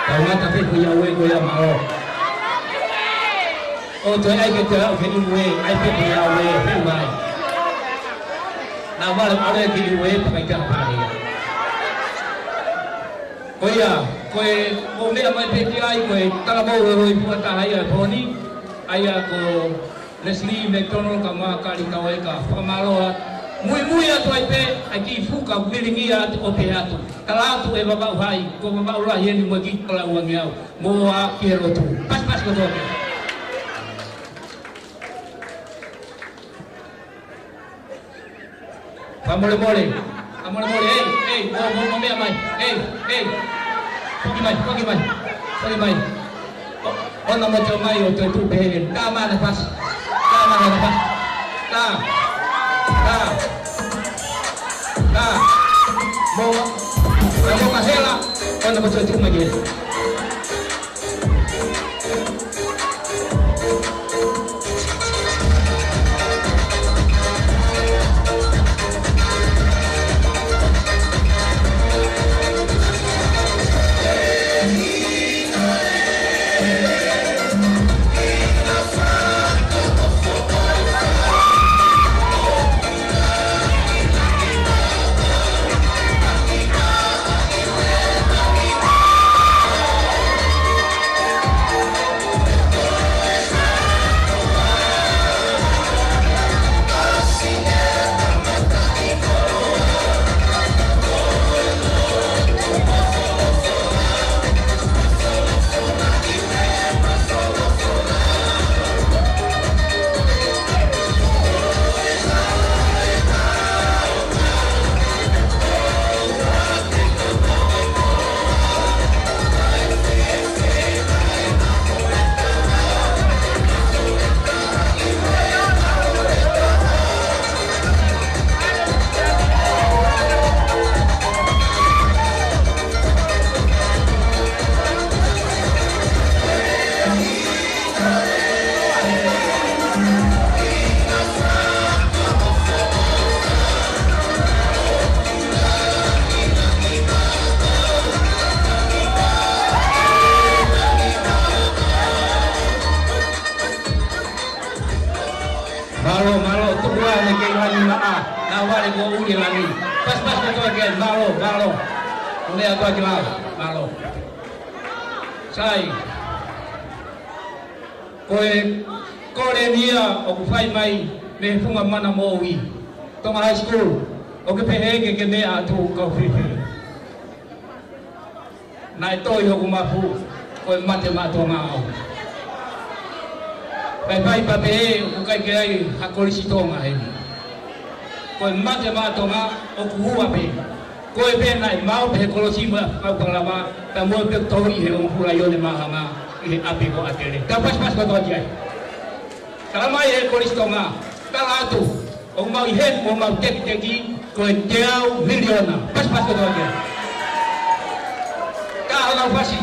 Tau ngata pē ko ia ue ko ia mālō. ʻO toe ʻai ke te au ke inu e, ʻai pē ko ia ue, pē mai. Naʻa vale ʻalu ke inu e, pakaita pale ia. Ko ia, ko e, ʻo meʻa mai pē ki ai, ko e talavou ʻo e ʻOi Puataha ia ʻo e pō ni, ʻa ia ko Leslie McDonald kae ʻumaʻā Kali Tauaika, fakamālō atu. Muimui atu ai pē, ʻa e kiʻi fuka milingia atu ʻo pehē atu. Tala atu ʻe Vavaʻu hai, ko Vavaʻu lahi eni mo e kiʻi kalaua ngeau. Mo ā ki he lotu. Pasipasi kotoa pē. Fakamolemole. Fakamolemole. Ei, ei, mo, mo, mo meʻa mai. Ei, ei. Foki mai, foki mai. Foki mai. ʻO, ʻoua naʻa mo toe mai ʻo toe tuʻu pehē. Tā mana pasi. Tā mana pasi. Tā. Tā. Tā. Mo, mo, mo ka hela. ʻOua naʻa mo toe tuʻu mai hela. Mālō, mālō, tuku ā ne kei langi maʻa, naʻa vale ko uli langi. Pasipasi kotoa ki ai, mālō, mālō. Ko mea kotoa ki lalo, mālō. Sai. Ko e Kole ni ia ʻoku fai mai mei he Funga Mana Moʻui, Tonga High School, ʻoku ke pehē ke ke meʻa atu kau fefine. Naʻe toi hoku mafu, ko e mate maʻa Tonga au. Pea fai pē ʻoku ʻikai ke ʻi ai ha kolisi Tonga heni. Ko e mate maʻa Tonga ʻoku ua pē. Ko e pē naʻe maʻu pē he kolosi mo e kau palama, pea mo e pē tohi he ongo Fulaʻione Māhanga ʻi he ʻapi ko ʻAtele. Tau pasipasi kotoa ki ai. Tala mai he kolisi Tonga, tala atu, ʻoku mau ʻi heni mo mau tekiteki, ko e teau miliona. Pasipasi kotoa ki ai. Ka hala fasi.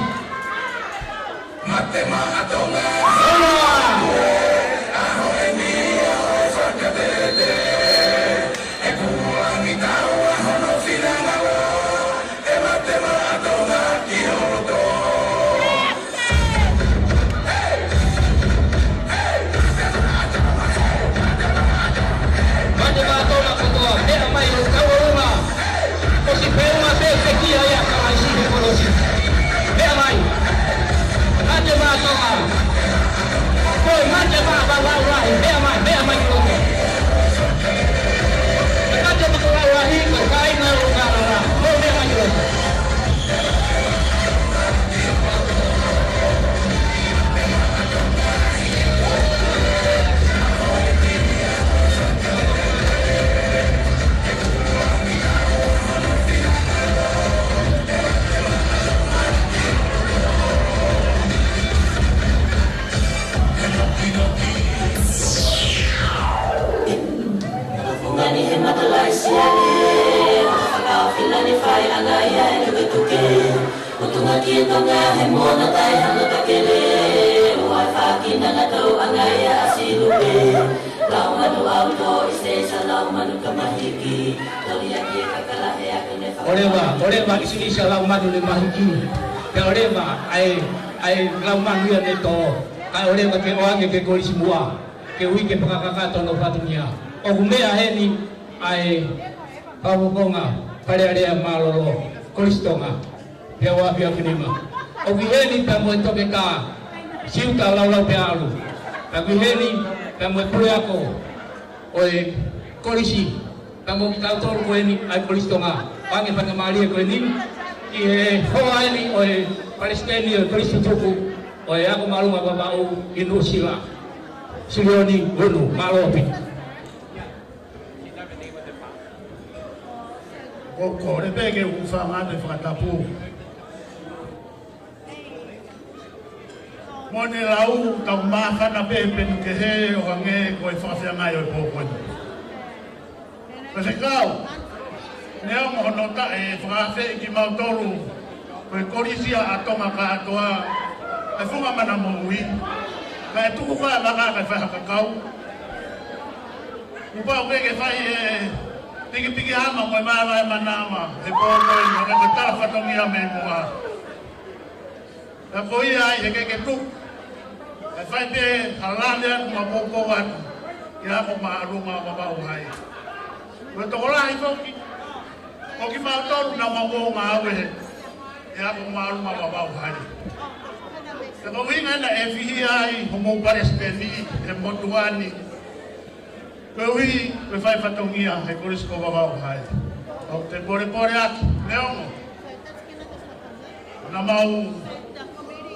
Mate maʻa Tonga. Ola! ʻAho eni ʻoku fakatete. ʻE kulangi taua hono finangalo. ʻE mate maʻa Tonga ki holo tō. Mate maʻa Tonga kotoa, meʻa mai ʻo kau ʻolunga. Ko si peunga pē pekia ia ka ai si he kolosi. Meʻa mai. Mate maʻa Tonga. Ko e mate maʻa Vavaʻu lahi. Meʻa mai, meʻa mai ki loto. E mate maʻa Vavaʻu lahi, ko e kāinga ʻo Kalala. Mou meʻa mai ki loto. Ngani he matalaʻi siale, fakaofilani fai anga ia e tuketuke. Utunga ki Tonga he mona tai hano takele. Ua fakina na tau anga ia a si lupe. Lau manu au to i se sa lau manu ka mahiki. Toli a ki e kakala he aku ne fa. Oleva, oleva isi isi a lau manu ne mahiki. Pea oleva ai, ai lau manu ia ne to. Ka oleva ke oange ke kolisi mua. Ke ui ke fakakakato no fatungia. ʻOku meʻa heni ai Fakafofonga, Fale Alea Mālōlō, Kolisi Tonga, pea ua pia finima. ʻOku ʻi heni pea mo e toketā, Siuta Laulau pea alu. ʻOku ʻi heni pea mo e puleako ʻo e kolisi, pea mo kitautolu ko eni ai Kolisi Tonga. Pange fakamālie ko eni, ʻi he hoa eni ʻo e palesiteni ʻo e kolisi tutuku ʻo e ako māʻolunga Vavaʻu ʻi Nuʻusila. Silioni Unu, mālō ʻaupito. Ko, ko, le peke u fanga te fakatapu. Mo ne lau tau māfana pē penu ke he o hange ko e fakafeangai ʻo e pō ko eni. Ko e fekau, ne au mo hono taʻe fakafeʻi kimautolu. Ko e kolisi ʻa Tonga kātoa, e Funga Mana Moʻui, ka e tuku ka maka ka fai ha kakau. Kuo pau ke ke fai e pikipiki ama mo e vaevae manava, he pō ko eni, ka ke tala fatongia mei muʻa. Ka ko ia ai, he ke ke tuku. Ka fai pē, ha lane atu ma pōpō atu, ki he ako māʻolunga Vavaʻu Hai. Ko e tokolahi foki, ʻo kimautolu naʻa mau ngāue he ako māʻolunga Vavaʻu Hai. Ka ko e ʻuhinga ena ʻe fihi ai homou palesiteni he motuʻa ni. Ko e ui, ko e fai fatongia he kolisi ko Vavaʻu Hai. ʻOku te polepole ʻaki, neongo. Naʻa mau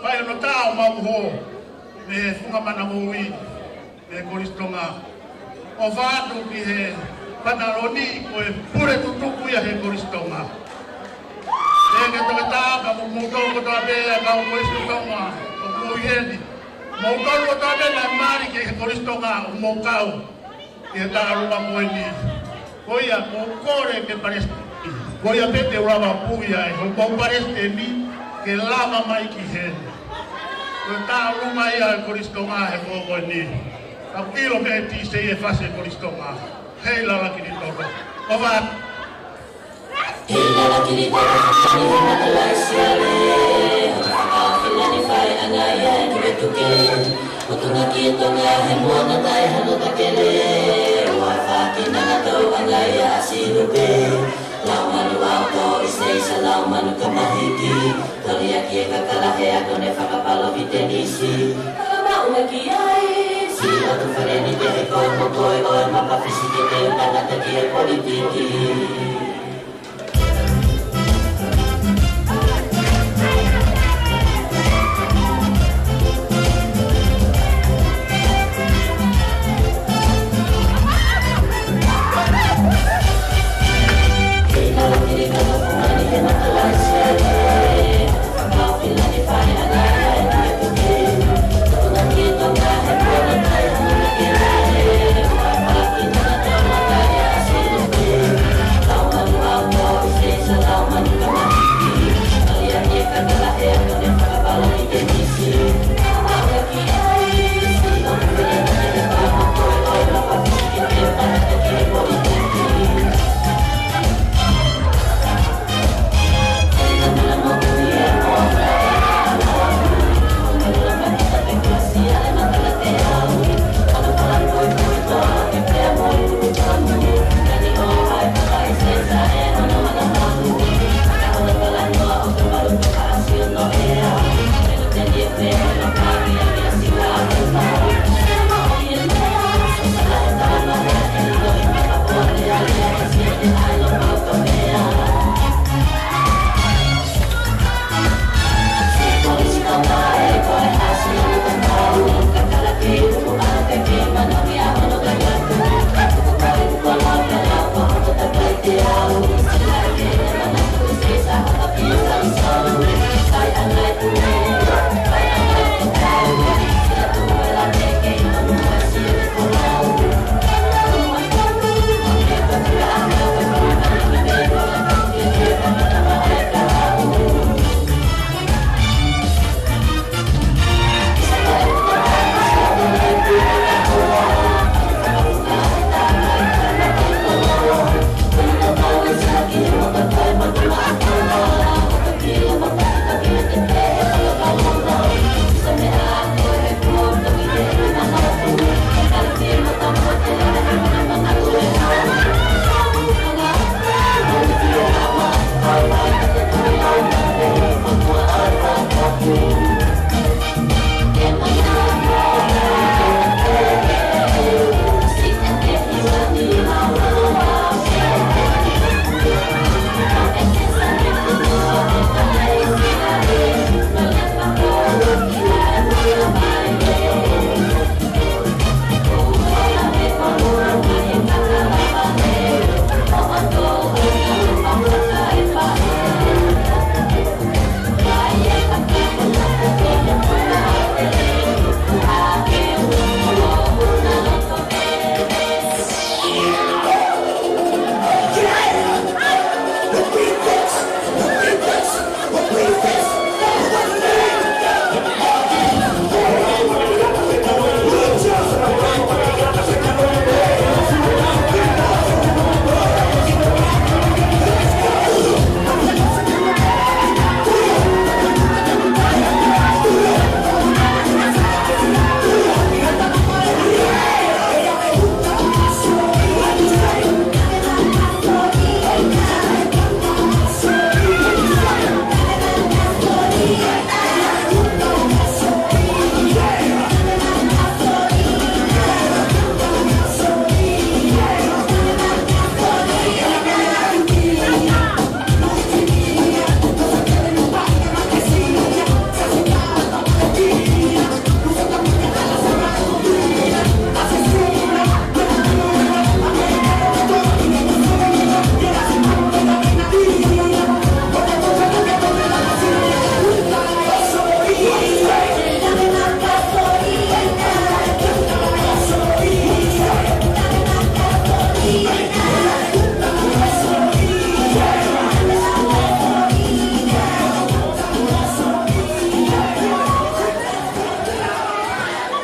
fai hono tā ʻo mau hō, mei he Funga Mana Moʻui, mei he Kolisi Tonga. ʻO fātu ki he panaloni ko e pule tutuku ia he Kolisi Tonga. Pea ke toketā pea mo moutolu kotoa pē ʻa e kau Kolisi Tonga ʻoku mou ʻi heni. Moutolu kotoa pē naʻe mali ki he Kolisi Tonga ʻoku mou kau ʻi he taʻaluma ko eni. Ko ia, ko e kole ke palesiteni. Ko ia pē te u lava pui ai, ko e kau palesiteni, ke lava mai ki heni. Ko e taʻaluma ia e Kolisi Tonga he pō ko eni. Ka ʻilo pē ʻe Tisei e fasi e Kolisi Tonga. Hei lala kili toto. ʻOfa atu. Hei lala kili toto, fafani he matalaʻi siale. Fakaofilani fai anga ia e tuketuke. Utunga ki Tonga he mona tai hano takele. Ua fakina na tau anga ia a si lupe. Lau manu au to i se isa lau manu ka mahiki. Toli a ki e kakala he ako ne fakapalo ki te nisi. Kala maʻu e ki ai, si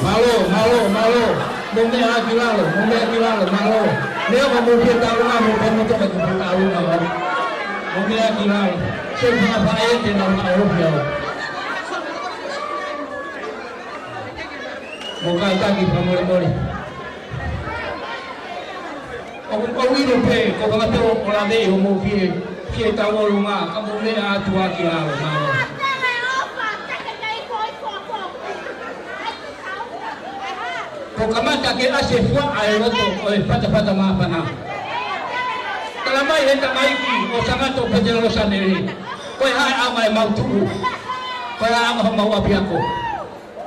Mālō, mālō, mālō. Mou meʻa ki lalo, mou meʻa ki lalo, mālō. Leo ka mou fie taulanga, mou fie moto ka mou fie taulanga. Mou meʻa ki lalo. Se fanga faʻē te nau na o fia. Mou kātaki fakamolemole. ʻOku ou ʻilo pē, ko e fanga pē ʻoku lave ʻi hoʻomou fie, fie taulanga, ka mou meʻa atu ā ki lalo, mālō. Kuo kamata ke ʻasi e fuaʻa ʻi loto ʻo e fatafata māfana. Tala mai he tamaiki ʻo Sangato Petelō Sanele, ko e hā e ʻaonga ʻemau tuʻu? Ko e hā e ʻaonga homau ʻapiako?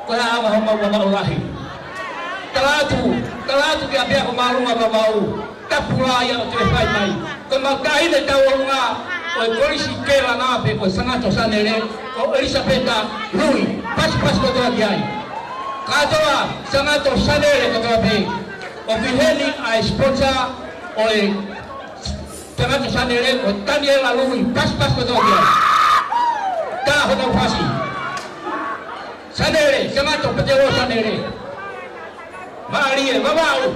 Ko e hā e ʻaonga homau vavaʻu lahi? Tala atu, tala atu ki he ʻapiako māʻolunga Vavaʻu, tapu lā ia ʻoku toe fai mai. Ko ʻemau taʻahine tauʻolunga ʻo e Kolisi Kela na pē ko Sangato Sanele, ko ʻElisapeta Lui, pasipasi kotoa ki ai. Kātoa, Sangato Sanele kotoa pē. ʻOku ʻi heni ʻa e sponsor ʻo e Sangato Sanele, ko Taniela Lui, pasipasi kotoa ki ai. Tā hono fasi. Sanele, Sangato Petelō Sanele. Mālie, Vavaʻu.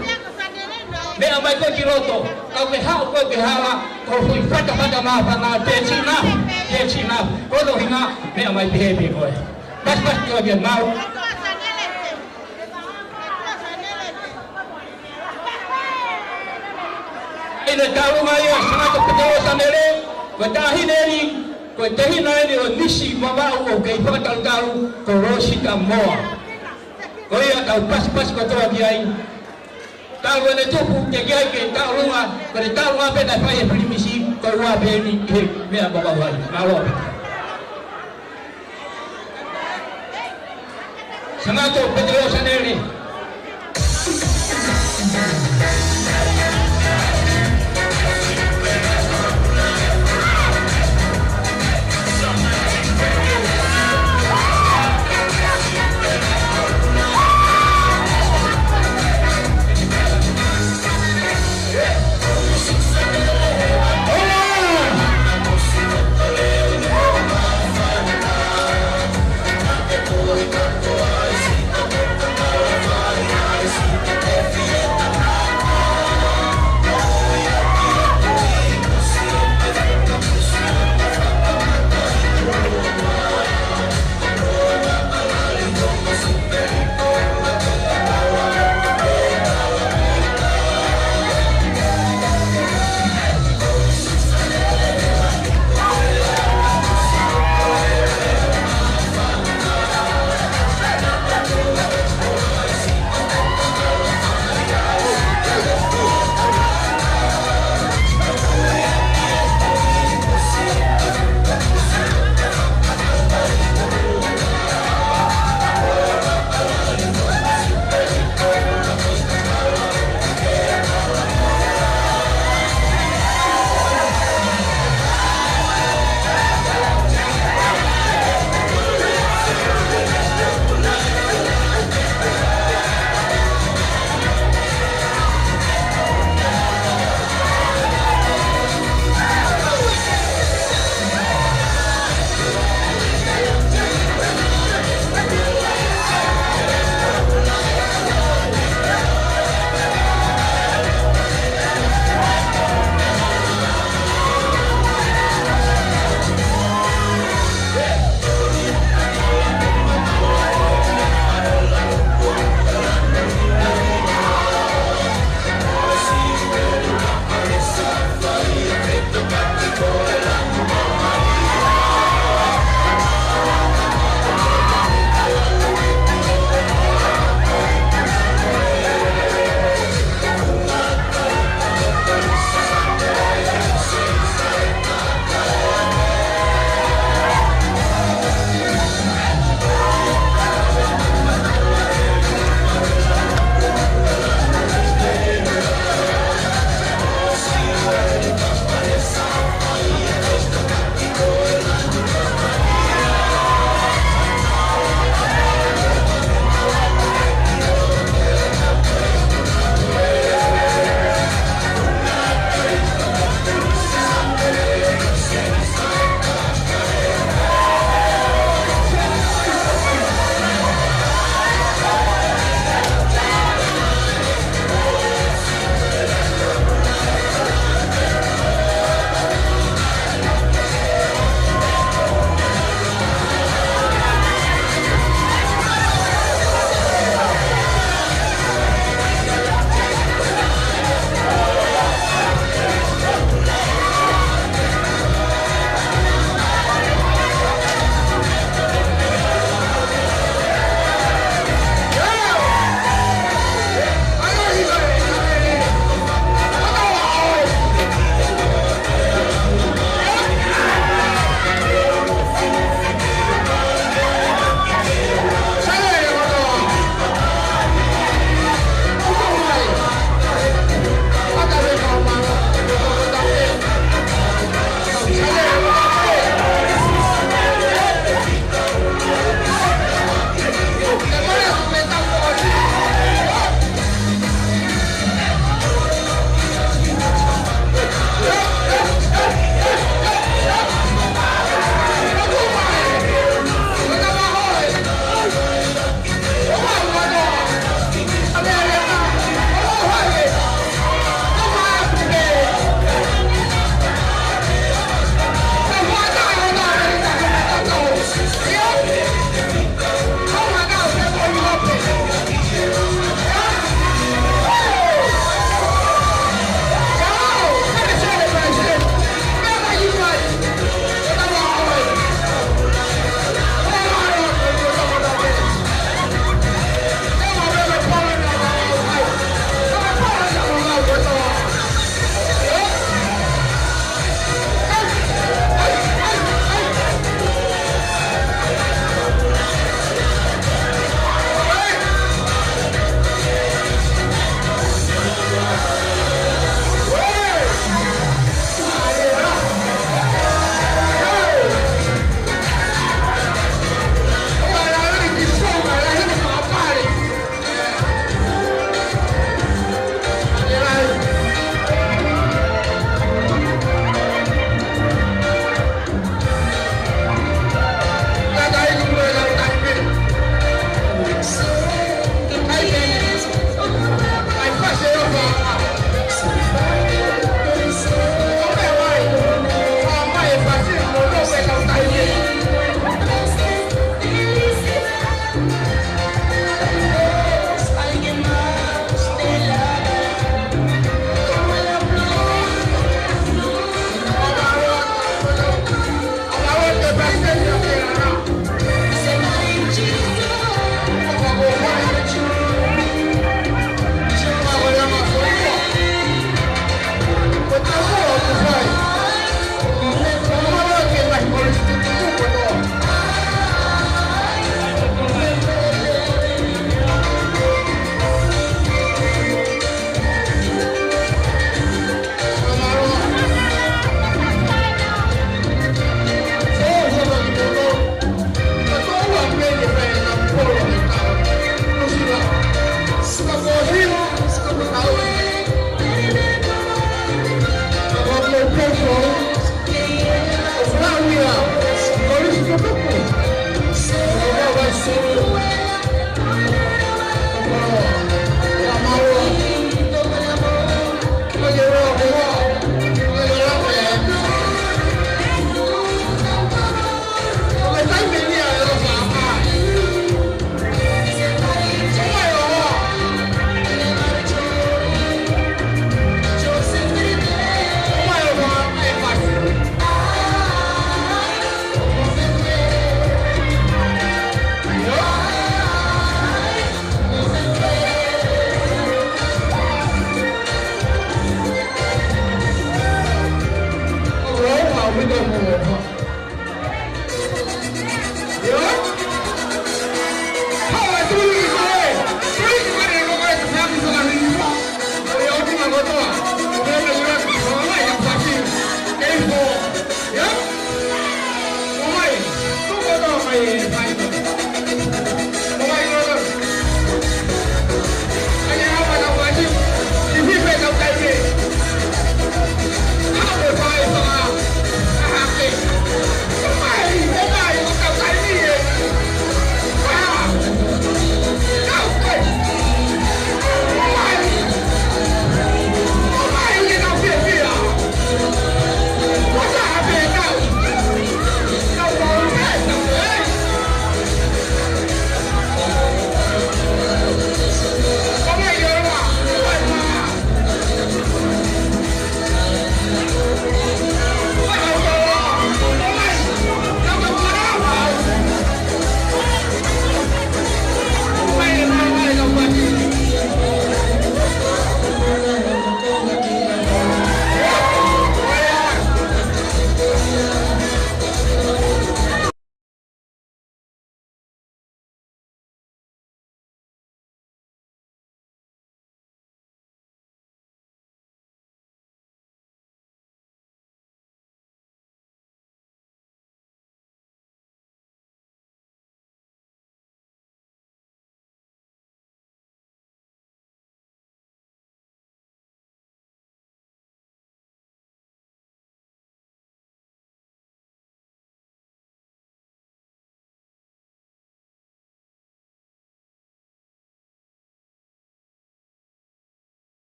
Meʻa mai koe ki loto, ka ke haʻu koe ki he hala, ko e foʻi fatafata māfana, that's enough, that's enough. Ko hono ʻuhinga, meʻa mai pehē pē koe. Pasipasi kotoa ki ai, maau. ʻI he taʻolunga ia ʻo Sangato Petelō Sanele, ko e taʻahine eni, ko e tehina eni ʻo e Misi Vavaʻu ʻoku kei fakatalutalu, ko Losita Moa. Ko ia tau pasipasi kotoa ki ai. Talu ʻene tupu ke ki ai ke taʻolunga, ko e taʻolunga pē naʻe fai ʻe Pilimisi, ko e ua pē eni ʻi he meʻa Vavaʻu ai. Mālō. Sangato Petelō Sanele.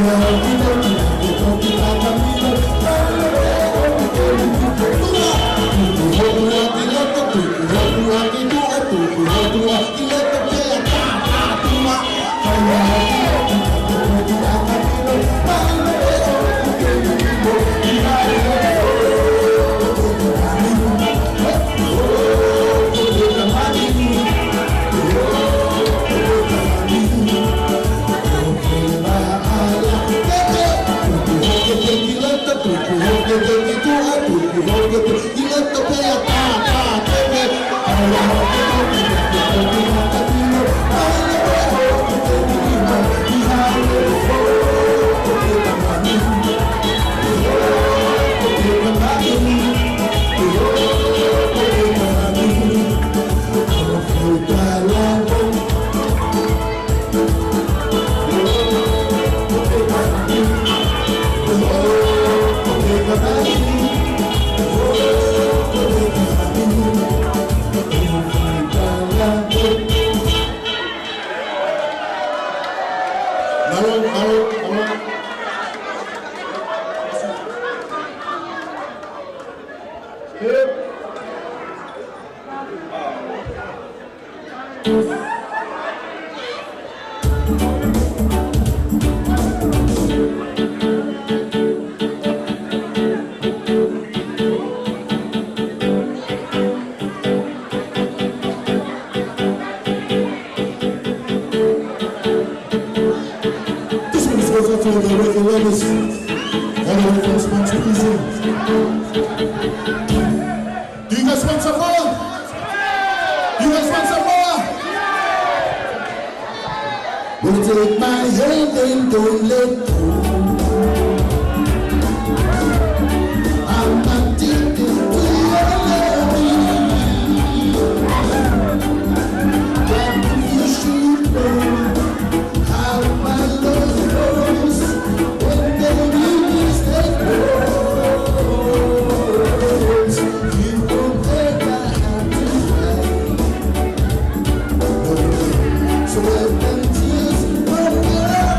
Mālō, mālō, mālō. This one goes out to the Reggae Lovers. All the way from Spanish Prison. Do you guys want some more? You guys want some more? Wanna take my hand and don't let go. I'm addicted to your loving. Got the issue, baby. How my love grows when the leaves they grow. You don't think I have to fight. So wipe them tears from your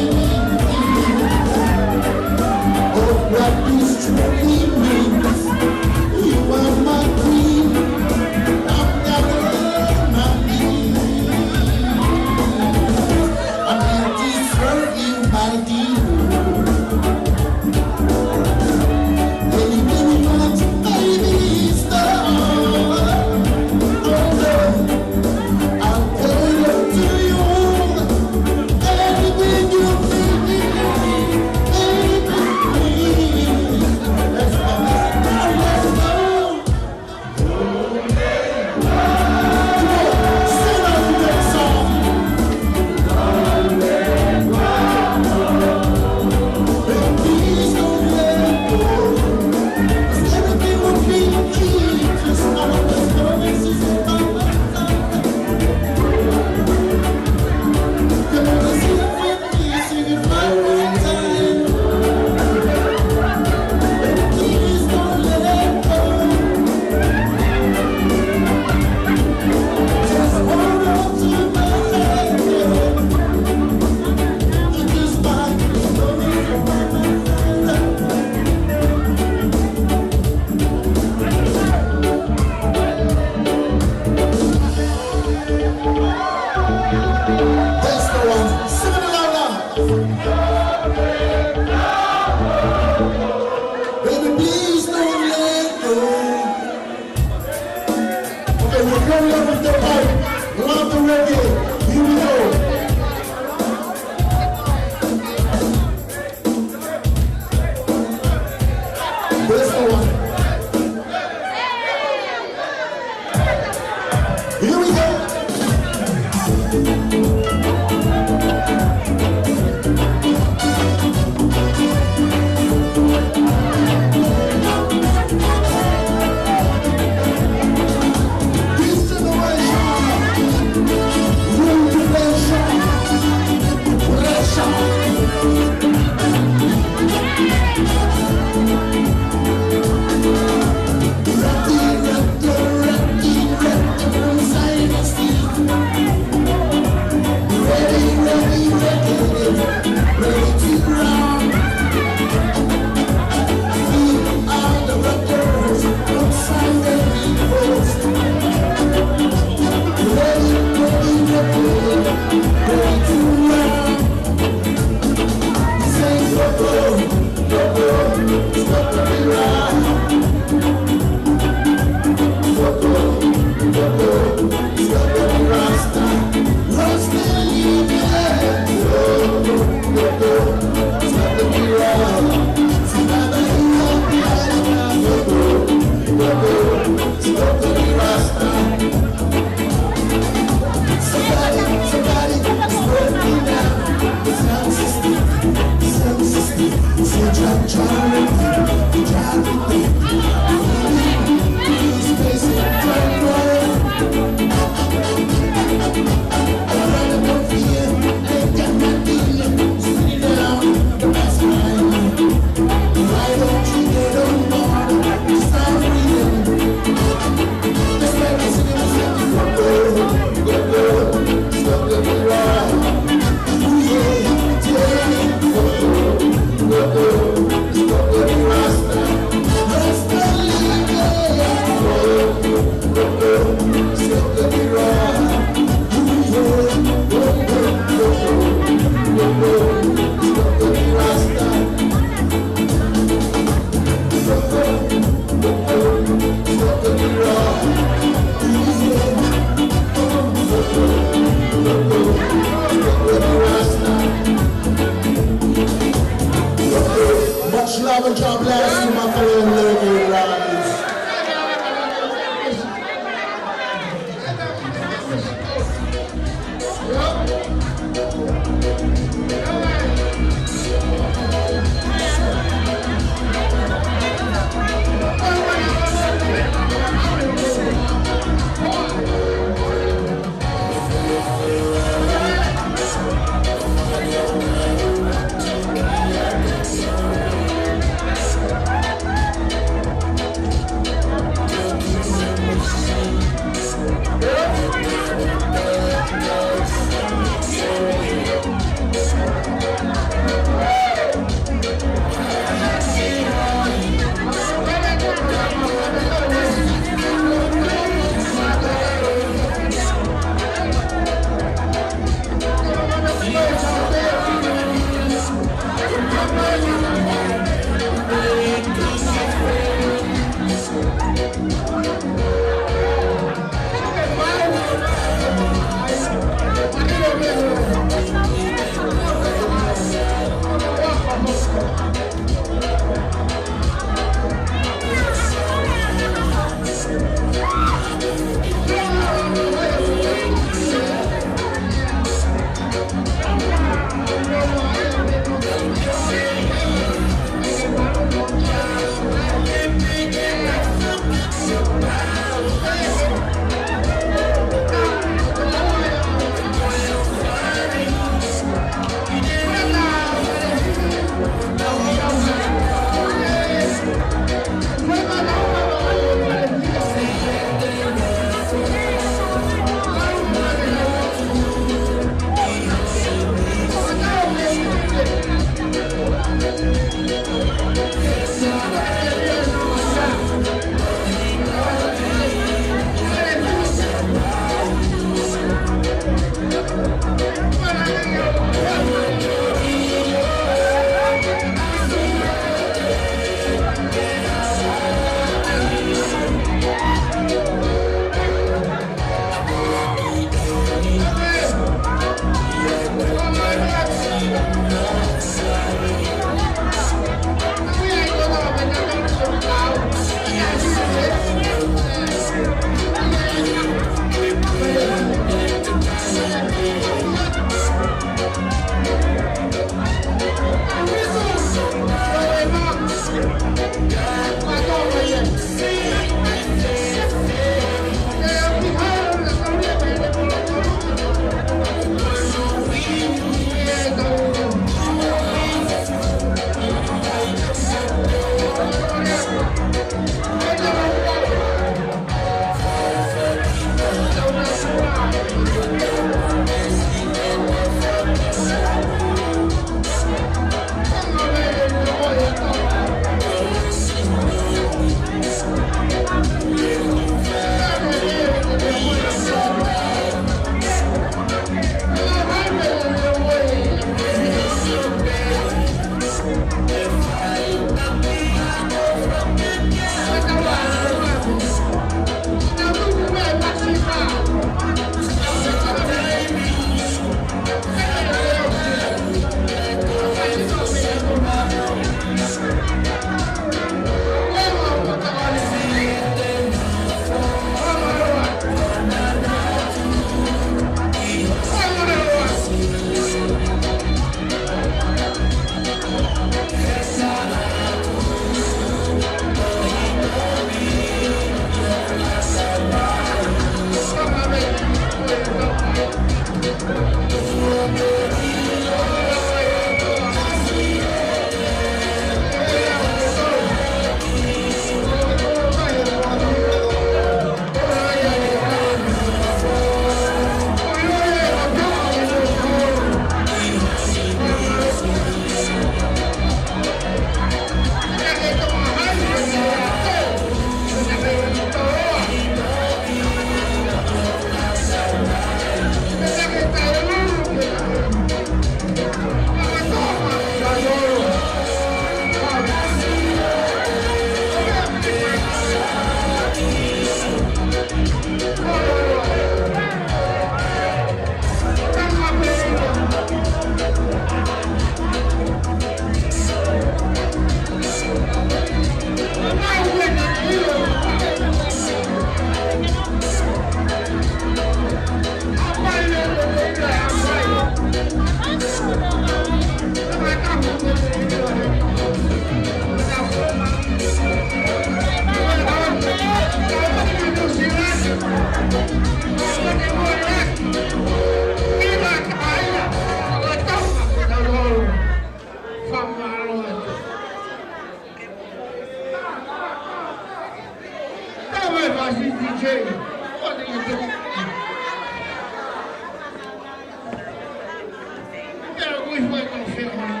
Ui, fai ka fea mai.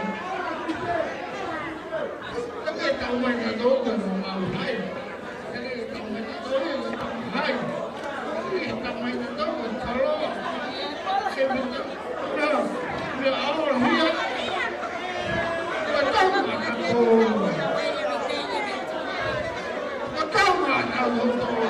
Ka ke tau mai na tō, ka no mau hai. Ka ke tau mai na tō, ka tau hai. Ka ke tau mai na tō, ka tau loa. Ke mi ka, na, mi a awa hia. Ka tau mai na tō. Ka tau mai na tō.